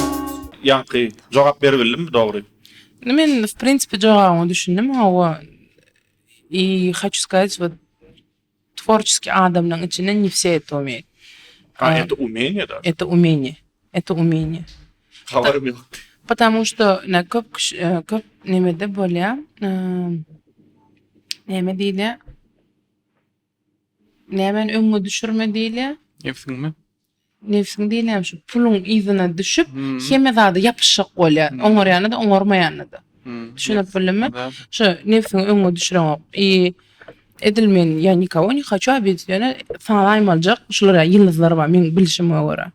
[SPEAKER 2] Ýaňky jogap beribildimmi dogry?
[SPEAKER 3] Men w prinsipe jogabyňa düşündim hawa. I haçu skazat wot Tworçeskiý adamlaň içinde ne wse eto umeýut.
[SPEAKER 2] A eto umeniýe da?
[SPEAKER 3] Eto umeniýe. Eto umeniýe.
[SPEAKER 2] Habarym ýokdy.
[SPEAKER 3] Potamu şto ne köp kişi köp nemede bolýa neme diýilýä nämeni öňüňe düşürme diýilýä?
[SPEAKER 1] Nebsiňmi?
[SPEAKER 3] Nebsiň diýilýän şu puluň yzyna düşüp hemme zada ýapyşjak bolýar. Oňarýany-da, oňarmaýany-da. Düşünip bildimmi? Şu nebsiňi öňüňe düşüreňok. I edil men ýa nikogo ne haçu obidit ýöne sanaýmaljak şular ýaly ýyldyzlar bar meň bilşime görä.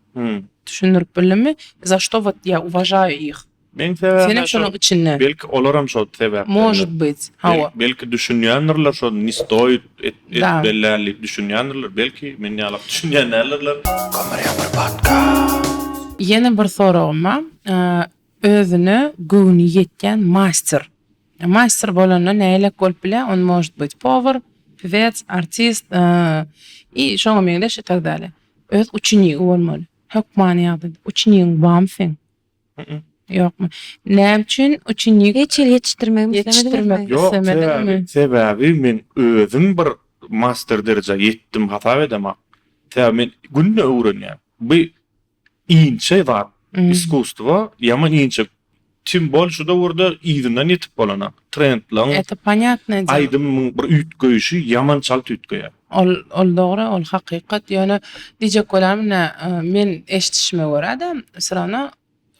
[SPEAKER 3] Düşündirip bildimmi? Za şto wot ýa uwažaýu ih.
[SPEAKER 2] Meň sebäbim
[SPEAKER 3] Senem şolaň içinde.
[SPEAKER 2] Belki olaram şol sebäpdendir.
[SPEAKER 3] Может быть. Hawa.
[SPEAKER 2] Belki düşünýändirler şol ne stoit et
[SPEAKER 3] Da.
[SPEAKER 2] etmeli diýip düşünýändirler. Belki men ýalak düşünýän däldirler.
[SPEAKER 6] Kömür ýapyr podcast.
[SPEAKER 3] Ýene bir soragym bar. Özüne göwni ýetýän master. Master bolanda nähilek bolup bilýär? On может быть powar, pewec, artist i şoňa meňzeş i tak dalее. Öz uçenigi bolmaly. Hökmany ýagdaýda. Uçenigiň barmy seň? Ýokmy? Näme üçin uçenik
[SPEAKER 4] Hiç hili ýetişdirmegimi
[SPEAKER 3] ýetişdirmek
[SPEAKER 2] Ýok,
[SPEAKER 3] islemediňmi?
[SPEAKER 2] sebäbi, sebäbi men özüm bir master derejä ýetdim hasap edemok. Sebäbi men günde öwrenýän. Bu inçe zat, iskusstwo ýaman inçe. Tim bol şu döwürde yzyndan ýetip bolanok. Trendleň,
[SPEAKER 3] Это понятное дело.
[SPEAKER 2] aýdymyň bir üýtgeýşi ýaman çalt üýtgeýär.
[SPEAKER 3] Ol ol dogry, ol hakykat. Ýöne diýjek bolýanym ine, men eşidişime görä-de, wse rawno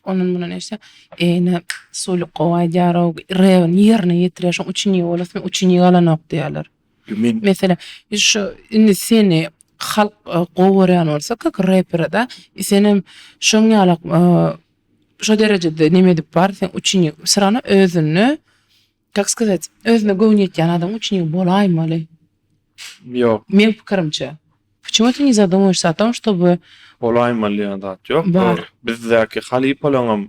[SPEAKER 3] ondan mundan eşitýän, ine Sulik gowy aýdýar-ow, rebini ýerine ýetirýär, şoň üçin bolasy, men üçin alanok diýýärler.
[SPEAKER 2] Men
[SPEAKER 3] Meselem, şu indi seni halk gowy görýän bolsa, kak reperi-de, senem şoň ýalak şo derejede neme edip bar, sen üçin wse rawno özüni Kak skazat, özüne göwni ýetýän adamyň üçin bolaýmaly.
[SPEAKER 2] Ýok.
[SPEAKER 3] Meň pikirimçe. Почему ты не задумываешься о том, чтобы
[SPEAKER 2] Bolaýmaly diýen zat ýok.
[SPEAKER 3] Bar.
[SPEAKER 2] Bizdäki halypalaňam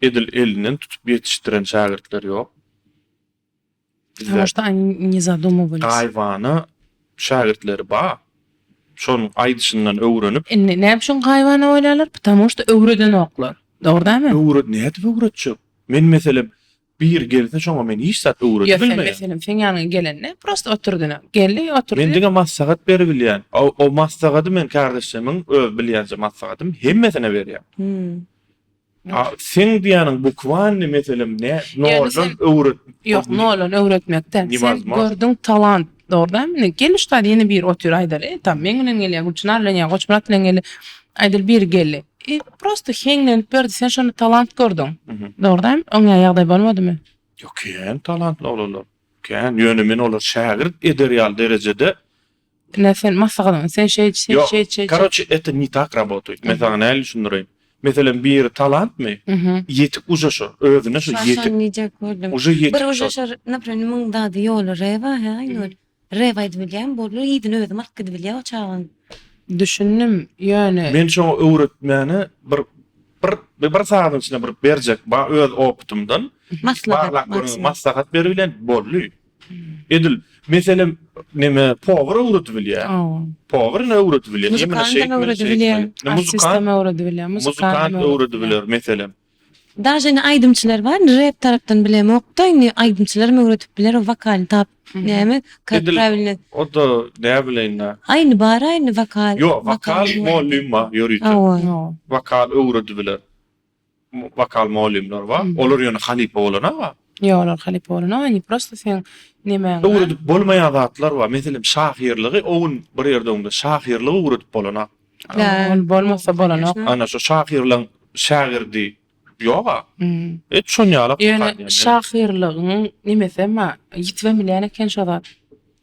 [SPEAKER 2] edil elinden tutup ýetişdiren şägirtleri ýok.
[SPEAKER 3] Потому что они не zadumывались.
[SPEAKER 2] Gaýybana şägirtleri bar. Şonuň aýdyşyndan öwrenip.
[SPEAKER 3] Indi näme üçin gaýybana bolýarlar? Потому что öwredenoklar. Dogry dälmi?
[SPEAKER 2] Öwret, nädip öwretjek? Men meselem Biri gelse şoňa men hiç zat öwredip
[SPEAKER 3] Ýok sen
[SPEAKER 2] bilmeýän.
[SPEAKER 3] meselem seň ýanyňa gelende prosta oturdyna. Geldi oturdy.
[SPEAKER 2] Men diňe maslahat beribilýän. O, o maslahady men kardeşlerimiň öz bilýänje maslahatym hemmesine berýän.
[SPEAKER 4] Hmm.
[SPEAKER 2] A seň diýýäniň bukwanny meselem ne
[SPEAKER 3] Ýöne
[SPEAKER 2] noldan
[SPEAKER 3] sen
[SPEAKER 2] öwret.
[SPEAKER 3] Ýok noldan öwretmek däl. Sen
[SPEAKER 2] Newazmozno.
[SPEAKER 3] gördüň talant dogry dälmi? Indi gel şu taýda ýene biri otyr aýdaly. Tam meň bilen gelýär Gülçynar bilen ýa Goçmyrat bilen geldi. Aýdaly biri geldi. I prosta heňlenip berdi. Sen şonda talant gördüň. Dogry dälmi? Oňa ýagdaý bolmadymy?
[SPEAKER 2] Ýok, kän talantly oglanlar. Kän. Ýöne men olary şägirt eder ýaly derejede
[SPEAKER 3] Ine sen maslahatyňy sen şeýt, sen
[SPEAKER 2] Ýok.
[SPEAKER 3] şeýt, şeýt.
[SPEAKER 2] Karoçe, eto ne tak rabotaýt. Men saňa nähili düşündireýin? Meselem, biri talantmy? Ýetik uje şo. Özüne şo ýetik.
[SPEAKER 4] Şony diýjek boldum.
[SPEAKER 2] Uje ýetik
[SPEAKER 4] Bir
[SPEAKER 2] şo.
[SPEAKER 4] uje şo, naprimer, muň zady ýoly reba, hä, Aýnur? Rep aýdyp bilýän boldy, yzyny özüm alyp gidibilýär o çagaň.
[SPEAKER 3] Düşündim, ýöne.
[SPEAKER 2] Men şoňa öwretmäne bir. Bir bir sagadyň içinde bir berjek ba öz opytymdan
[SPEAKER 4] Maslahat
[SPEAKER 2] barlap görüň
[SPEAKER 4] maksimum.
[SPEAKER 2] maslahat beribilen boldy. Edil meselem neme powar öwredip bilýär.
[SPEAKER 3] Hawa.
[SPEAKER 2] Powar ine öwredip bilýär. Imенно
[SPEAKER 4] Muzykantam
[SPEAKER 2] şeýtmeli,
[SPEAKER 4] öwredip bilýär.
[SPEAKER 2] şeýtmeli. Ine muzykant
[SPEAKER 3] Artistem öwredip bilýär,
[SPEAKER 2] muzykant
[SPEAKER 3] muzykantam
[SPEAKER 2] öwredip biler meselem.
[SPEAKER 4] Daže indi aýdymçylar bar, indi rep tarapdan bilemokda, indi aýdymçylaram öwredip biler o wokalyny tap näme, kak
[SPEAKER 2] Edil
[SPEAKER 4] prawilno.
[SPEAKER 2] o-da näbileýin-dä.
[SPEAKER 4] Aý indi bar-a indi wokal,
[SPEAKER 2] Ýok, wokal
[SPEAKER 4] wokal
[SPEAKER 2] mugallym bar ýörite.
[SPEAKER 4] Hawa.
[SPEAKER 3] Hawa.
[SPEAKER 2] Wokal öwredip biler. Wokal mugallymlar bar. Olar ýöne halypa bolanok-a.
[SPEAKER 3] Ýok, olar halypa bolanok, oni prosto seň nemäňe.
[SPEAKER 2] Öwredip bolmaýan zatlar bar. Meselem, şahyrlygy o gün bir ýerde oňda şahyrlygy öwredip bolanok.
[SPEAKER 3] Ol bolmasa bolanok.
[SPEAKER 2] Ana şu şahyrlaň şägirdi ýoga. Et şon ýalak
[SPEAKER 3] Ýöne şahyrlygyň nemesem bar, ýitibem bilýän eken şo zat.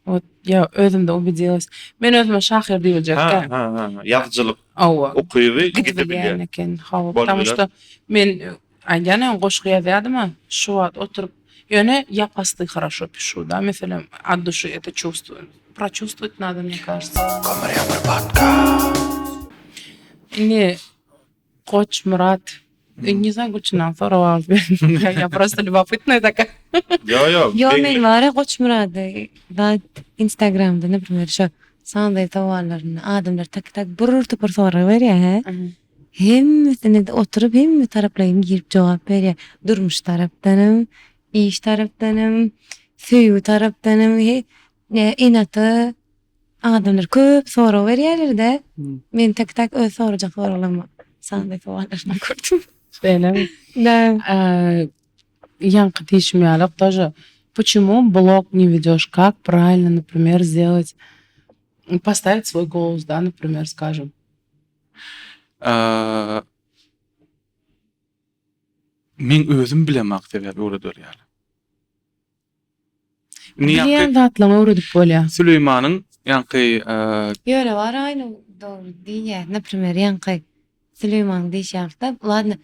[SPEAKER 3] Wot ýa özümde ubedilas. Men özüme şahyr diýiljek
[SPEAKER 2] Ha,
[SPEAKER 3] däl.
[SPEAKER 2] ha, ha, ýazyjylyk
[SPEAKER 3] Hawa.
[SPEAKER 2] ukyby
[SPEAKER 3] Gidibilýän eken. Hawa,
[SPEAKER 2] Bolup
[SPEAKER 3] потому
[SPEAKER 2] biler.
[SPEAKER 3] что men aýdýan öň goşgy ýazýadym-a, şu wagt oturyp, ýöne ýa posty хорошо пишу, da, meselem, от души это чувствую. Прочувствовать надо, мне кажется.
[SPEAKER 6] Kömür ýapyr podcast.
[SPEAKER 3] Indi Goçmyrat, ne знаю, Gülçindan sorap aldy ben. Я просто любопытная такая.
[SPEAKER 2] Ýo, ýo.
[SPEAKER 4] Ýo, men bar-a Goçmyrady zat Instagramda, например, şo sanday sowallaryny adamlar tak tak bir topar sorag berýär, hä? Hemmesine-de oturyp hemme taraplaýyn girip jogap berýär. Durmuş tarapdanam, iş tarapdanam, söýgi tarapdanam, ene-ata adamlar köp sorag berýärler-de. Men tak tak öz sorajak soraglarymy sanday sowallaryndan gördüm.
[SPEAKER 3] Şeýlemi?
[SPEAKER 4] Da.
[SPEAKER 3] Ýaňky diýşim ýaly тоже почему блог не ведешь, как правильно, например, сделать, поставить свой голос, да, например, скажем.
[SPEAKER 1] Meň özüm bilemok sebäbi öwreder ýaly. Indi ýaňky
[SPEAKER 3] Bilýän zatlaryňy öwredip bolýar.
[SPEAKER 1] Süleýmanyň ýaňky
[SPEAKER 4] Ýöne bar aýna dogry diýýär. Naprimer ýaňky Süleýmanyň diýşi ýaly-da, ladno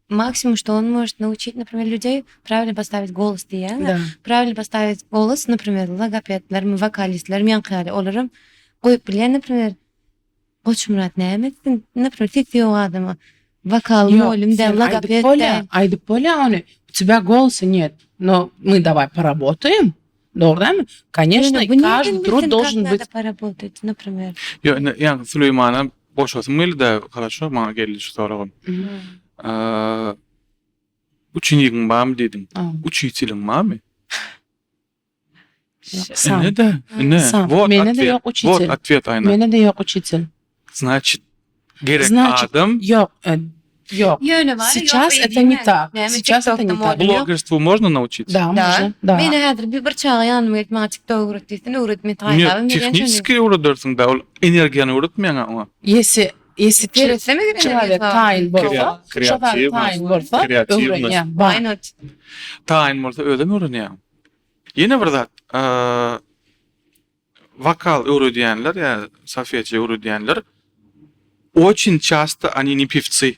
[SPEAKER 4] maksimum что он может научить, например, людей правильно поставить голос diýýär.
[SPEAKER 3] Да.
[SPEAKER 4] Правильно поставить голос, например, logopedlermi, wokalistlermi ýaňky ýaly olaram goýup bilýär, например, Goçmyrat näme etsin? Naprimер, sesi ýok adama. Wokal mugallym däl, logoped däl.
[SPEAKER 3] Aýdyp bolýar ony. U тебя голоса нет, но мы давай поработаем. Dogry dälmi? Конечно, каждый труд должен быть.
[SPEAKER 4] Поработать, например.
[SPEAKER 1] Ýok, indi ýaňky Süleýmana goşasym geldi-de, хорошо, maňa geldi şu soragym. Uçenigiň barmy diýdiň. Uçiteliň barmy?
[SPEAKER 3] Sam.
[SPEAKER 1] Ine-de, ine.
[SPEAKER 3] Sam.
[SPEAKER 1] Вот
[SPEAKER 3] Mende-de
[SPEAKER 1] otwet.
[SPEAKER 3] ýok uçitel.
[SPEAKER 1] Вот otwet aýna.
[SPEAKER 3] Mende-de ýok uçitel.
[SPEAKER 1] Значит, gerek
[SPEAKER 3] Значит,
[SPEAKER 1] adam
[SPEAKER 3] Ýok, e, ýok.
[SPEAKER 4] Ýöne bar,
[SPEAKER 3] Сейчас
[SPEAKER 4] ýok,
[SPEAKER 3] это не так.
[SPEAKER 4] Näme
[SPEAKER 3] Сейчас это не
[SPEAKER 4] TikTokda
[SPEAKER 3] так.
[SPEAKER 4] moda ýok.
[SPEAKER 1] blogerstwu можно научиться?
[SPEAKER 3] Да, можно, да.
[SPEAKER 4] Meni häzir bir, bir çaga ýanyma gelip maňa TikTok öwret diýsin, öwret men
[SPEAKER 1] Нет,
[SPEAKER 4] taýynlabam berýän şony.
[SPEAKER 1] tehniçeski öwredersiň-dä, ol energiýany öwretmeýäň oňa.
[SPEAKER 3] Если если че-
[SPEAKER 4] Öwretsem eger
[SPEAKER 3] человek taýyn bolsa, şo zat taýyn bolsa,
[SPEAKER 2] Kreatiwnost.
[SPEAKER 3] öwrenýär. Bar.
[SPEAKER 4] Why not?
[SPEAKER 1] Taýyn bolsa özem öwrenýär. Ýene bir zat, wokal öwredýänler ýa solfejiýa öwredýänler oçin çasto oni ne pewtsy.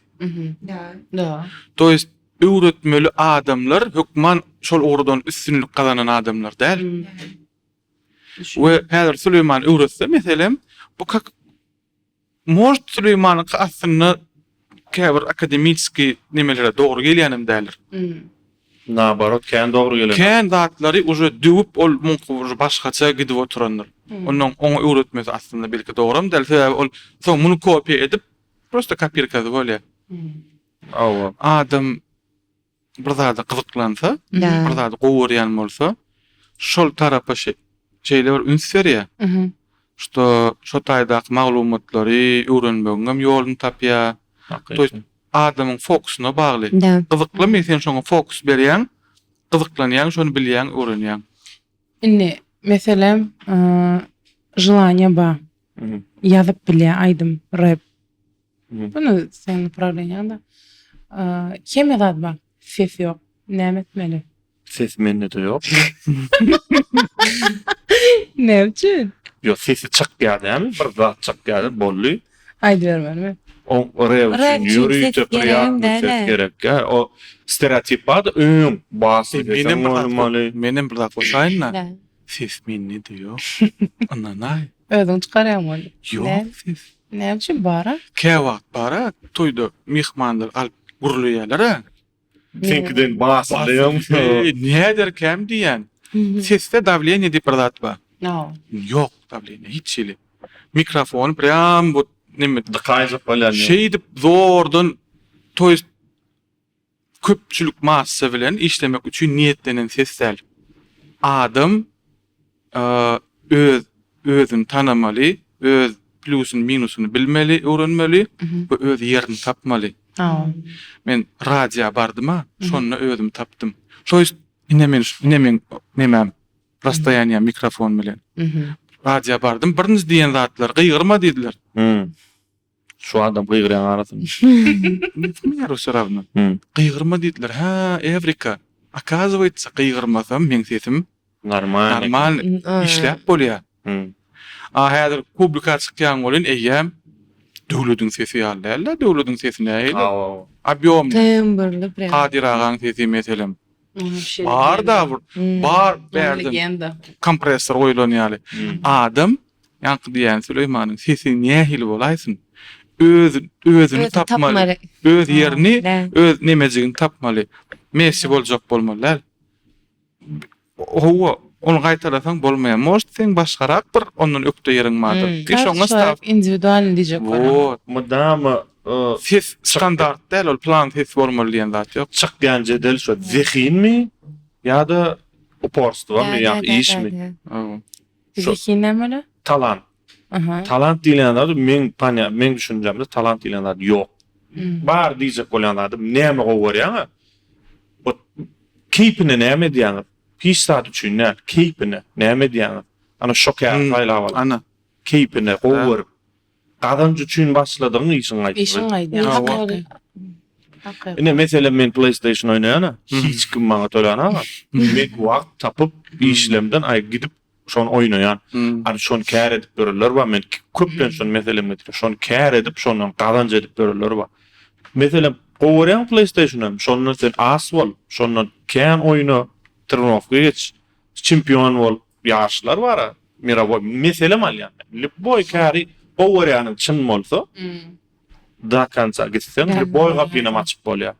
[SPEAKER 3] Da.
[SPEAKER 1] To ýest öwretmeli adamlar hökman şol ugurdan üstünlik gazanan adamlar däl. We häzir Süleýman öwretse meselem bu kak Может Süleýmanyňky aslynda käbir akademiçeskiý nemelere dogry gelýänem däldir.
[SPEAKER 2] Naoborot kän dogry gelenok.
[SPEAKER 1] Kän zatlary uje döwüp ol muňky uje başgaça gidip oturandyr. Onnoň oňa öwretmesi aslynda belki dogram däl sebäbi ol soň muny kopiýa edip prosta kopirkasy bolýar.
[SPEAKER 2] Hawa.
[SPEAKER 1] Adam bir zada gyzyklansa, bir zady gowy görýän bolsa, şol tarapa şeýle bir üns berýär, şto şo taýdaky maglumatlary öwrenmegiňem ýoluny tapýar. To ýest adamyň fokusyna bagly. Gyzyklymy sen şoňa fokus berýäň, gyzyklanýaň, şony bilýäň, öwrenýäň.
[SPEAKER 3] Indi, meselem, želaniýa bar. Ýazyp bilýär aýdym, rep. Bunu seň направleniýaňda. Hemme zat bar. Ses ýok. Näme etmeli?
[SPEAKER 2] Ses mende-de ýok.
[SPEAKER 3] Näme üçin?
[SPEAKER 2] Ýok, sesi çykýar dämi? Bir zat çykýar, boldy.
[SPEAKER 3] Aýdybermelimi?
[SPEAKER 2] O rep üçin ýörite priýatnyý ses gerek. O stereotip bar-da, öň basly seseň bolmaly.
[SPEAKER 1] Menem bir zat goşaýyn-da. Ses mende-de ýok. Ynanaý.
[SPEAKER 3] Özüň çykarýaň ony.
[SPEAKER 1] Ýok ses.
[SPEAKER 3] Näme üçin bara?
[SPEAKER 1] Käwagt bara toýda myhmanlar galyp gürleýärler-ä.
[SPEAKER 2] Seňkiden basylýaň.
[SPEAKER 1] Eý, näderkäm diýýän. Sesde dawleniýe diýip bir zat bar.
[SPEAKER 3] No.
[SPEAKER 1] Ýok dawleniýe hiç hili. Mikrofony prýam bu neme
[SPEAKER 2] Dykaýjak bolýan ýok.
[SPEAKER 1] şeýdip zordan to ýest köpçülik massa bilen işlemek üçin niýetlenen ses däl. Adam öz özüni tanamaly, öz plýusyny minusyny bilmeli, öwrenmeli we öz ýerini tapmaly. Men radioa bardym-a, şonda özümi tapdym. To ýest ine men ine meň nemäm rasstoýaniýam mikrofon bilen. Radioa bardym, birinji diýen zatlary gygyrma diýdiler.
[SPEAKER 2] Şu adam gygyrýan arasynda.
[SPEAKER 1] Bilmeýär wse rawno. Gygyrma diýdiler. Hä, Ewrika. Okazywaýtsa gygyrmasam meň sesim
[SPEAKER 2] Normal.
[SPEAKER 1] Normal işläp bolýar. A häzir publika çykýaň welin eýýäm Döwlediň sesi ýaly däl-de, Döwlediň sesi nähili? Obýomny.
[SPEAKER 4] Tembrli prýam.
[SPEAKER 1] Kadyr agaň sesi meselem. Bar-da bir, bar bärden kompressor goýlan ýaly. Adam Ýaňky diýýän Süleýmanyň sesi nähili bolaýsyn? Öz özüni tapmaly. Öz ýerini, öz nemejigini tapmaly. Messi boljak bolmaly däl. Hawa, ony gaýtalasaň bolmaýar. Может, seň başgarak bir ondan ökde ýeriň bardyr.
[SPEAKER 3] Ti şoňa staw. Indiwidualny diýjek bolýan.
[SPEAKER 1] Wot.
[SPEAKER 2] Mydama
[SPEAKER 1] Ses standart däl ol, plan ses bolmaly diýen zat ýok.
[SPEAKER 2] Çykýan jedel şo zehinmi ýa-da uporstwomy ýa işmi?
[SPEAKER 1] Hawa.
[SPEAKER 3] Zehin näme?
[SPEAKER 2] Talant.
[SPEAKER 3] Aha.
[SPEAKER 2] Talant diýlen zat meň panýa, meň düşünjemde talant diýlen zat ýok. Bar diýjek bolýan zadym näme gowy görýäňä? Ot keýpine näme edýäňiz? Hiç zat üçin däl, keýpine näme edýäňiz? Ana şo käri saýlap alyp.
[SPEAKER 1] Ana.
[SPEAKER 2] Keýpine gowy görüp. Gazanç üçin başladygyň işiň gaýtdy.
[SPEAKER 3] Işiň gaýdýar. Hakykat.
[SPEAKER 2] Ine meselem men PlayStation oýnaýan-a, hiç kim maňa tölänak-a. Men wagt tapyp işlemden aý gidip şony oýnaýan. Hany şony kär edip ýörenler bar, men köplenç şony meselem getirýän. Şony kär edip şondan gazanç edip ýörenler bar. Meselem gowy görýäňmi PlayStation-y? Şondan sen as bol, şondan kän oýna, trenowka geç, çempion bol. Ýaşlar bar-a, mirowoý meselem alýan men. Lýuboý käri gowy görýäniň çyn bolsa, do konca gitseň, lýuboý gapynam açyp bolýar.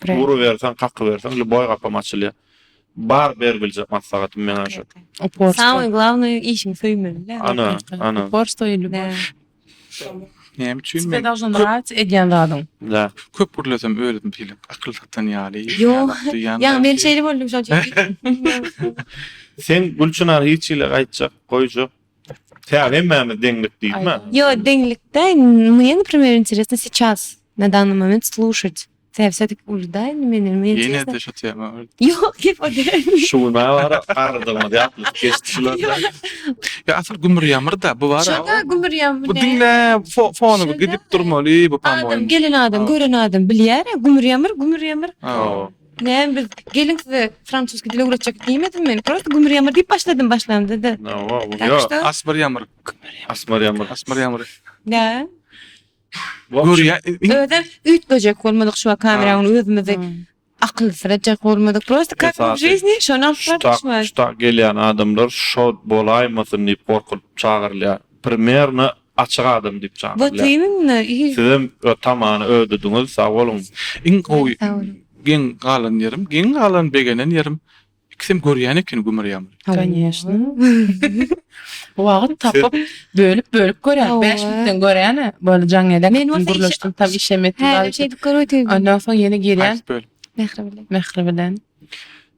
[SPEAKER 2] Uruberseň, kakyberseň, lýuboý gapam açylýar. Bar beribiljek maslahatym meňä şu.
[SPEAKER 3] Uporstvo.
[SPEAKER 4] Samyý glawnyý işiňi söýmeli-dä.
[SPEAKER 2] Ana, ana.
[SPEAKER 3] Uporstvo i lýubow.
[SPEAKER 1] Näme üçin
[SPEAKER 3] Тебе
[SPEAKER 1] men
[SPEAKER 3] должно nravиться edýän zadyň.
[SPEAKER 2] Da.
[SPEAKER 1] köp gürlesem özüm şeýle akyl satan ýaly
[SPEAKER 4] Ýok.
[SPEAKER 1] duýýan
[SPEAKER 4] Ýa men şeýle boldum şoň üçin.
[SPEAKER 2] Sen Gülçynar hiç hili gaýtjak, goýjak. Sebäbi hemmämiz deňlik diýdimä.
[SPEAKER 4] Ýok, deňlikde мне, например, интересно сейчас на данный момент слушать. Sebäbi все-таки uly-da indi meni meni
[SPEAKER 1] Ýene
[SPEAKER 4] interesno.
[SPEAKER 1] de şu tema.
[SPEAKER 4] Ýok, gep o däl.
[SPEAKER 2] Şu gün maňa bara garradygymyz ýatladyp geçdi şular.
[SPEAKER 1] Ýa asyl gümür-ýamyr-da bu bara.
[SPEAKER 4] Şo-da gümür-ýamyr
[SPEAKER 1] Bu
[SPEAKER 4] ne?
[SPEAKER 1] diňle fony
[SPEAKER 4] Şo-da.
[SPEAKER 1] gidip durmaly bu
[SPEAKER 4] Adam,
[SPEAKER 1] po-moýmu.
[SPEAKER 4] gelen adam, gören adam bilýär-ä, gümür-ýamyr, gümür-ýamyr.
[SPEAKER 1] Hawa.
[SPEAKER 4] Näme biz geliň size fransuski dil öwretjek diýmedim men. Prosta gümür-ýamyr diýip başladym başlamda-da.
[SPEAKER 2] Hawa,
[SPEAKER 4] Tak
[SPEAKER 2] ýok.
[SPEAKER 4] что?
[SPEAKER 1] Asmyr ýamyr.
[SPEAKER 2] Asmyr ýamyr.
[SPEAKER 1] Asmyr ýamyr.
[SPEAKER 4] Nä?
[SPEAKER 1] Görýä.
[SPEAKER 4] Özem üýtgejek bolmadyk şu kameranyň özümizi akylsyratjak bolmadyk. Prosta как в жизни şony alyp bardyk şu wagt.
[SPEAKER 2] Şu tak gelýän adamlar şo bolaýmasyn diýip gorkulyp çagyrylýar. Primerno açyk adam diýip çagyrylýar.
[SPEAKER 4] Вот именно.
[SPEAKER 2] Sizem tamany ödediňiz sag boluň.
[SPEAKER 1] Iň gowy geň galan ýerim, geň galan begenen ýerim Ikisem görýän eken gümür-ýamyry.
[SPEAKER 3] Koneşno. Wagt tapyp, bölüp-bölüp görýän. 5 minutdan görýän-ä. Boldy jaň gelýär.
[SPEAKER 4] Men bolsa
[SPEAKER 3] gürleşdim, tam işem etdim.
[SPEAKER 4] Hä, şeýdip görüp otyryn.
[SPEAKER 3] Ondan soň ýene girýän.
[SPEAKER 1] Haýsy bölüm?
[SPEAKER 4] Mähri bilen.
[SPEAKER 3] Mähri bilen.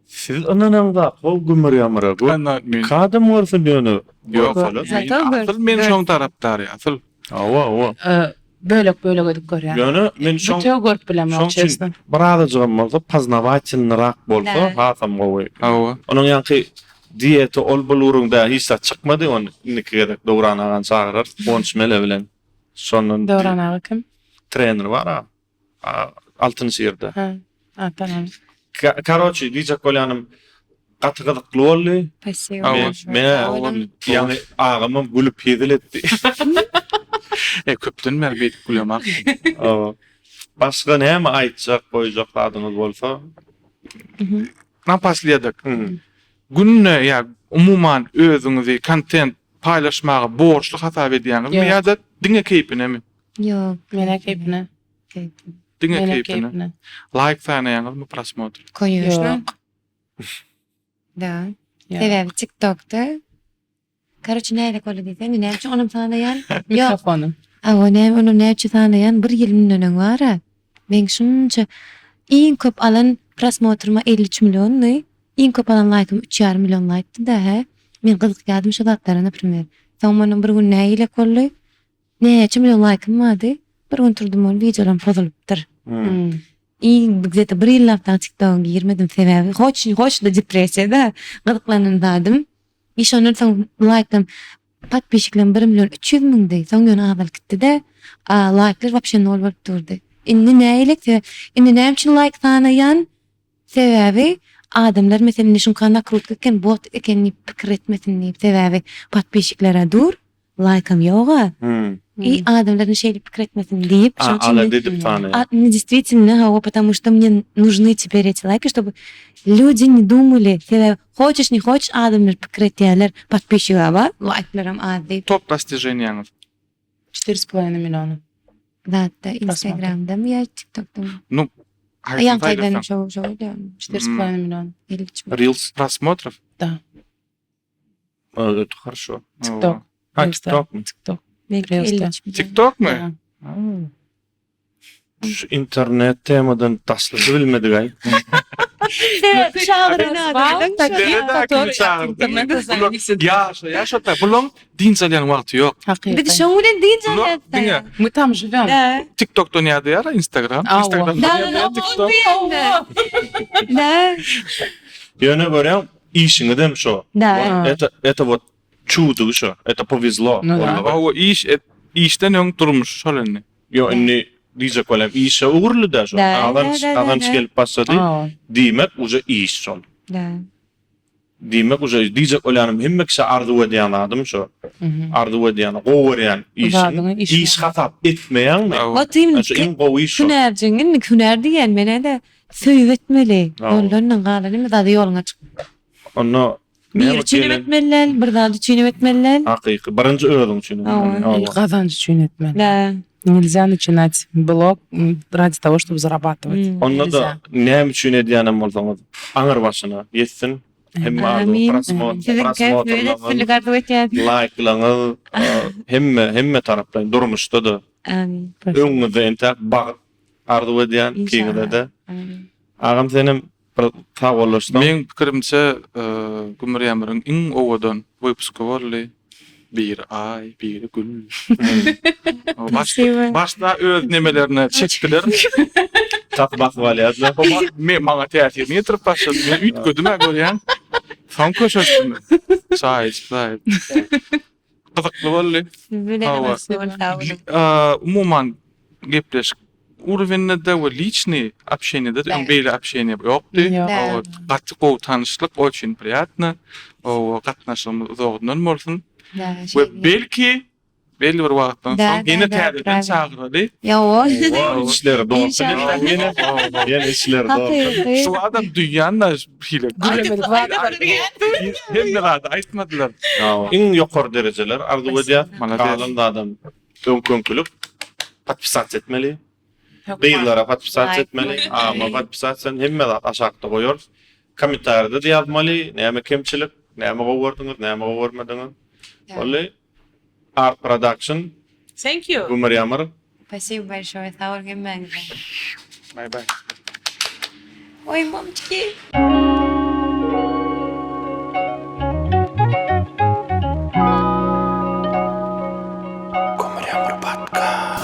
[SPEAKER 2] Siz ynanaňzak how gümür-ýamyra.
[SPEAKER 1] Ana, men.
[SPEAKER 2] Kadam görsün ýöne.
[SPEAKER 1] Ýok,
[SPEAKER 4] Zato
[SPEAKER 1] asyl men şoň tarapdary, asyl.
[SPEAKER 2] Hawa, hawa.
[SPEAKER 3] Bölek-bölek edip görýän.
[SPEAKER 2] Ýöne men şoň
[SPEAKER 3] Bütewi görüp bilemok,
[SPEAKER 2] şoň üçin
[SPEAKER 3] çesno.
[SPEAKER 2] birazajygam bolsa poznawatelnyrak bolsa
[SPEAKER 4] Dä.
[SPEAKER 2] hasam gowy.
[SPEAKER 1] Hawa.
[SPEAKER 2] Onuň ýaňky dieta ol bul uruňda hiç zat çykmady, ony indiki gezek Döwran agany çagyrarys, Guwanç Mele bilen. Şondan
[SPEAKER 3] Döwran aga kim?
[SPEAKER 2] Trener bar a. Altyn şirde.
[SPEAKER 3] Ha. A, tamam.
[SPEAKER 2] Karoçi, diýjek bolýanym gaty gyzykly boldy.
[SPEAKER 4] Spasibo.
[SPEAKER 2] Men, men ýaňy agamam gülüp hezil etdi.
[SPEAKER 1] E, köpden bäri beýdip gülemok.
[SPEAKER 2] Hawa. Başga näme aýtjak, goýjak zadyňyz bolsa?
[SPEAKER 1] Naposledok. Günde ýa umuman özüňizi kontent paýlaşmaga borçly hasap edýäňizmi
[SPEAKER 3] Ýok.
[SPEAKER 1] ýa-da? Diňe keýpinemi?
[SPEAKER 4] Ýok.
[SPEAKER 3] Menä keýpine.
[SPEAKER 4] Keýpine.
[SPEAKER 1] Diňe
[SPEAKER 3] Menä
[SPEAKER 1] keýpine.
[SPEAKER 3] keýpine.
[SPEAKER 1] Laýk sanaýaňyzmy prosmotr?
[SPEAKER 4] Konýeşno.
[SPEAKER 3] Ýok.
[SPEAKER 4] Da.
[SPEAKER 3] Ýok.
[SPEAKER 4] Sebäbi TikTokda Karoçe nähili boldy diýseň, näme üçin onam sanaýan? Ýok.
[SPEAKER 3] Mikrofony.
[SPEAKER 4] Awa näme onam näme üçin sanaýan? Bir ýyl mundan öň bara meň şunça iň köp alan prosmotrym 53 milliondy. Iň köp alan laýkym üç ýarym million laýkdy-da, hä. Men gyzykýardym şo zatlara, naprimer. Soň mundan bir gün nähilek boldy? Näçe million laýkym bardy. Bir gün turdum ol wideolarym pozulypdyr. I gde-to bir ýyllap dagy TikToka girmedim sebäbi hoç hoç-da depressiýada gyzyklanan zadym. I şondan soň laýklam podpisçiklerim bir million 300 müňdi. Soň ýöne azalyp gitdi-de, a laýklar wapşe nol bolup durdy. Indi nähilek sebäp indi näme üçin laýk sanaýan? Sebäbi adamlar meselem indi şuňka nakrutka eken bot eken diýip pikir etmesin diýip sebäbi podpisçikler-ä dur. Laýkam ýoga. I adamlar indi şeýle pikir etmesin diýip, şoň üçin
[SPEAKER 2] Alada edip sanaýar.
[SPEAKER 4] A, ну действительно, hawa, потому что мне нужны теперь эти лайки, чтобы люди не думали. Sebäbi хочешь не хочешь adamlar pikir etýärler, podpisçiga bar, laýklaram az diýip.
[SPEAKER 1] Top dostижeniýaňyz.
[SPEAKER 3] Четыре с половиной миллиона.
[SPEAKER 4] Zatda Instagramdamy ýa TikTokdamy?
[SPEAKER 1] Ну,
[SPEAKER 4] Ýaňky aýdanym şo şo bolýar.
[SPEAKER 3] Четыре с половиной миллиона.
[SPEAKER 4] 53 müň.
[SPEAKER 2] Reels.
[SPEAKER 1] Просмотров?
[SPEAKER 3] Да.
[SPEAKER 2] Это хорошо.
[SPEAKER 3] TikTok.
[SPEAKER 2] Ha,
[SPEAKER 3] Reels'te.
[SPEAKER 2] TikTokmy?
[SPEAKER 3] TikTok.
[SPEAKER 4] Belki
[SPEAKER 3] Reels'te.
[SPEAKER 4] 53 milyon.
[SPEAKER 1] TikTokmy?
[SPEAKER 3] Da.
[SPEAKER 2] Şu internet temadan daşlaşy bilmedik aý.
[SPEAKER 1] Ýaşa, ýaşa ta. Bulaň dynç alýan wagty ýok.
[SPEAKER 3] Hakyky.
[SPEAKER 4] Biz şoň bilen dynç
[SPEAKER 1] Bular
[SPEAKER 4] alýas.
[SPEAKER 1] diňe
[SPEAKER 3] Мы там живем.
[SPEAKER 4] Da.
[SPEAKER 1] TikTokdan ýa-da Instagram,
[SPEAKER 3] Awa.
[SPEAKER 1] Instagramdan
[SPEAKER 4] Da,
[SPEAKER 1] ýa-da
[SPEAKER 4] da,
[SPEAKER 1] TikTok.
[SPEAKER 4] Da.
[SPEAKER 2] Ýöne görýäň, işiňizem şo.
[SPEAKER 4] Da.
[SPEAKER 2] Это это вот çuwdugy şo. Это повезло.
[SPEAKER 3] Ну да.
[SPEAKER 1] Hawa, iş et, işden öň durmuş şol indi.
[SPEAKER 2] Ýo indi diýjek bolýan işe öwrüldi-dä şo.
[SPEAKER 4] Da,
[SPEAKER 2] Gazanç,
[SPEAKER 4] da, da,
[SPEAKER 2] gazanç
[SPEAKER 4] da.
[SPEAKER 2] gelip başlady.
[SPEAKER 3] Awa.
[SPEAKER 2] Diýmek uje iş şol.
[SPEAKER 4] Da.
[SPEAKER 2] Diýmek uje diýjek bolýanym hemme kişi arzuw edýän zadym şo. Arzuw edýän, gowy görýän işiň.
[SPEAKER 3] Zadyňy iş
[SPEAKER 2] Iş hasap etmeýäňmi?
[SPEAKER 1] Hawa.
[SPEAKER 4] Ot indi
[SPEAKER 2] Şu iň gowy iş şo.
[SPEAKER 4] hünärjiň indi hünär diýen menä-de söýüp etmeli.
[SPEAKER 2] Hawa.
[SPEAKER 4] Ondan galan indi zady ýoluňa çyk.
[SPEAKER 2] Onda
[SPEAKER 4] Bir
[SPEAKER 2] näme
[SPEAKER 4] üçin
[SPEAKER 2] gelen
[SPEAKER 4] etmeli däl, bir zat üçin etmeli däl.
[SPEAKER 2] hakyky birinji özüň üçin
[SPEAKER 4] Hawa.
[SPEAKER 2] etmeli. Hawa.
[SPEAKER 3] Gazanç üçin etmeli.
[SPEAKER 4] Da.
[SPEAKER 3] Нельзя начинать блог м, ради того, чтобы зарабатывать.
[SPEAKER 4] Hmm.
[SPEAKER 2] Onda da näme üçin edýänem bolsaňyz aňyr başyna ýetsin. Hemme arzuw
[SPEAKER 4] Amin.
[SPEAKER 2] prosmotr,
[SPEAKER 4] Siziň
[SPEAKER 2] prosmotrlaryňyz,
[SPEAKER 4] üstünlik arzuw etýän.
[SPEAKER 2] laýklaryňyz, e, hemme hemme taraplaýyn durmuşda-da
[SPEAKER 4] Amin.
[SPEAKER 2] öňüňizde entäk bagt arzuw edýän
[SPEAKER 4] Inşallah.
[SPEAKER 2] ikiňize-de.
[SPEAKER 4] Amin.
[SPEAKER 2] Agam senem bir sag bollaşsaň.
[SPEAKER 1] Meň pikirimçe, e, Gümür Ýamyryň iň owadan wypuski boldy. Biri aý, biri gül. Baş, başda öz nemelerine çekdiler.
[SPEAKER 2] Tas basyp alýardylar.
[SPEAKER 1] Men maňa täsirini ýetirip başlady. Men üýtgedim-ä görýän. Soň köşeşdim. Çaý içip, çaý içip. Gyzykly boldy.
[SPEAKER 4] Siz bilen
[SPEAKER 1] Hawa.
[SPEAKER 4] gyzykly boldy, sag boluň.
[SPEAKER 1] Umuman gepleşik uroweninde we liçnyý общeniýede öň beýle общeniýe ýokdy.
[SPEAKER 3] Ýok.
[SPEAKER 1] Hawa, gaty gowy tanyşlyk, oçin priýatno. Hawa, gatnaşygymyz uzagyndan bolsun.
[SPEAKER 4] Da,
[SPEAKER 1] We
[SPEAKER 4] şeýle.
[SPEAKER 1] belki belli bir wagtdan
[SPEAKER 4] Da,
[SPEAKER 1] soň
[SPEAKER 4] da,
[SPEAKER 1] ýene
[SPEAKER 4] da,
[SPEAKER 1] täzeden
[SPEAKER 4] pravilno.
[SPEAKER 1] çagyraly.
[SPEAKER 4] Ýowa.
[SPEAKER 2] Içleri dolsun.
[SPEAKER 4] İnşallah.
[SPEAKER 2] Ýene ýene içleri dolsun.
[SPEAKER 4] Hakyky.
[SPEAKER 1] Şu adam duýýan-da hile. Hemme zady aýtmadylar.
[SPEAKER 2] Hawa. Iň ýokary derejeler arzuw edýär.
[SPEAKER 1] Malades.
[SPEAKER 2] Galan zadam öňküňkilik podpisat etmeli. Gyzlara podpisat
[SPEAKER 4] Laýk
[SPEAKER 2] etmeli.
[SPEAKER 4] goýmaly.
[SPEAKER 2] Agama podpisat sen hemme zat aşakda goýarys. Kommentariýada da ýazmaly, näme kemçilik, näme gowy gördüňiz, näme gowy görmediňiz. Boldy. Art Production,
[SPEAKER 3] Thank you.
[SPEAKER 2] Gümür Ýamyr.
[SPEAKER 4] Spasibo большое. Sag boluň hemmäňize.
[SPEAKER 1] Bye bye.
[SPEAKER 4] Oý, momçiki.
[SPEAKER 6] Gümür Ýamyr Podcast.